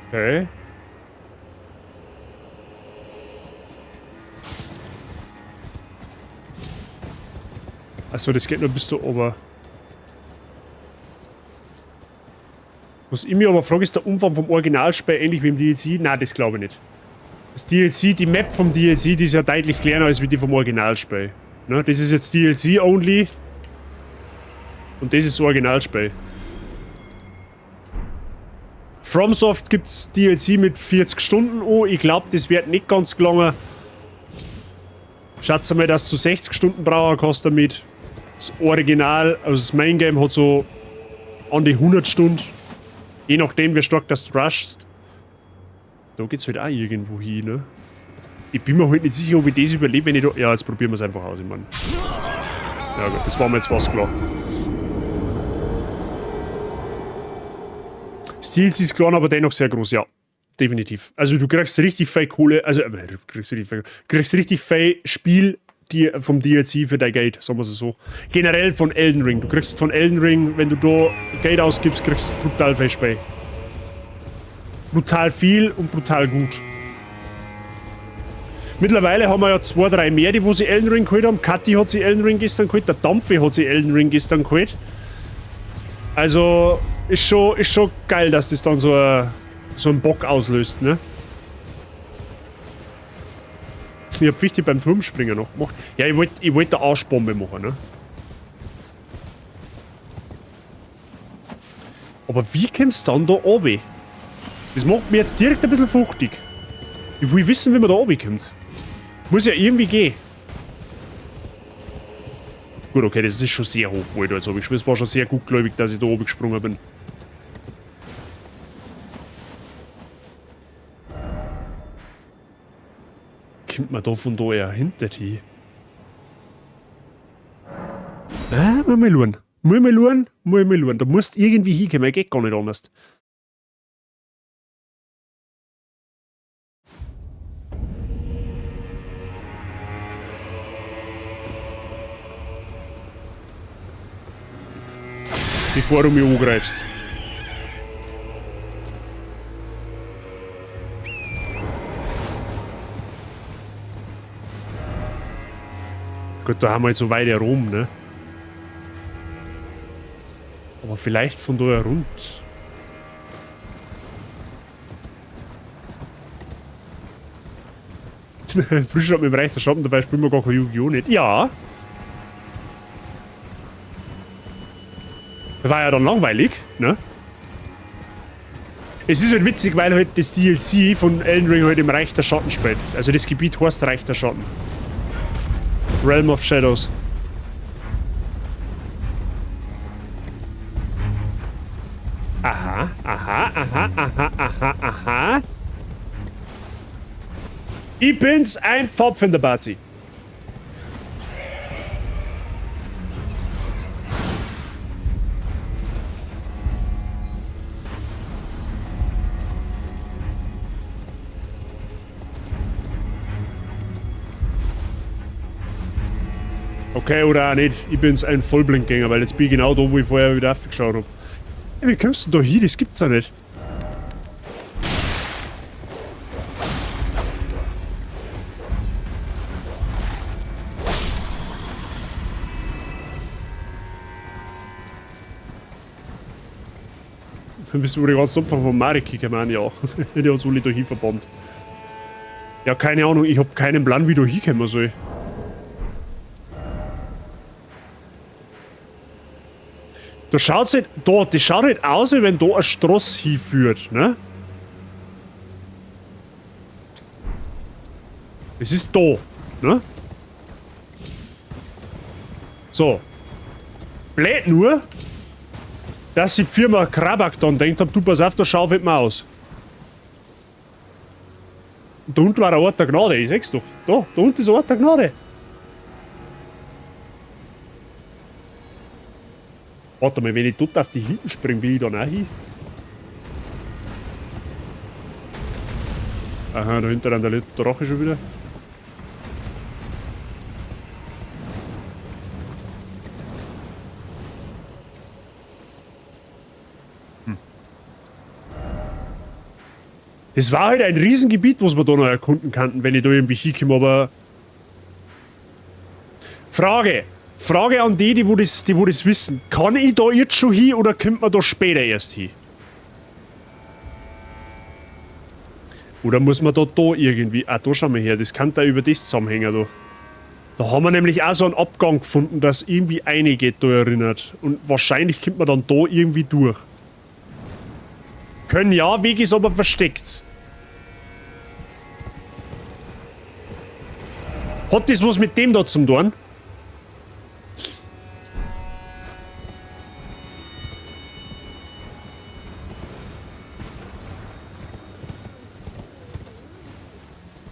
Okay. Achso, das geht nur bis da oben. Was ich mir aber frage, ist der Umfang vom Originalspiel ähnlich wie im DLC? Nein, das glaube ich nicht. Das DLC, die Map vom DLC, die ist ja deutlich kleiner als wie die vom Originalspiel. Ne? Das ist jetzt DLC only. Und das ist das Originalspiel. FromSoft gibt's DLC mit 40 Stunden an. Ich glaube, das wird nicht ganz gelangen. Schätze mal, dass du 60 Stunden brauchen kannst damit. Das Original, also das Main Game hat so an die 100 Stunden. Je nachdem, wie stark das du rushst. Da geht's halt auch irgendwo hin, ne? Ich bin mir halt nicht sicher, ob ich das überlebe, wenn ich da... Ja, jetzt probieren wir es einfach aus, ich mein. Ja gut, das war mir jetzt fast klar. Das DLC ist klein, aber dennoch sehr groß, ja. Definitiv. Also du kriegst richtig viel Kohle, also du kriegst richtig viel, kriegst richtig viel Spiel die, vom DLC für dein Geld, sagen wir es so. Generell von Elden Ring. Du kriegst von Elden Ring, wenn du da Geld ausgibst, kriegst du brutal viel Spiel. Brutal viel und brutal gut. Mittlerweile haben wir ja 2, 3 mehr, die wo sie Elden Ring geholt haben. Kathi hat sich Elden Ring gestern geholt, der Dampfi hat sich Elden Ring gestern geholt. Also ist schon geil, dass das dann so einen Bock auslöst, ne? Ich hab wichtig beim Turmspringer noch gemacht. Ja, ich wollt da Arschbombe machen, ne? Aber wie kommst du dann da runter? Das macht mir jetzt direkt ein bisschen fuchtig. Ich will wissen, wie man da runterkommt. Muss ja irgendwie gehen. Gut, okay, das ist schon sehr hoch, wo ich da jetzt oben gesprungen bin. Es war schon sehr gutgläubig, dass ich da oben gesprungen bin. Kommt man da von da eher hinter die? Ah, muss mal schauen. Muss mal schauen, muss mal schauen. Da musst du irgendwie hinkommen, geht gar nicht anders. Bevor du mich angreifst. Gut, da haben wir jetzt so weit herum, ne? Aber vielleicht von da herunter. Frühstück mit dem Reich der Schatten, dabei spielen wir gar kein Yu-Gi-Oh! Nicht. Ja! War ja dann langweilig, ne? Es ist halt witzig, weil halt das DLC von Elden Ring halt im Reich der Schatten spielt. Also das Gebiet heißt Reich der Schatten. Realm of Shadows. Aha, aha, aha, aha, aha, aha. Ich bin's, ein Pfadfinder, Bazi. Okay, oder auch nicht. Ich bin's ein Vollblindgänger, weil jetzt bin ich genau da, wo ich vorher wieder aufgeschaut hab. Wie kommst du denn da hin? Das gibt's ja nicht. Dann bist du die ganzen Opfer von Marek gekommen, ja. Die uns alle da hin verbannt. Ja, keine Ahnung, ich hab keinen Plan, wie ich da hinkommen soll. Da schaut's halt, da, das schaut halt aus, wie wenn da eine Straße hinführt, ne? Es ist da, ne? So. Blöd nur, dass die Firma Krabak dann denkt hab, du pass auf, da schaufelt man aus. Und da unten war der Ort der Gnade, ich seh's doch. Da unten ist der Ort der Gnade. Warte mal, wenn ich dort auf die hinten springe, bin ich dann auch hin? Aha, da hinten rennt der Drache schon wieder. Es war halt ein Riesengebiet, was wir da noch erkunden könnten, wenn ich da irgendwie hinkomme, aber... Frage! Frage an die, die wo das wissen. Kann ich da jetzt schon hin oder kommt man da später erst hin? Oder muss man da irgendwie... Ah, da schauen wir her, das kann da über das zusammenhängen da. Da haben wir nämlich auch so einen Abgang gefunden, dass irgendwie eine geht da erinnert. Und wahrscheinlich kommt man dann da irgendwie durch. Können ja, Weg ist aber versteckt. Hat das was mit dem da zum tun?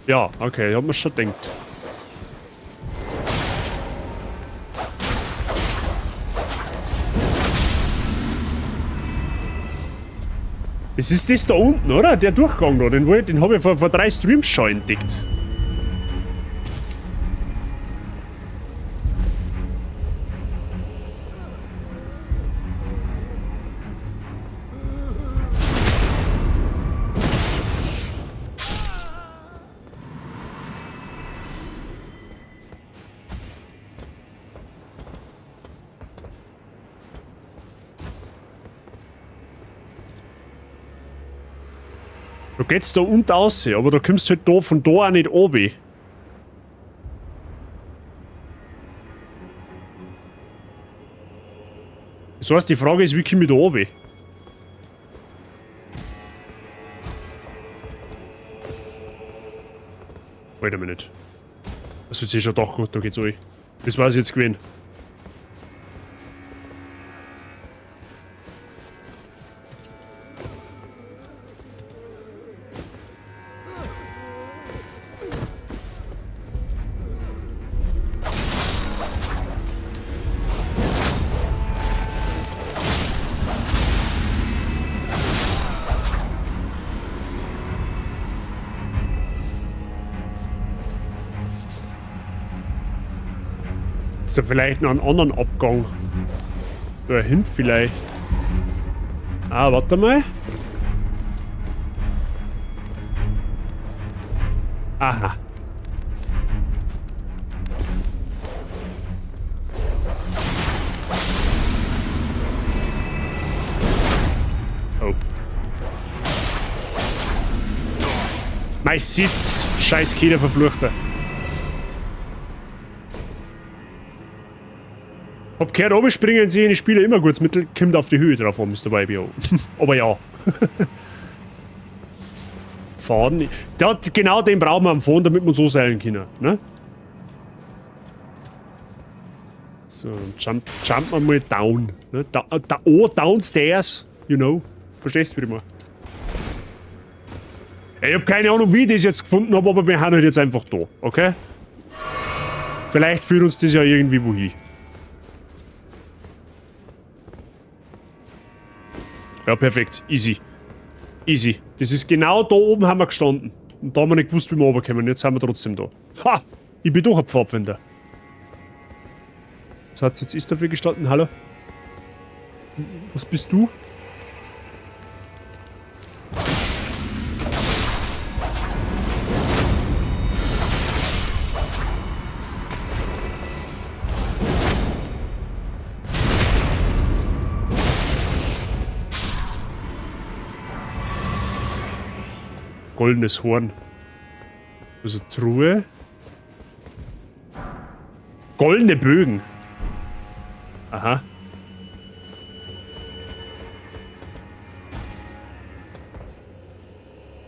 Ja, okay, ich hab mir schon gedacht. Das ist das da unten, oder? Der Durchgang da, den hab ich vor 3 Streams schon entdeckt. Da geht's da unten raus, aber da kommst du halt da von da auch nicht runter. Das heißt, die Frage ist, wie komme ich da runter? Wait a minute. Das ist schon doch gut, da geht's rein. Das war's jetzt gewesen. Ist da vielleicht noch einen anderen Abgang? Da hinten vielleicht. Ah, warte mal. Aha. Oh. Mein Sitz! Scheiß Kinder, Verfluchter. Hab gehört, oben springen sie in die Spieler immer gutes Mittel, kommt auf die Höhe drauf an, Mister YBO. Aber ja. Faden. Ja, genau den brauchen wir am Faden, damit wir uns so seilen können. Ne? So, jump wir mal down. Ne? Da, da, oh, downstairs, you know. Verstehst du, wie ich meine? Ich hab keine Ahnung, wie ich das jetzt gefunden hab, aber wir haben halt jetzt einfach da, okay? Vielleicht führt uns das ja irgendwie wohin. Ja, perfekt. Easy. Easy. Das ist genau da oben haben wir gestanden. Und da haben wir nicht gewusst, wie wir runterkommen. Jetzt sind wir trotzdem da. Ha! Ich bin doch ein Pfadfinder. Was hat's jetzt ist dafür gestanden? Hallo? Was bist du? Goldenes Horn. Also Truhe. Goldene Bögen. Aha.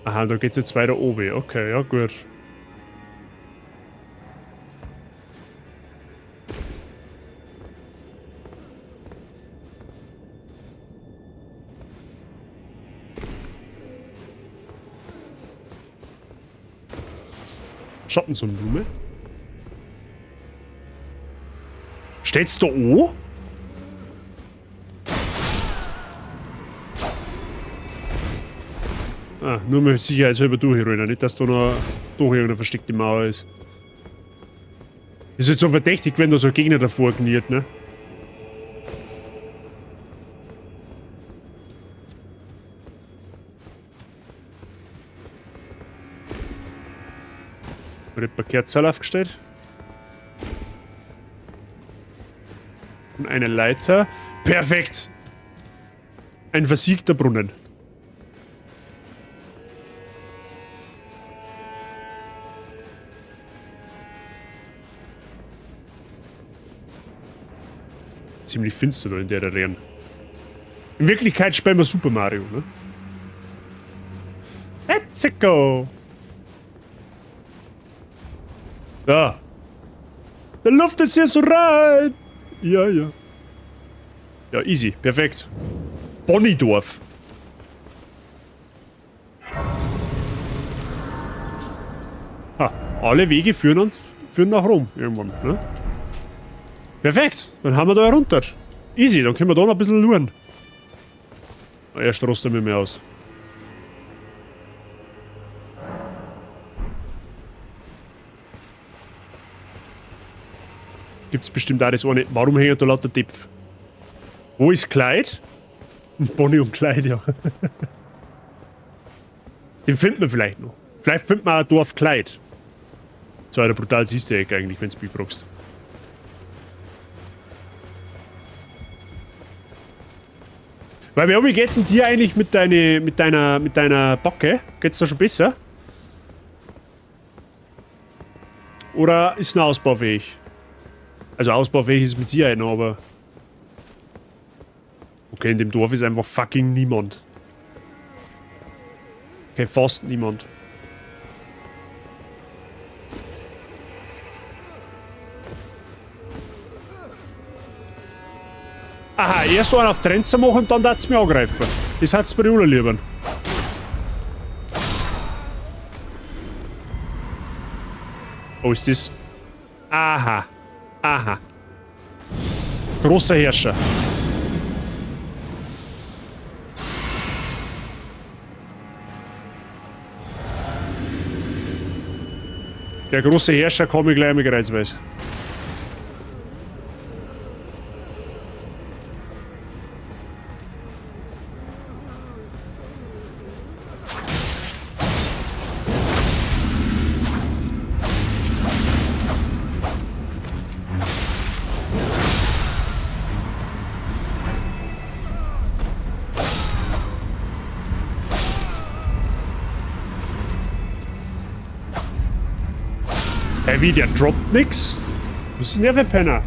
Aha, da geht's jetzt weiter oben. Okay, ja gut. Schattensonnenblume. Steht's da O? Ah, nur mal sicherheitshalber durchrollen, nicht, dass da noch doch irgendeine versteckte Mauer ist. Ist jetzt so verdächtig, wenn da so ein Gegner davor gniert, ne? Wird ein Kerzal aufgestellt. Und eine Leiter. Perfekt! Ein versiegter Brunnen. Ziemlich finster da in der Arena. In Wirklichkeit spielen wir Super Mario, ne? Let's go! Da. Der Luft ist hier so rein. Ja, ja. Ja, easy. Perfekt. Bonnydorf. Ha, alle Wege führen nach Rom irgendwann, ne? Perfekt. Dann haben wir da runter. Easy, dann können wir da noch ein bisschen luren. Erst rosten wir mehr aus. Gibt's bestimmt auch das eine. Warum hängt da lauter Depf? Wo ist Clyde? Bonnie und Clyde, ja. Den finden wir vielleicht noch. Vielleicht findet man auch Dorf Clyde. Das war ja brutal Easter Egg eigentlich, wenn du mich fragst. Weil, wie geht's denn dir eigentlich mit deiner Backe? Geht's da schon besser? Oder ist noch ausbaufähig? Also ausbaufähig ist mit Sicherheit noch, aber... Okay, in dem Dorf ist einfach fucking niemand. Okay, fast niemand. Aha, erst einen auf Trenzer machen und dann darf's mich angreifen. Das hat's bei den lieber. Oh, ist das... Aha. Aha. Großer Herrscher. Der große Herrscher komme ich gleich mit Kreuzweis. Hey, wie, der droppt nix? Was ist denn der für ein Penner?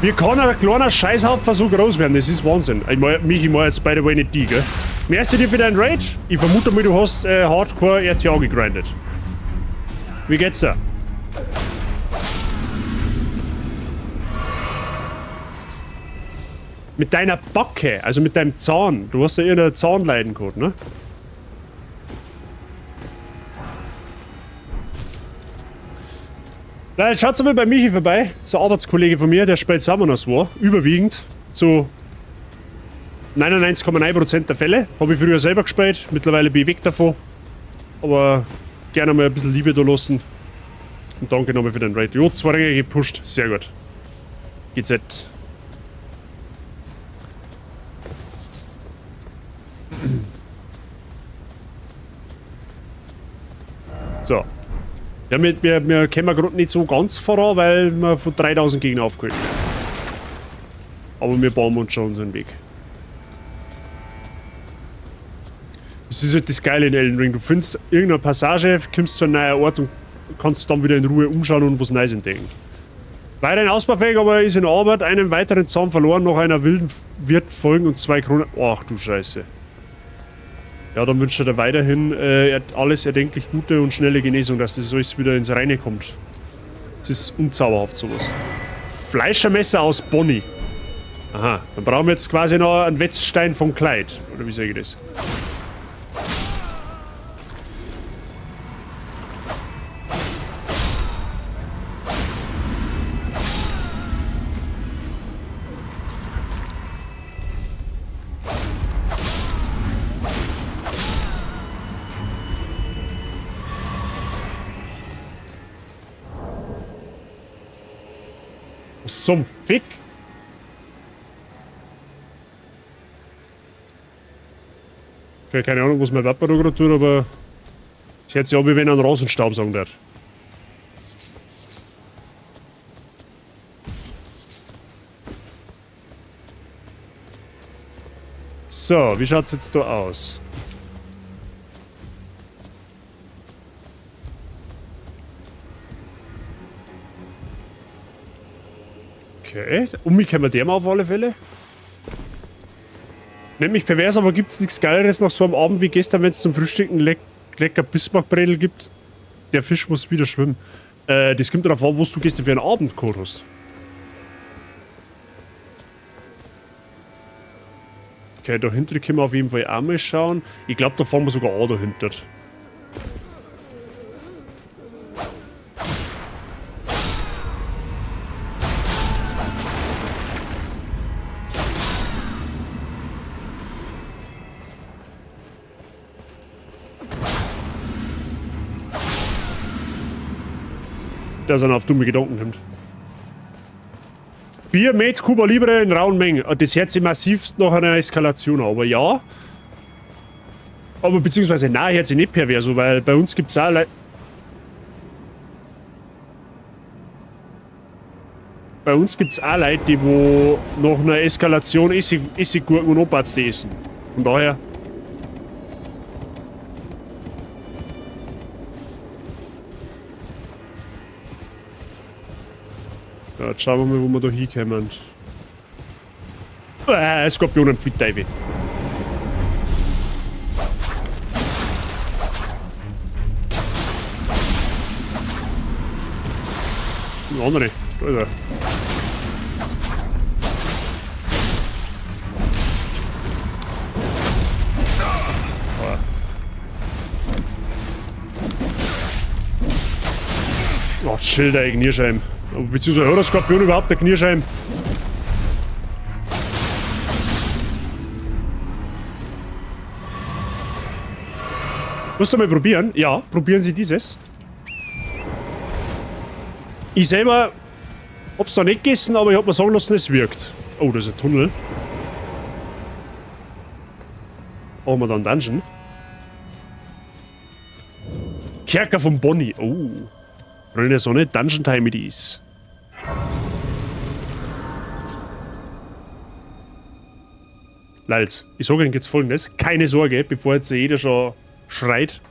Wie kann ein kleiner Scheißhaufen so groß werden? Das ist Wahnsinn. Ich mein, mich, ich mein jetzt by the way nicht die, gell? Merci dir für deinen Raid. Ich vermute mal, du hast Hardcore RTA gegrindet. Wie geht's da? Mit deiner Backe, also mit deinem Zahn. Du hast ja irgendein Zahnleiden gehabt, ne? Na, schaut mal bei Michi vorbei. Das ist ein Arbeitskollege von mir, der spielt Summoners War. Überwiegend. Zu 99,9% der Fälle. Habe ich früher selber gespielt. Mittlerweile bin ich weg davon. Aber gerne mal ein bisschen Liebe da lassen. Und danke nochmal für den Raid. Jo, 2 Ringe gepusht. Sehr gut. GZ. So. Ja, wir kommen gerade nicht so ganz voran, weil wir von 3000 Gegnern aufgehalten werden. Aber wir bauen uns schon unseren Weg. Das ist halt das Geile in Elden Ring. Du findest irgendeine Passage, kommst zu einem neuen Ort und kannst dann wieder in Ruhe umschauen und was Neues entdecken. Weiterhin ausbaufähig, aber ist in Arbeit. Einen weiteren Zahn verloren, noch einer wilden wird folgen und 2 Kronen. Ach du Scheiße. Ja, dann wünscht er dir weiterhin alles erdenklich Gute und schnelle Genesung, dass das alles wieder ins Reine kommt. Das ist unzauberhaft, sowas. Fleischermesser aus Bonnie. Aha, dann brauchen wir jetzt quasi noch einen Wetzstein von Clyde. Oder wie sage ich das? Was zum Fick? Okay, keine Ahnung, was mein Papa da gerade tut, aber ich hätte sich an, wie wenn er einen Rasenstaub sagen würde. So, wie schaut's jetzt da aus? Okay, um mich können wir dem auf alle Fälle. Nennt mich pervers, aber gibt's nichts Geileres nach so einem Abend wie gestern, wenn's zum Frühstück ein lecker Bismarckbredel gibt? Der Fisch muss wieder schwimmen. Das kommt darauf an, was du gestern für einen Abend gehabt hast. Okay, dahinter können wir auf jeden Fall auch mal schauen. Ich glaub, da fahren wir sogar auch dahinter. Dass er auf dumme Gedanken kommt. Bier mit Cuba Libre in rauen Mengen. Das hört sich massivst nach einer Eskalation an, aber ja. Aber beziehungsweise nein, hört sich nicht pervers an, weil bei uns gibt's auch Leute. Bei uns gibt's auch Leute, die wo nach einer Eskalation Essiggurken und Obatste essen. Von daher. Ja, jetzt schauen wir mal, wo wir da hinkommen. Skorpion und Pfitteufel. Ein anderer. Da ist er. Oh, Schilder, Kniescheiben. Beziehungsweise hat der Skorpion überhaupt eine Kniescheibe? Musst du mal probieren? Ja, probieren Sie dieses. Ich selber hab's da nicht gegessen, aber ich hab mir sagen lassen, es wirkt. Oh, das ist ein Tunnel. Machen wir da einen Dungeon? Kerker von Bonnie. Oh. Freunde der Sonne, Dungeon Time it is. Leils, ich sage Ihnen jetzt Folgendes. Keine Sorge, bevor jetzt jeder schon schreit.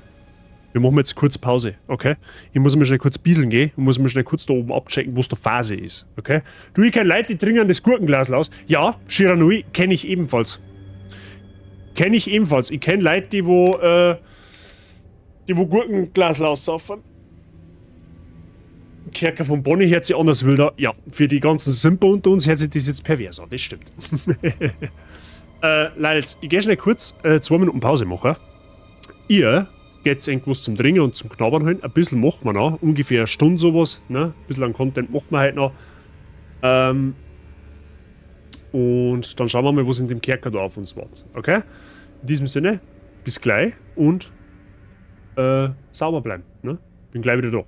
Wir machen jetzt kurz Pause, okay? Ich muss mir schnell kurz bieseln gehen und muss mir schnell kurz da oben abchecken, wo's der Phase ist, okay? Du, ich kenn Leute, die trinken das Gurkenglas aus. Ja, Shiranui kenn ich ebenfalls. Kenn ich ebenfalls. Ich kenn Leute, die wo Gurkenglas aussaufen. Kerker von Bonnie hört sich anders wilder. Ja, für die ganzen Simper unter uns hört sich das jetzt pervers an, das stimmt. Leils, ich geh schnell kurz 2 Minuten Pause machen. Ihr Geht's irgendwas zum Trinken und zum Knabbern holen. Ein bisschen machen wir noch. Ungefähr eine Stunde sowas. Ne? Ein bisschen an Content machen wir heute noch. Und dann schauen wir mal, was in dem Kerker da auf uns wartet. Okay? In diesem Sinne, bis gleich und sauber bleiben. Ne? Bin gleich wieder da.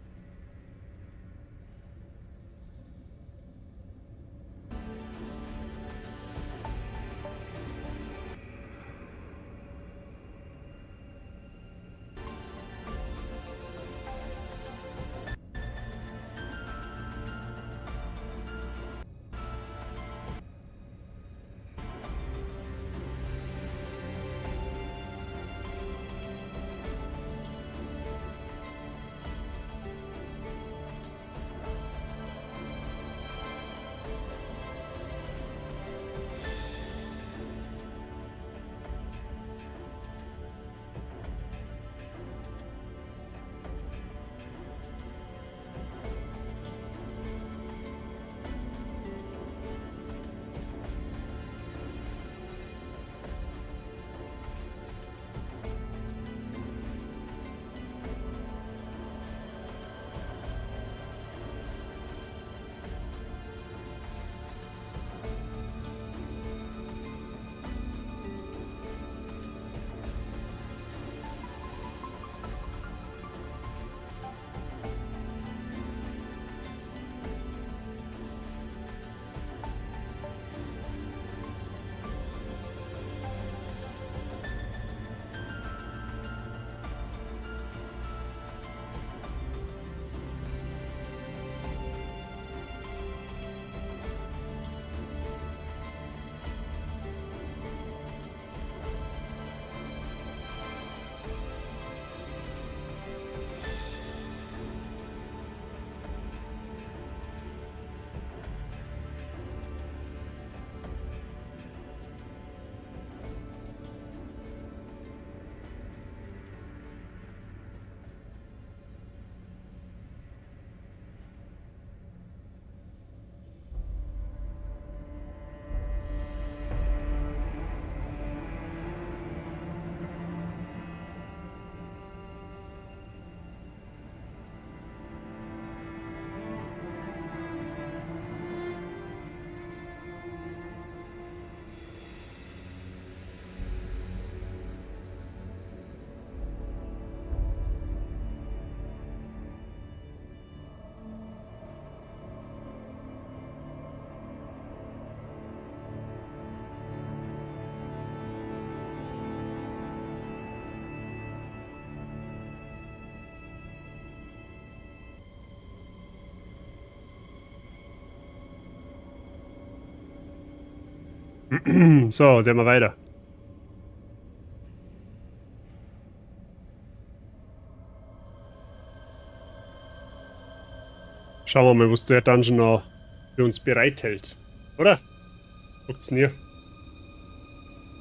So, der mal weiter. Schauen wir mal, was der Dungeon noch für uns bereithält. Oder? Guckt's nie.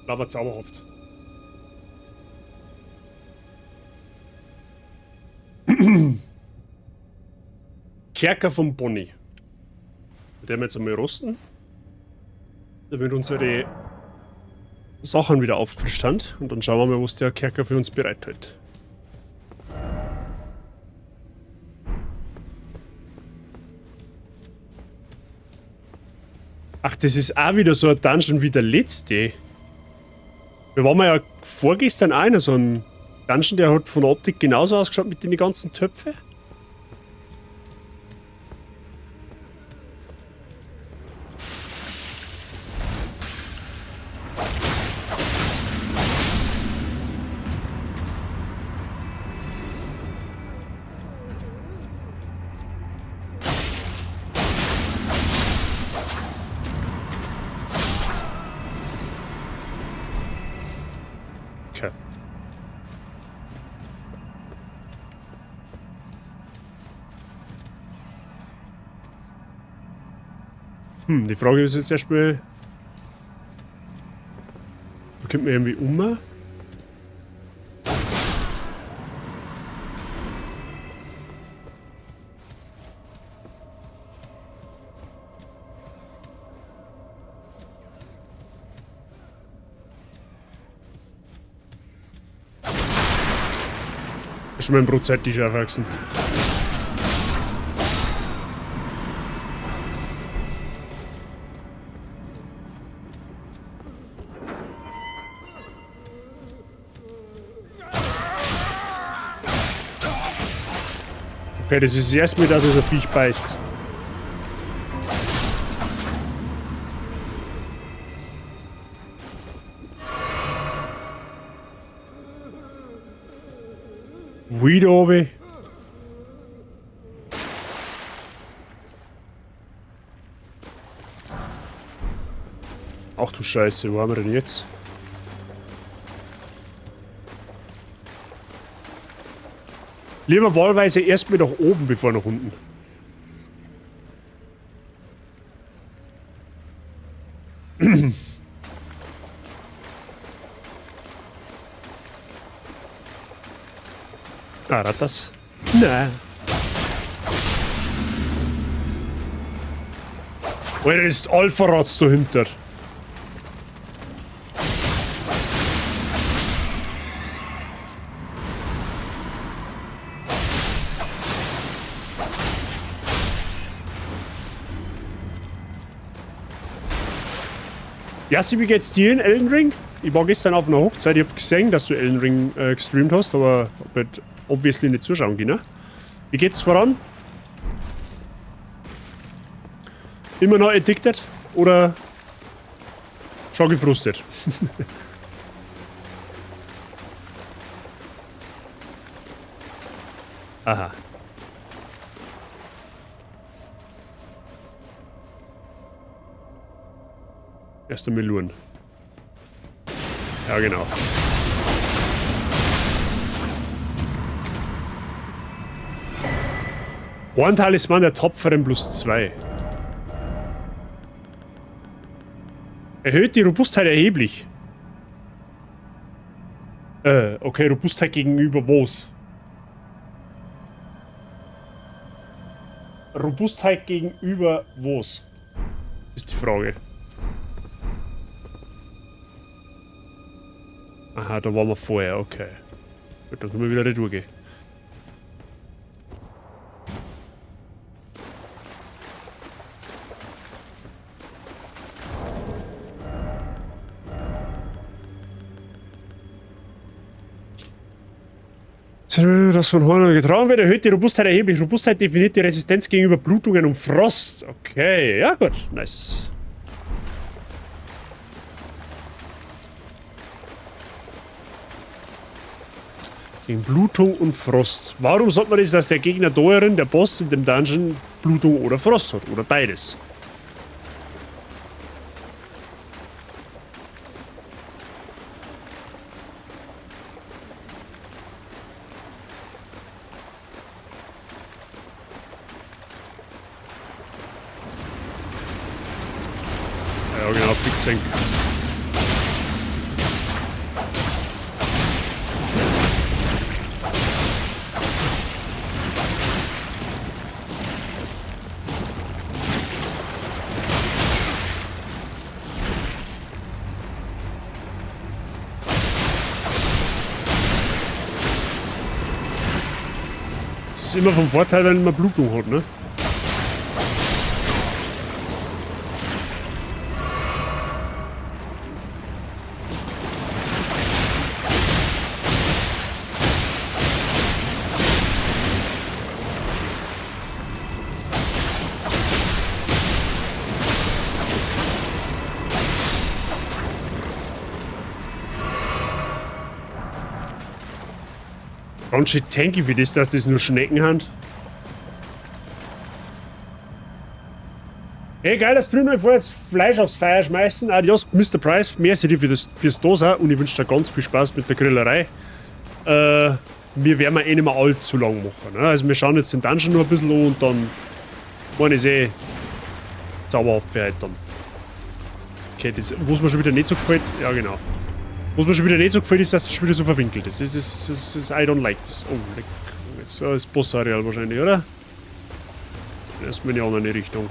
Aber zauberhaft. Kerker von Bonnie. Der wir jetzt einmal rosten. Damit unsere Sachen wieder aufgefrischt haben. Und dann schauen wir mal, was der Kerker für uns bereithält. Ach, das ist auch wieder so ein Dungeon wie der letzte. Wir waren ja vorgestern auch in so einem Dungeon, der hat von der Optik genauso ausgeschaut mit den ganzen Töpfen. Okay. Die Frage ist jetzt erstmal, da kommt man irgendwie um. Schon mein Brotzeit die aufwachsen. Okay, das ist das erste Mal, dass das ein Viech beißt. Wieder oben. Ach du Scheiße, wo haben wir denn jetzt? Lieber wahlweise erstmal nach oben, bevor nach unten. Ah, Ratas? Nein. Alter, ist Alpha-Ratz dahinter. Jassi, wie geht's dir in Elden Ring? Ich war gestern auf einer Hochzeit, ich hab gesehen, dass du Elden Ring gestreamt hast, aber hab halt obviously nicht zuschauen können. Wie geht's voran? Immer noch addicted oder schon gefrustet? Aha. Erster Meluren. Ja, genau. Horn-Talisman der Tapferen plus 2. Erhöht die Robustheit erheblich. Okay, Robustheit gegenüber was? Robustheit gegenüber was? Ist die Frage. Aha, da waren wir vorher, okay. Gut, dann können wir wieder retour gehen. Das von Horn getragen wird, erhöht die Robustheit erheblich. Robustheit definiert die Resistenz gegenüber Blutungen und Frost. Okay, ja gut, nice. Gegen Blutung und Frost. Warum sollte man das, dass der Gegner darin, der Boss in dem Dungeon, Blutung oder Frost hat? Oder beides? Ja, genau, Flickzenk. Das ist immer vom Vorteil, wenn man Blutung hat, ne? Ganz schön tanky wie das, dass das nur Schnecken haben. Hey, geiler Stream, ich wollte jetzt Fleisch aufs Feuer schmeißen. Adios, Mister Price. Merci dir fürs Dosa und ich wünsche dir ganz viel Spaß mit der Grillerei. Wir werden eh nicht mehr allzu lang machen. Ne? Also wir schauen jetzt den Dungeon noch ein bisschen an und dann meine ich eh zauberhaft für heute dann. Okay, das, was mir schon wieder nicht so gefällt, ja genau. Was mir schon wieder nicht so gefällt, ist, dass es schon wieder so verwinkelt ist. Das ist, I don't like this. Oh, leck. Jetzt ist Boss-Areal wahrscheinlich, oder? Erstmal in die andere Richtung.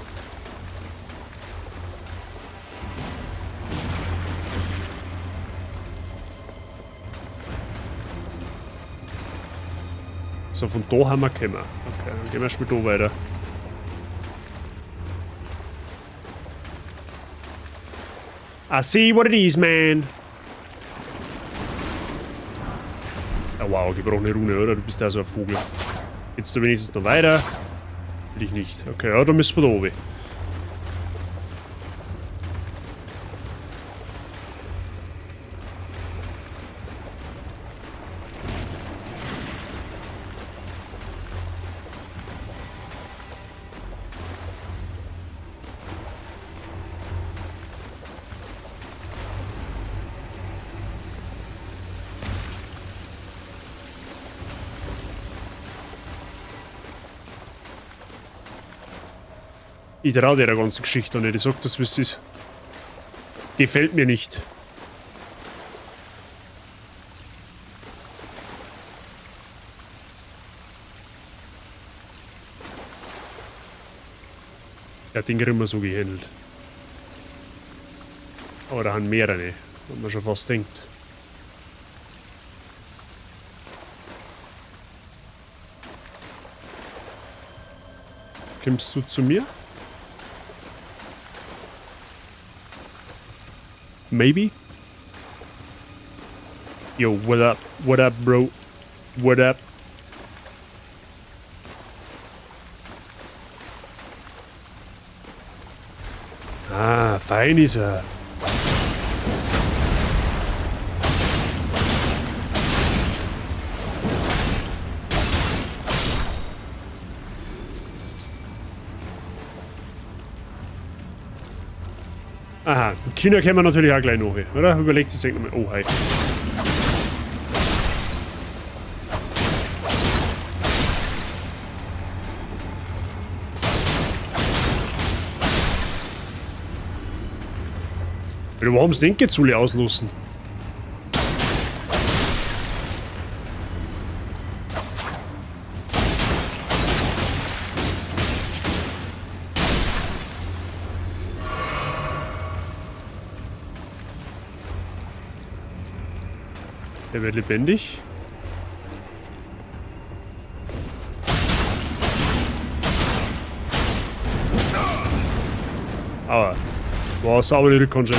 So, von da haben wir gekommen. Okay, dann gehen wir erstmal da weiter. I see what it is, man. Oh, wow, gebrochene Rune, oder? Du bist ja so ein Vogel. Jetzt da wenigstens noch weiter. Will ich nicht. Okay, ja, da müssen wir da oben. Ich traue der ganzen Geschichte nicht. Ich sag das, wie es ist. Gefällt mir nicht. Der hat den immer so gehandelt. Aber da haben mehrere, wenn man schon fast denkt. Kommst du zu mir? Maybe? Yo, what up? What up, bro? What up? Ah, fein ist er. Aha, China kennen wir natürlich auch gleich noch, oder? Überlegt sich nochmal. Oh, hi. Warum sind jetzt alle auslassen? Der wird lebendig. Aber wow, saubere Rückhandschelle.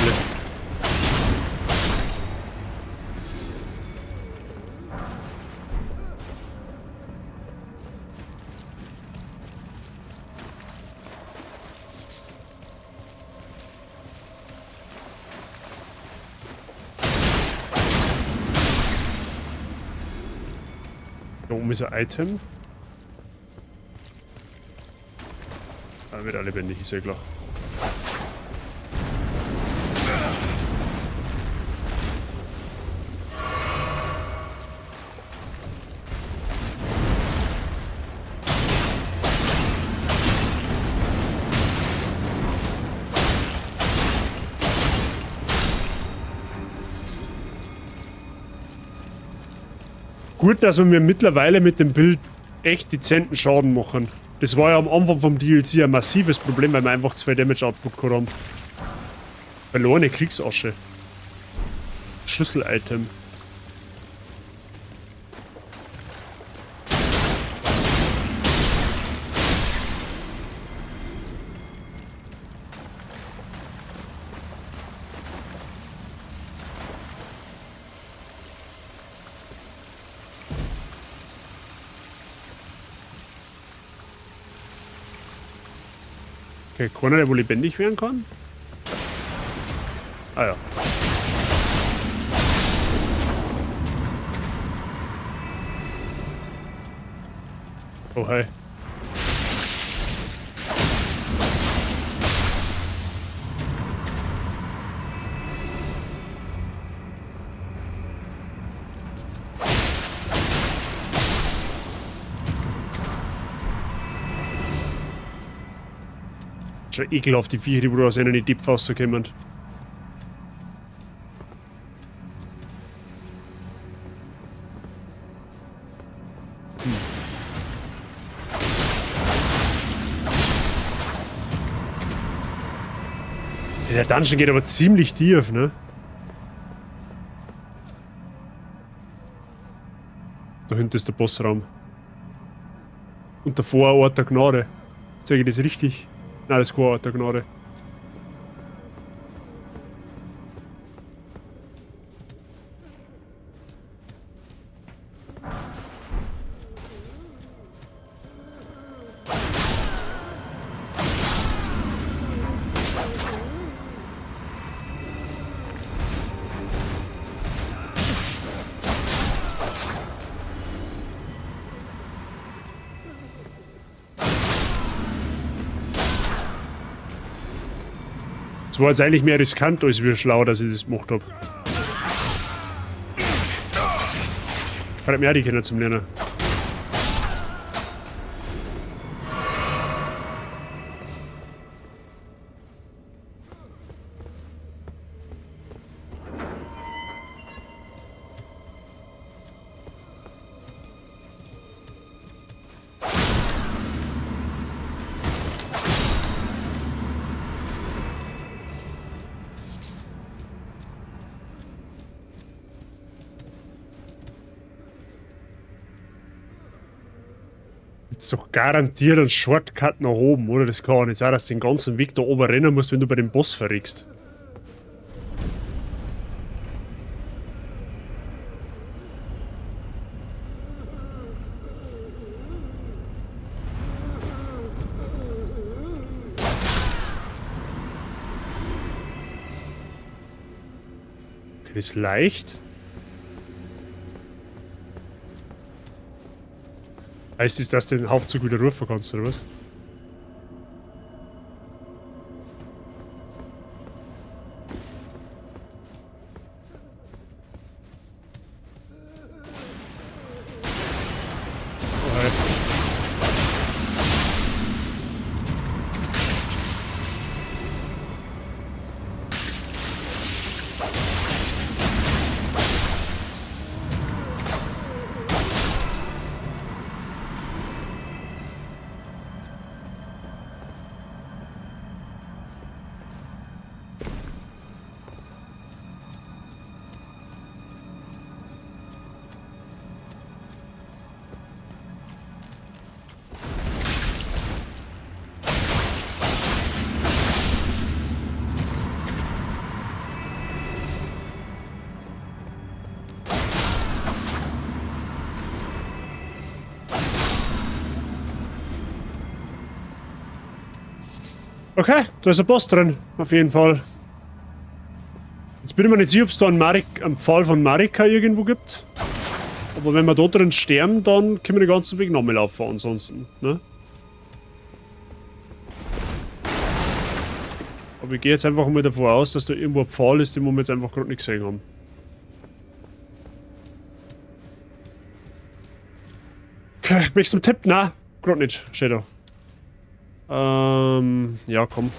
Da oben ist ein Item. Da wird auch lebendig, ist ja klar. Gut, dass wir mir mittlerweile mit dem Bild echt dezenten Schaden machen. Das war ja am Anfang vom DLC ein massives Problem, weil wir einfach 2 Damage Output gehabt haben. Verlorene Kriegsasche. Schlüssel-Item. Okay, keiner, der wohl lebendig werden kann? Ah ja. Oh, hi. Schon ekelhaft, die Viecher, die wo aus einer in die Deep rauskommen. Der Dungeon geht aber ziemlich tief, ne? Da hinten ist der Bossraum. Und davor ein Ort der Gnade. Sag ich das richtig? Nein, das ist kein Ort der Gnade. Es war jetzt eigentlich mehr riskant, als wir schlau, dass ich das gemacht hab. Freut mich auch, die Kinder zum Lernen. Gibt's doch garantiert einen Shortcut nach oben, oder? Das kann auch nicht sein, dass du den ganzen Weg da oben rennen musst, wenn du bei dem Boss verreckst. Okay, das ist leicht. Heißt das, dass du den Hauptzug wieder rufen kannst, oder was? Okay, da ist ein Boss drin, auf jeden Fall. Jetzt bin ich mir nicht sicher, ob es da einen Pfahl von Marika irgendwo gibt. Aber wenn wir da drin sterben, dann können wir den ganzen Weg nochmal laufen ansonsten, ne? Aber ich gehe jetzt einfach mal davon aus, dass da irgendwo ein Pfahl ist, den wir jetzt einfach gerade nicht gesehen haben. Okay, möchtest du einen Tipp? Nein, gerade nicht, steht da. Ja, komm.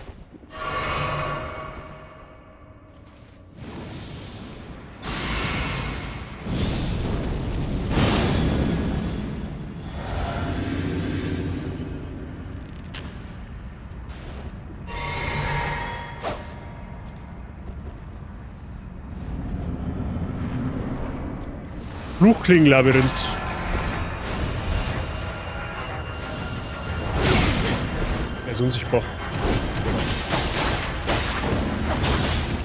Fluchklingenlabyrinth. Er ist unsichtbar.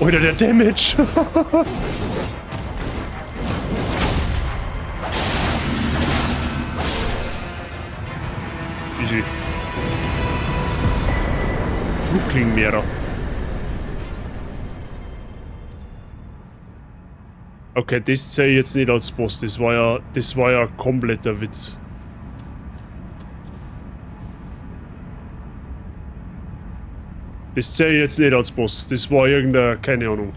Alter, der Damage! Easy. Fluchklingenmehrer. Okay, das zähle ich jetzt nicht als Boss. Das war ja kompletter Witz. Das zähle ich jetzt nicht als Boss. Das war irgendeine, keine Ahnung.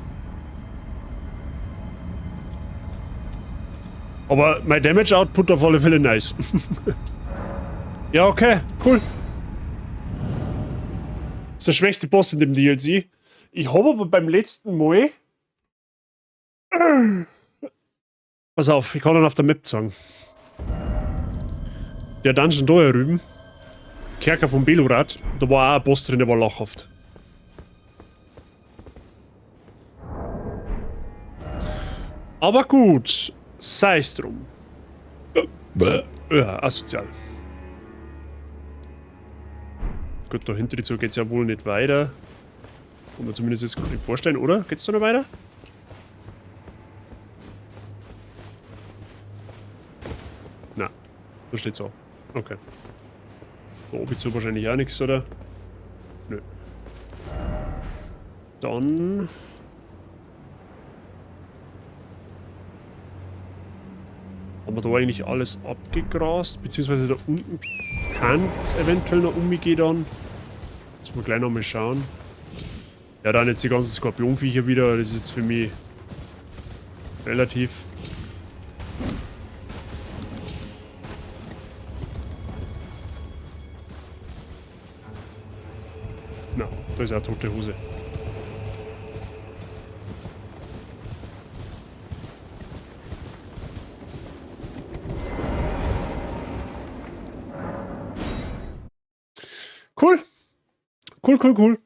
Aber mein Damage Output auf alle Fälle nice. Ja, okay, cool. Das ist der schwächste Boss in dem DLC. Ich hab aber beim letzten Mal... Pass auf, ich kann ihn auf der Map zeigen. Der Dungeon da drüben, Kerker von Belurat, da war auch ein Boss drin, der war lachhaft. Aber gut, sei's drum. Asozial. Gut, da hinter so geht es ja wohl nicht weiter. Kann man zumindest jetzt nicht vorstellen, oder? Geht's da noch weiter? Na, da steht's auch. Okay. Da oben zu wahrscheinlich auch nichts, oder? Nö. Dann... Haben wir da eigentlich alles abgegrast? Beziehungsweise da unten kann es eventuell noch umgehen dann. Müssen wir gleich nochmal schauen. Ja, dann jetzt die ganzen Skorpionviecher wieder. Das ist jetzt für mich relativ. Na, da ist auch tote Hose. Cool. Cool, cool, cool.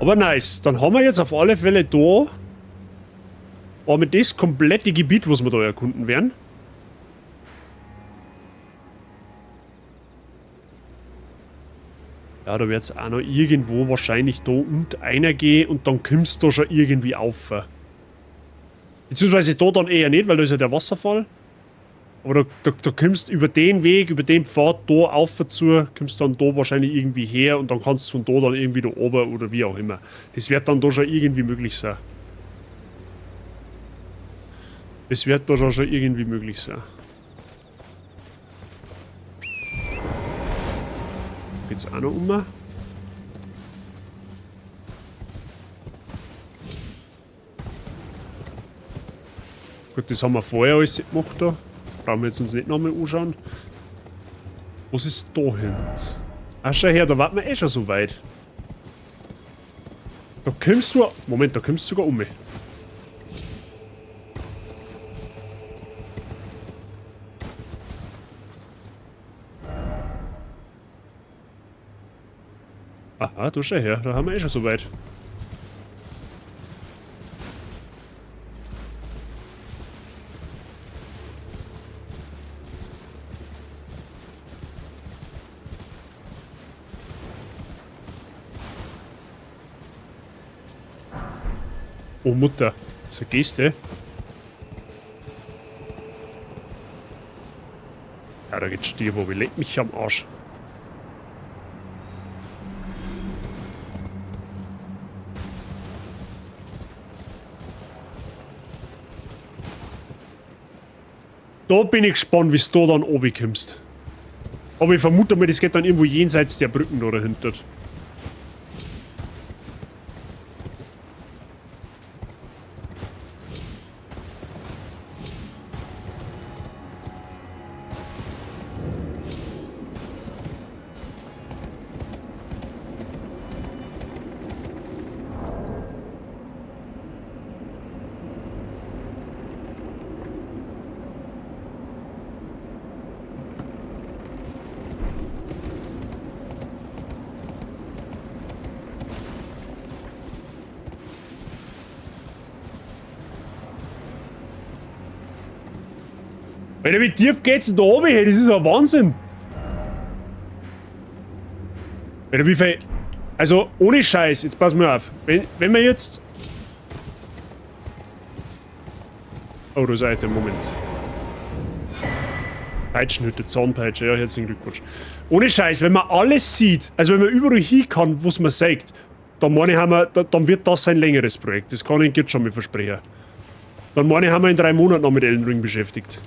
Aber nice. Dann haben wir jetzt auf alle Fälle da aber das komplette Gebiet, was wir da erkunden werden. Ja, da wird es auch noch irgendwo wahrscheinlich da und einer gehen und dann kommst du da schon irgendwie auf. Beziehungsweise da dann eher nicht, weil da ist ja der Wasserfall. Aber da kommst über den Weg, über den Pfad da auf zu, kommst dann da wahrscheinlich irgendwie her und dann kannst du von da dann irgendwie da oben oder wie auch immer. Das wird dann da schon irgendwie möglich sein. Das wird da schon irgendwie möglich sein. Geht's auch noch um? Gut, das haben wir vorher alles gemacht da. Brauchen wir jetzt uns nicht nochmal anschauen. Was ist da hinten? Ach, schau her, da warten wir eh schon so weit. Da kommst du... Moment, da kommst du sogar um mich. Aha, du schau her, da haben wir eh schon so weit. Oh Mutter, das ist eine Geste. Ja, da geht's stier, wo leck mich am Arsch. Da bin ich gespannt, wie du da dann oben kommst. Aber ich vermute mal, das geht dann irgendwo jenseits der Brücken da dahinter. Alter, wie tief geht's denn da oben her? Das ist ja Wahnsinn. Alter, wie viel... Also, ohne Scheiß, jetzt pass mal auf. Wenn wir jetzt... Oh, da ist ein Item, Moment. Peitschenhütte, Zahnpeitsche, ja, herzlichen Glückwunsch. Ohne Scheiß, wenn man alles sieht, also wenn man überall hin kann, was man sagt, dann meine ich, haben wir, dann wird das ein längeres Projekt. Das kann ich jetzt schon mal versprechen. Dann meine ich, haben wir in 3 Monaten noch mit Elden Ring beschäftigt.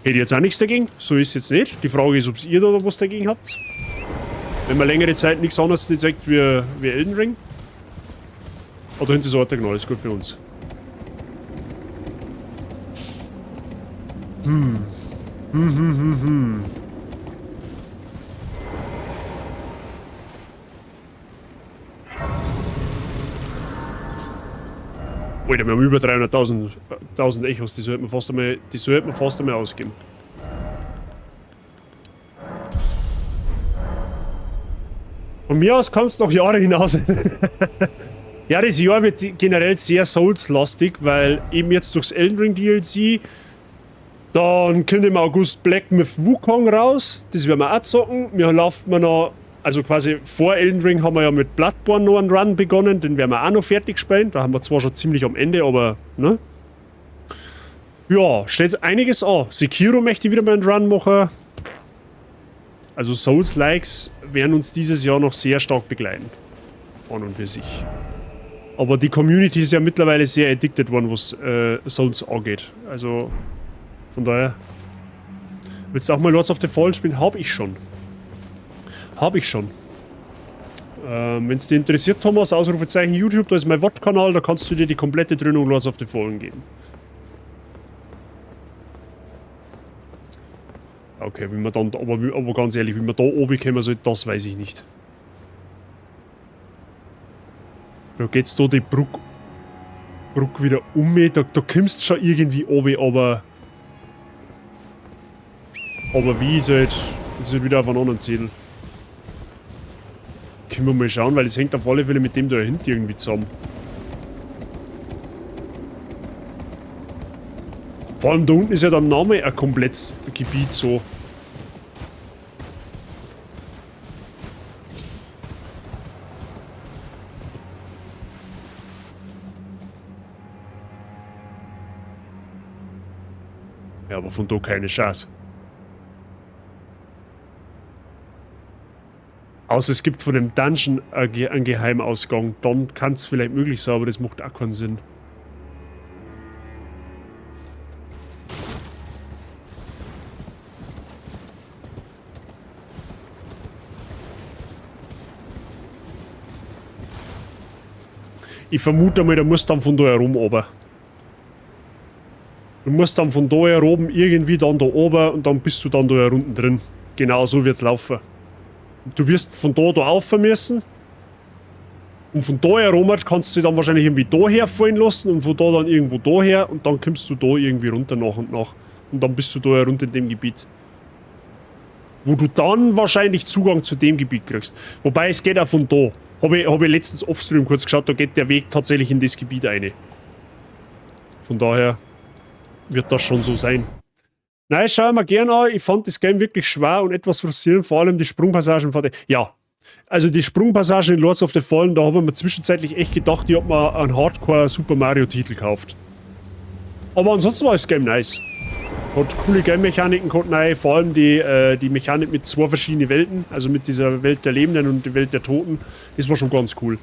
Hätte ich jetzt auch nichts dagegen, so ist es jetzt nicht. Die Frage ist, ob ihr da was dagegen habt. Wenn man längere Zeit nichts anderes nicht sagt wie Elden Ring. Oh, da hinten ist Orte, genau, das ist gut für uns. Alter, wir haben über 300.000 Echos, die sollten wir fast einmal, die sollten wir fast einmal ausgeben. Von mir aus kannst du noch Jahre hinaus. Ja, das Jahr wird generell sehr Souls-lastig, weil eben jetzt durchs Elden Ring DLC, dann kommt im August Black Myth Wukong raus, das werden wir auch zocken. Wir laufen noch, also quasi vor Elden Ring haben wir ja mit Bloodborne noch einen Run begonnen, den werden wir auch noch fertig spielen. Da haben wir zwar schon ziemlich am Ende, aber, ne? Ja, steht einiges an. Sekiro möchte ich wieder mal einen Run machen. Also Souls-Likes werden uns dieses Jahr noch sehr stark begleiten. An und für sich. Aber die Community ist ja mittlerweile sehr addicted worden, was Souls angeht. Also von daher. Willst du auch mal Lords of the Fallen spielen? Hab ich schon. Hab ich schon. Wenn es dich interessiert, Thomas, Ausrufezeichen YouTube, da ist mein VOD-Kanal, da kannst du dir die komplette Dröhnung Lords of the Fallen geben. Okay, wie man dann, aber ganz ehrlich, wie man da oben kommen soll, das weiß ich nicht. Da geht's da die Brücke wieder um mich, da kommst du schon irgendwie oben, aber... Aber wie ist halt, das ist halt wieder auf einen anderen Zettel. Können wir mal schauen, weil es hängt auf alle Fälle mit dem da hinten irgendwie zusammen. Vor allem da unten ist ja der Name ein komplettes Gebiet so. Ja, aber von da keine Chance. Außer es gibt von dem Dungeon einen Geheimausgang. Dann kann's vielleicht möglich sein, aber das macht auch keinen Sinn. Ich vermute mal, da musst du dann von da herum runter. Du musst dann von da herum irgendwie dann da oben und dann bist du dann da unten drin. Genau so wird's laufen. Du wirst von da da rauf müssen. Und von da herum kannst du dich dann wahrscheinlich irgendwie da herfallen lassen und von da dann irgendwo da her und dann kommst du da irgendwie runter nach und nach. Und dann bist du da herunter in dem Gebiet. Wo du dann wahrscheinlich Zugang zu dem Gebiet kriegst. Wobei es geht auch von da. Hab ich letztens offstream kurz geschaut, da geht der Weg tatsächlich in das Gebiet rein. Von daher wird das schon so sein. Nein, schau mir gerne an. Ich fand das Game wirklich schwer und etwas frustrierend, vor allem die Sprungpassagen fand ich. Ja, also die Sprungpassagen in Lords of the Fallen, da habe ich mir zwischenzeitlich echt gedacht, ich hab mir einen Hardcore Super Mario Titel gekauft. Aber ansonsten war das Game nice. Hat coole Game-Mechaniken gehabt, nein, vor allem die Mechanik mit zwei verschiedenen Welten, also mit dieser Welt der Lebenden und der Welt der Toten, das war schon ganz cool.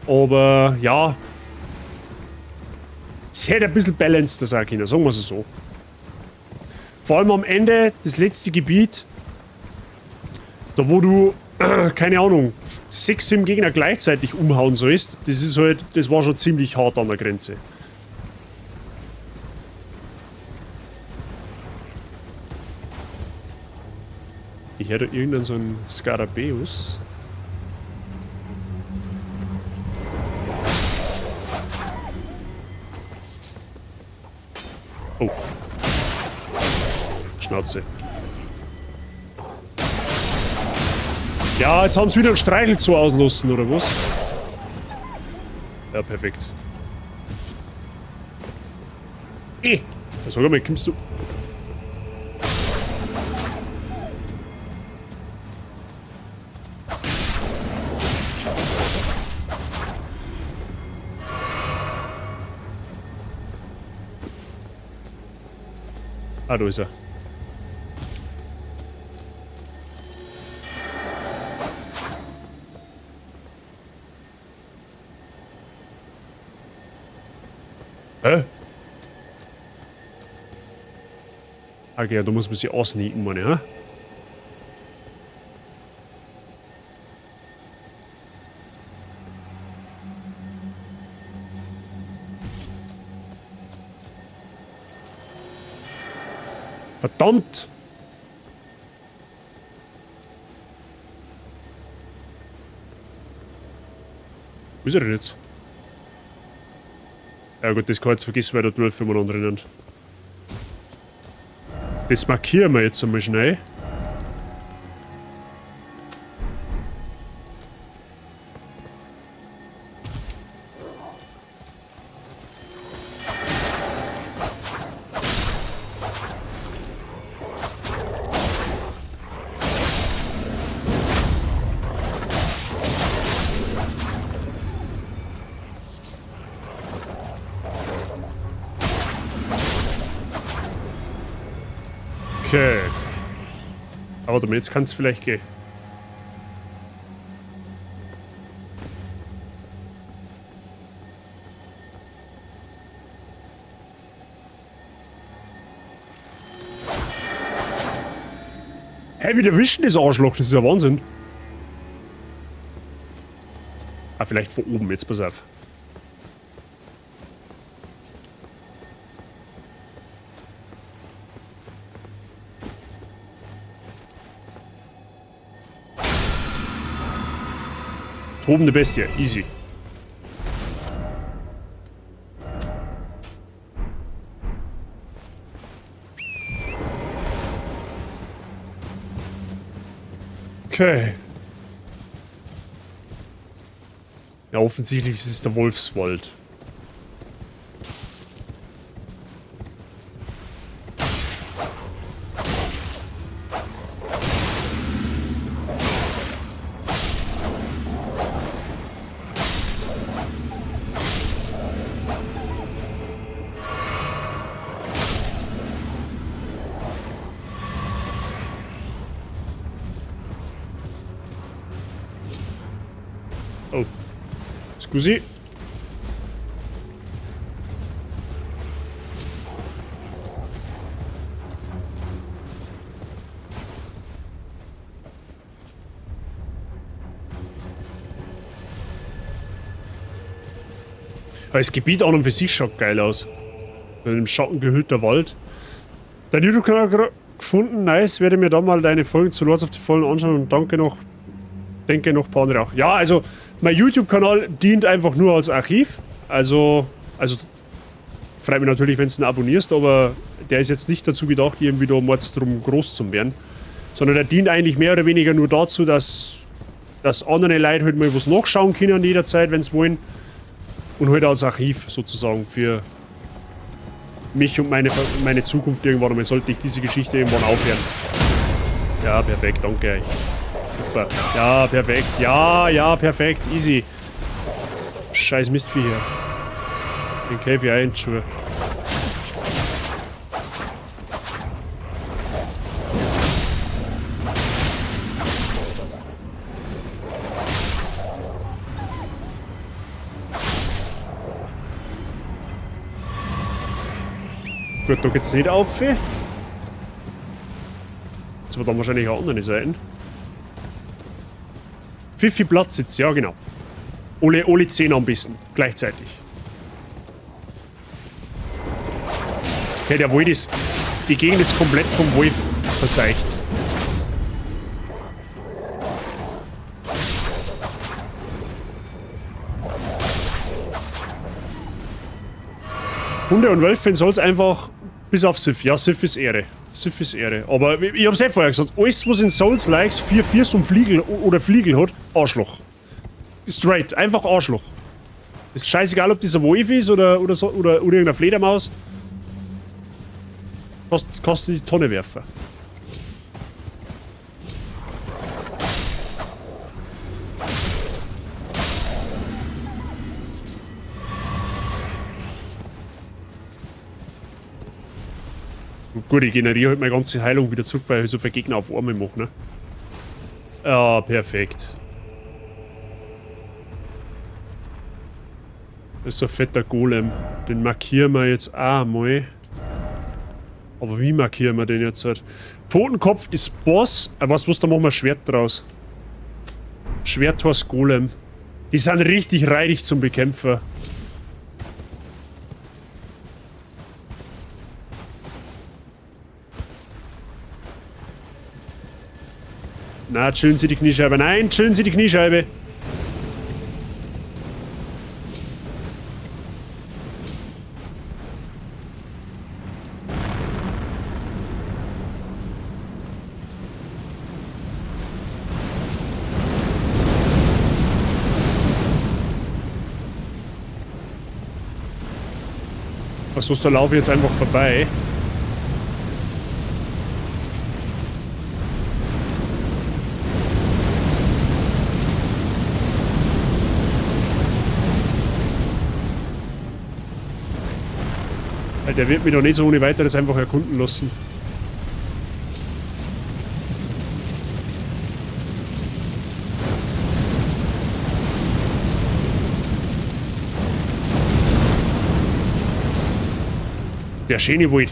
Aber ja, es hätte ein bisschen balanced sein können, sagen wir es so. Vor allem am Ende, das letzte Gebiet, da wo du, keine Ahnung, 6, 7 Gegner gleichzeitig umhauen sollst, das war schon ziemlich hart an der Grenze. Ich höre da irgendeinen so einen Skarabäus. Oh. Schnauze. Ja, jetzt haben sie wieder einen Streichel zu auslassen, oder was? Ja, perfekt. Sag mal, kommst du... Ah, da ist er. Hä? Okay, da muss man sich ausnieten, meine, hä? Verdammt! Wo ist er denn jetzt? Ja gut, das kann ich jetzt vergessen, weil da 12 umeinander rennen. Das markieren wir jetzt einmal schnell. Okay. Aber warte mal, jetzt kann es vielleicht gehen. Hey, wie erwischen das Arschloch? Das ist ja Wahnsinn. Ah, vielleicht von oben, jetzt pass auf. Tobende Bestie, easy. Okay. Ja, offensichtlich ist es der Wolfswald. Oh. Scusi. Aber das Gebiet an und für sich schaut geil aus. Mit einem Schatten gehüllter Wald. Dein YouTube-Kanal gefunden, nice. Werde mir da mal deine Folgen zu Lords of the Fallen anschauen und danke noch. Denke noch ein paar andere auch. Ja, also mein YouTube-Kanal dient einfach nur als Archiv. Also freut mich natürlich, wenn du ihn abonnierst, aber der ist jetzt nicht dazu gedacht, irgendwie da mords drum groß zu werden. Sondern der dient eigentlich mehr oder weniger nur dazu, dass andere Leute halt mal was nachschauen können jederzeit, wenn sie wollen. Und halt als Archiv sozusagen für mich und meine Zukunft irgendwann einmal, sollte ich diese Geschichte irgendwann aufhören. Ja, perfekt, danke euch. Super. Ja, perfekt. Ja, ja, perfekt. Easy. Scheiß Mistvieh hier. Den Käfig einschuhe. Gut, da geht's nicht auf. Jetzt aber dann wahrscheinlich auch andere Seiten. Pfiffi Platz sitzt, ja genau. Alle 10 am besten, gleichzeitig. Okay, der Wald ist... Die Gegend ist komplett vom Wolf verseucht. Hunde und Wölfe soll's einfach bis auf Sif. Ja, Sif ist Ehre. Sif ist Ehre. Aber ich hab's eh vorher gesagt, alles was in Souls-Likes 4 Füße und Fliegel oder Fliegel hat, Arschloch. Straight, einfach Arschloch. Ist scheißegal, ob das ein Wolf ist oder so, oder irgendeine Fledermaus. Kannst du in die Tonne werfen. Gut, ich generiere halt meine ganze Heilung wieder zurück, weil ich so viele Gegner auf einmal mache, ne? Ja, perfekt. Das ist so ein fetter Golem. Den markieren wir jetzt auch mal. Aber wie markieren wir den jetzt halt? Totenkopf ist Boss. Aber was, da machen wir Schwert draus. Schwerthorst Golem. Die sind richtig reidig zum Bekämpfen. Na, chillen Sie die Kniescheibe. Nein, chillen Sie die Kniescheibe. Was ist, da laufe ich jetzt einfach vorbei. Der wird mich doch nicht so ohne weiteres einfach erkunden lassen. Der schöne Wald.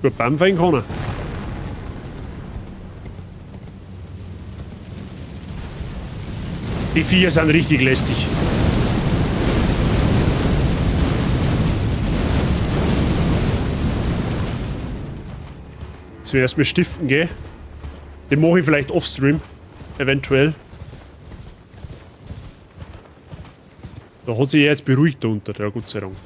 Gut, Baum fallen kann er. Die Viecher sind richtig lästig. Jetzt will ich erstmal stiften gehen. Den mache ich vielleicht offstream. Eventuell. Da hat sich jetzt beruhigt da unter, ja, Gott sei Dank.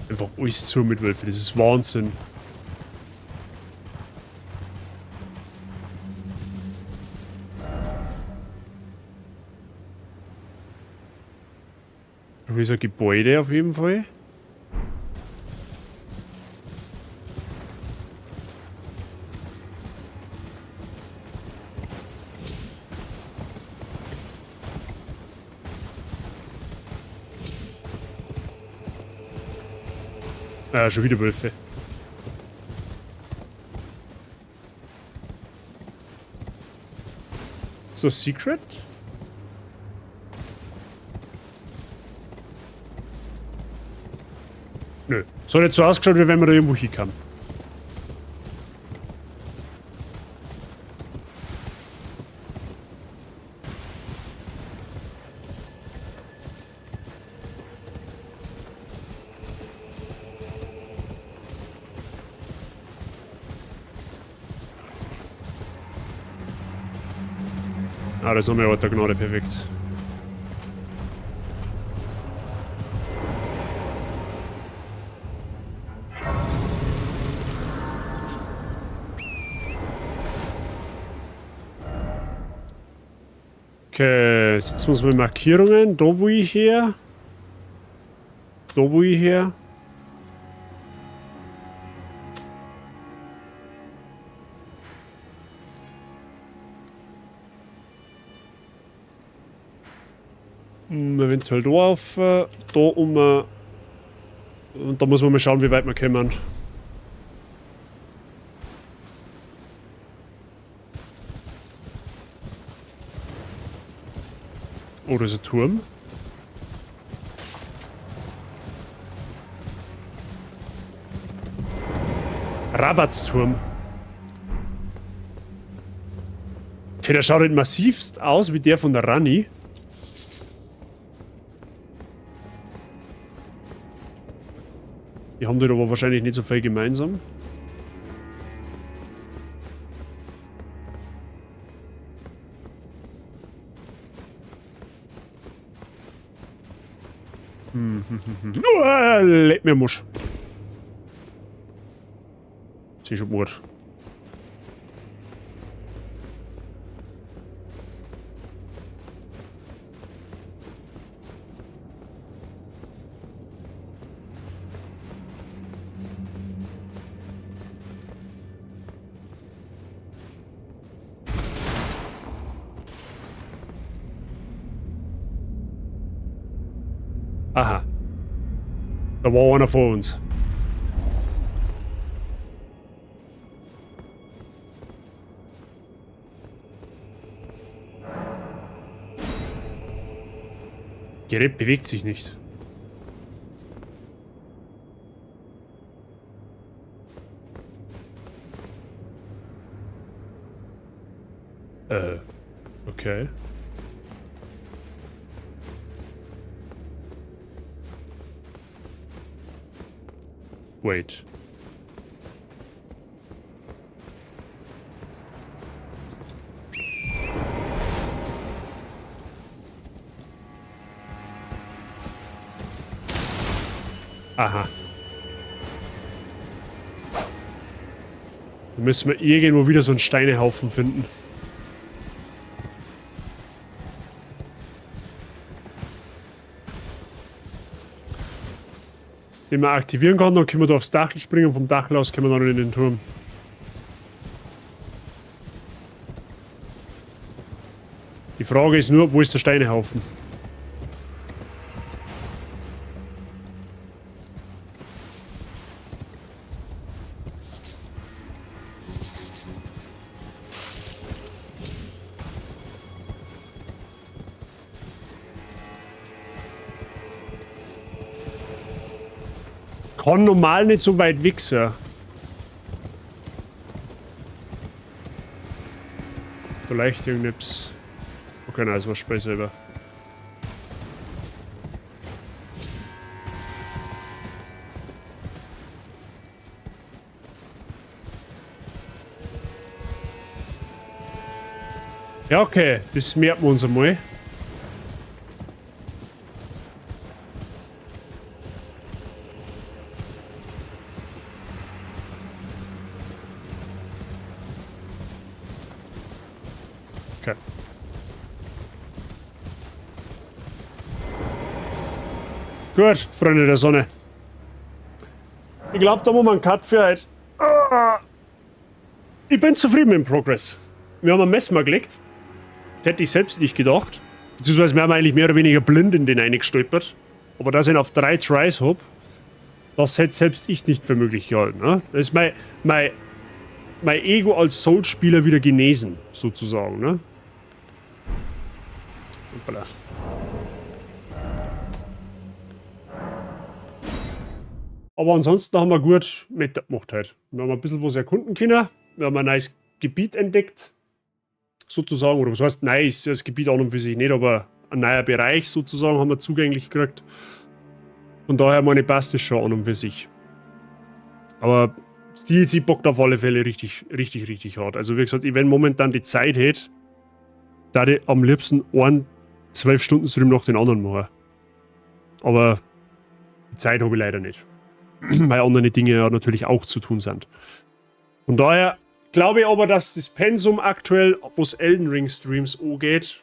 Einfach alles zu mit Wölfen, das ist Wahnsinn. Da ist ein Gebäude auf jeden Fall. Ah, schon wieder Wölfe. So, Secret? Nö. So hat nicht so ausgeschaut, wie wenn man da irgendwo hinkam. Ah, das ist noch mehr Ort der Gnade, perfekt. Okay, setzen wir uns mal Markierungen. Da wo ich her. Da wo ich her. Eventuell da auf, da um. Und da muss man mal schauen, wie weit wir kommen. Oh, da ist ein Turm. Rabatzturm. Okay, der schaut halt massivst aus wie der von der Rani. Die haben dort aber wahrscheinlich nicht so viel gemeinsam. Leck mir Musch. Zieh schon Mord. Aha. Da war einer vor uns. Gerät bewegt sich nicht. Okay. Wait. Aha. Da müssen wir irgendwo wieder so einen Steinehaufen finden. Den man aktivieren kann, dann können wir da aufs Dach springen und vom Dach aus können wir dann in den Turm. Die Frage ist nur, wo ist der Steinehaufen? Kann normal nicht so weit weg sein. Vielleicht irgendetwas. Okay, nein, das war Spiel selber. Ja, okay, das merken wir uns einmal. Okay. Gut, Freunde der Sonne. Ich glaube, da machen wir einen Cut für heute. Ich bin zufrieden mit dem Progress. Wir haben ein Messmer gelegt. Das hätte ich selbst nicht gedacht. Beziehungsweise wir haben eigentlich mehr oder weniger blind in den reingestolpert. Aber dass ich ihn auf 3 Tries hab, das hätte selbst ich nicht für möglich gehalten. Ne? Das ist mein Ego als Souls-Spieler wieder genesen, sozusagen. Ne? Hoppala. Aber ansonsten haben wir gut mitgemacht heute. Wir haben ein bisschen was erkunden können. Wir haben ein neues Gebiet entdeckt. Sozusagen, oder was heißt nice, das Gebiet an und für sich nicht, aber ein neuer Bereich sozusagen haben wir zugänglich gekriegt. Von daher, meine, passt das schon an und für sich. Aber das DLC bockt auf alle Fälle richtig, richtig, richtig hart. Also wie gesagt, ich, wenn momentan die Zeit hätte, da ich am liebsten einen 12-Stunden-Stream nach den anderen machen. Aber die Zeit habe ich leider nicht. Weil andere Dinge ja natürlich auch zu tun sind. Von daher glaube ich aber, dass das Pensum aktuell, was Elden Ring Streams angeht,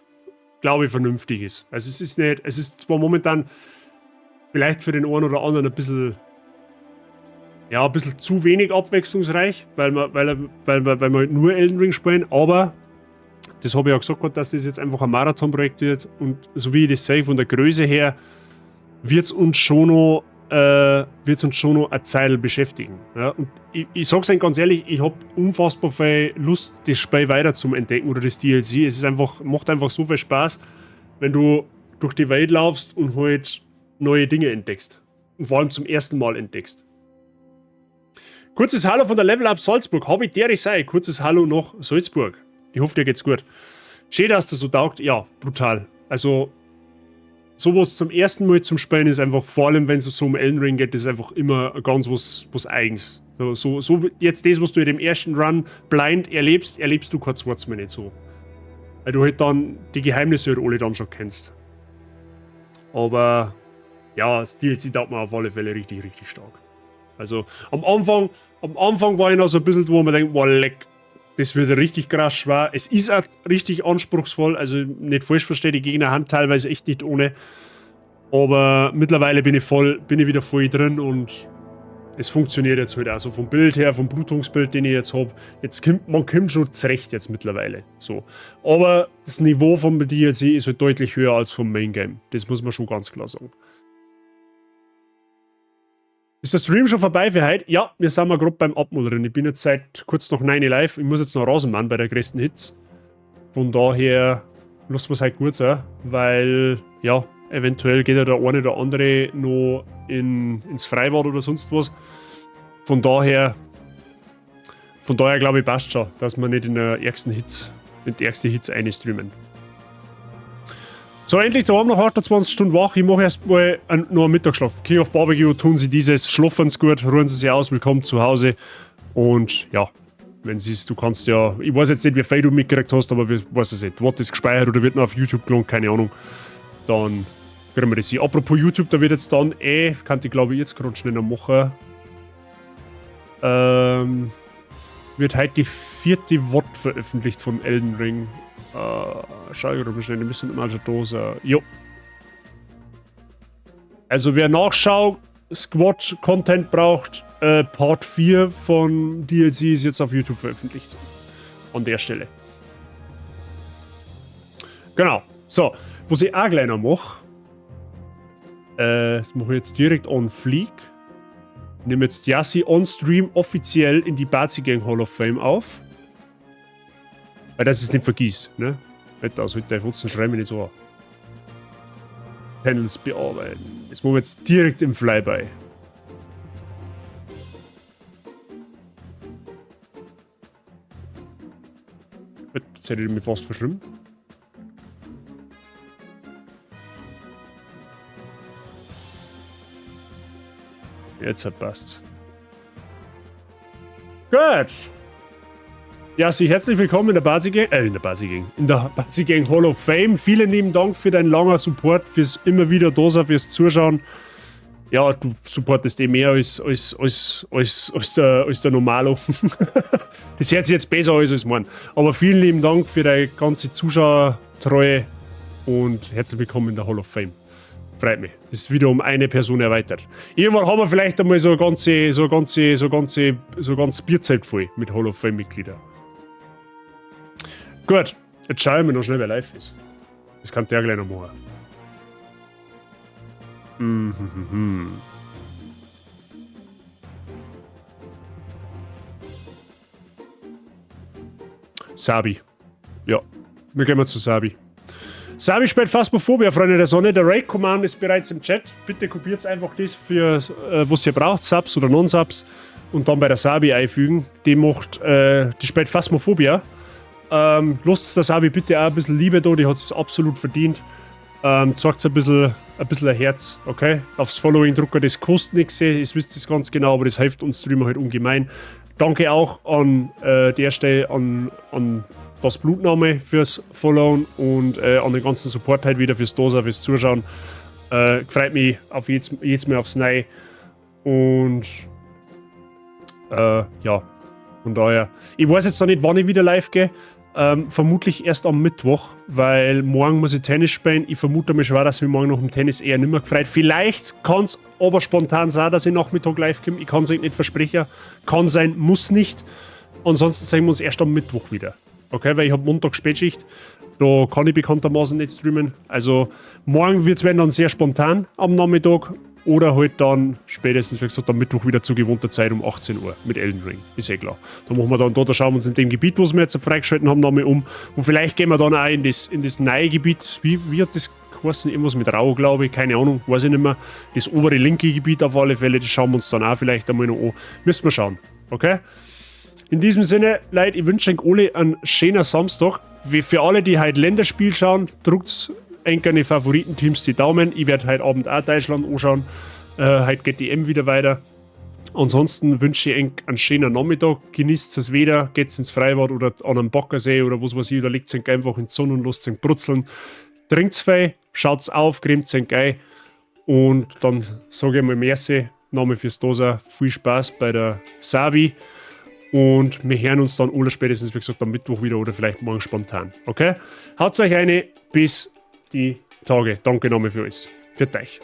glaube ich, vernünftig ist. Also es ist nicht, es ist zwar momentan vielleicht für den einen oder anderen ein bisschen, ja, ein bisschen zu wenig abwechslungsreich, weil wir halt nur Elden Ring spielen, aber das habe ich ja gesagt, dass das jetzt einfach ein Marathonprojekt wird und so wie ich das sehe, von der Größe her, wird es uns schon noch eine Zeit beschäftigen. Ja, und ich sag's euch ganz ehrlich, ich hab unfassbar viel Lust, das Spiel weiter zum Entdecken oder das DLC. Es ist einfach, macht einfach so viel Spaß, wenn du durch die Welt laufst und halt neue Dinge entdeckst. Und vor allem zum ersten Mal entdeckst. Kurzes Hallo von der Level Up Salzburg. Hab ich der ich sei. Kurzes Hallo nach Salzburg. Ich hoffe, dir geht's gut. Schön, dass das so taugt. Ja, brutal. Also, sowas zum ersten Mal zum Spielen ist einfach, vor allem wenn es so um Elden Ring geht, ist einfach immer ganz was Eigens. So jetzt das, was du in dem ersten Run blind erlebst, erlebst du kein zweites Mal nicht so. Weil du halt dann die Geheimnisse halt alle dann schon kennst. Aber ja, das DLC taugt mir auf alle Fälle richtig, richtig stark. Also am Anfang war ich noch so ein bisschen, wo man denkt, boah, leck, das wird richtig krass schwer. Es ist auch richtig anspruchsvoll, also nicht falsch verstehe, die Gegner haben teilweise echt nicht ohne. Aber mittlerweile bin ich wieder voll drin und es funktioniert jetzt halt auch so vom Bild her, vom Blutungsbild, den ich jetzt habe. Jetzt kommt, man kommt schon zurecht jetzt mittlerweile. So. Aber das Niveau vom DLC ist halt deutlich höher als vom Main Game. Das muss man schon ganz klar sagen. Ist der Stream schon vorbei für heute? Ja, wir sind mal gerade beim Abmoderieren. Ich bin jetzt seit kurz nach 9 live. Ich muss jetzt noch raus, Mann, bei der größten Hits. Von daher lassen wir es halt gut sein, weil, ja, eventuell geht ja der eine oder andere noch ins Freibad oder sonst was. Von daher glaube ich, passt schon, dass wir nicht in der ärgsten Hits, in die ärgste Hits einstreamen. So, endlich daheim nach 28 Stunden wach. Ich mache erstmal noch einen Mittagsschlaf. King of Barbecue, tun Sie dieses, schlafen Sie gut, ruhen Sie sich aus, willkommen zu Hause. Und ja, wenn sie es, du kannst ja, ich weiß jetzt nicht, wie viel du mitgekriegt hast, aber ich weiß es nicht. Wird das gespeichert oder wird noch auf YouTube gelangt, keine Ahnung. Dann kriegen wir das hier. Apropos YouTube, da wird jetzt dann kann ich glaube ich jetzt gerade schnell noch machen. Wird heute die 4. VOD veröffentlicht von Elden Ring. Schau ich mal schnell, die müssen immer schon da sein. Jo. Also wer Nachschau-Squad-Content braucht, Part 4 von DLC ist jetzt auf YouTube veröffentlicht. An der Stelle. Genau. So, was ich auch gleich noch mache, das mache ich jetzt direkt on Fleek. Nehme jetzt Yassi on Stream offiziell in die Bazi Gang Hall of Fame auf. Weil das ist nicht vergiss, ne? Nicht aus, heute Futzen schreiben wir nicht so an. Panels bearbeiten. Das machen wir jetzt direkt im Flyby. Jetzt hätte ich mich fast verschrieben. Jetzt passt's. Gut. Ja, Sie herzlich willkommen in der Bazi Gang, in der Bazi Gang, in der Bazi Gang Hall of Fame. Vielen lieben Dank für deinen langen Support, fürs immer wieder da sein, fürs Zuschauen. Ja, du supportest eh mehr als der Normalo. Das hört sich jetzt besser als als morgen. Aber vielen lieben Dank für deine ganze Zuschauertreue und herzlich willkommen in der Hall of Fame. Freut mich. Ist wieder um eine Person erweitert. Irgendwann haben wir vielleicht einmal so ganz Bierzelt voll mit Hall of Fame Mitgliedern. Gut, jetzt schauen wir noch schnell, wer live ist. Das kann der gleich noch machen. Sabi. Ja, wir gehen mal zu Sabi. Sabi spielt Phasmophobia, Freunde der Sonne. Der Raid Command ist bereits im Chat. Bitte kopiert einfach das, für was ihr braucht, Subs oder Non-Subs. Und dann bei der Sabi einfügen. Die spielt Phasmophobia. Lasst der Sabi bitte auch ein bisschen Liebe da, die hat es absolut verdient. Zeigt ein bisschen ein Herz, okay? Aufs Following drucken, das kostet nichts, ihr wisst es ganz genau, aber das hilft uns Streamer halt ungemein. Danke auch an der Stelle an das Blutname fürs Followen und an den ganzen Support halt wieder fürs Dosa, fürs Zuschauen. Freut mich auf jedes Mal aufs Neue. Und ja, von daher. Ich weiß jetzt noch nicht, wann ich wieder live gehe. Vermutlich erst am Mittwoch, weil morgen muss ich Tennis spielen. Ich vermute mal schwer, dass ich mich morgen noch im Tennis eher nicht mehr gefreut. Vielleicht kann es aber spontan sein, dass ich Nachmittag live komme. Ich kann es nicht versprechen. Kann sein, muss nicht. Ansonsten sehen wir uns erst am Mittwoch wieder. Okay, weil ich habe Montag Spätschicht. Da kann ich bekanntermaßen nicht streamen. Also morgen wird es dann sehr spontan am Nachmittag. Oder halt dann spätestens, wie gesagt, am Mittwoch wieder zu gewohnter Zeit um 18 Uhr mit Elden Ring. Ist eh klar. Da machen wir dann da schauen wir uns in dem Gebiet, was wir jetzt freigeschalten haben, nochmal um. Und vielleicht gehen wir dann auch in das neue Gebiet. Wie hat das geheißen? Irgendwas mit Rau, glaube ich. Keine Ahnung, weiß ich nicht mehr. Das obere linke Gebiet auf alle Fälle, das schauen wir uns dann auch vielleicht einmal noch an. Müssen wir schauen. Okay? In diesem Sinne, Leute, ich wünsche euch alle einen schönen Samstag. Für alle, die heute Länderspiel schauen, drückt's enkerne Favoritenteams die Daumen. Ich werde heute Abend auch Deutschland anschauen. Heute geht die M wieder weiter. Ansonsten wünsche ich euch einen schönen Nachmittag. Genießt das Wetter, geht's ins Freibad oder an einen Baggersee oder was weiß ich, oder legt euch einfach in die Sonne und lasst euch brutzeln. Trinkt's viel, schaut's auf, cremt euch ein. Und dann sage ich mal merci, Name fürs Dosa. Viel Spaß bei der Sabi. Und wir hören uns dann alle spätestens, wie gesagt, am Mittwoch wieder oder vielleicht morgen spontan. Okay? Haut euch eine, bis die Tage. Danke nochmal für alles. Für euch.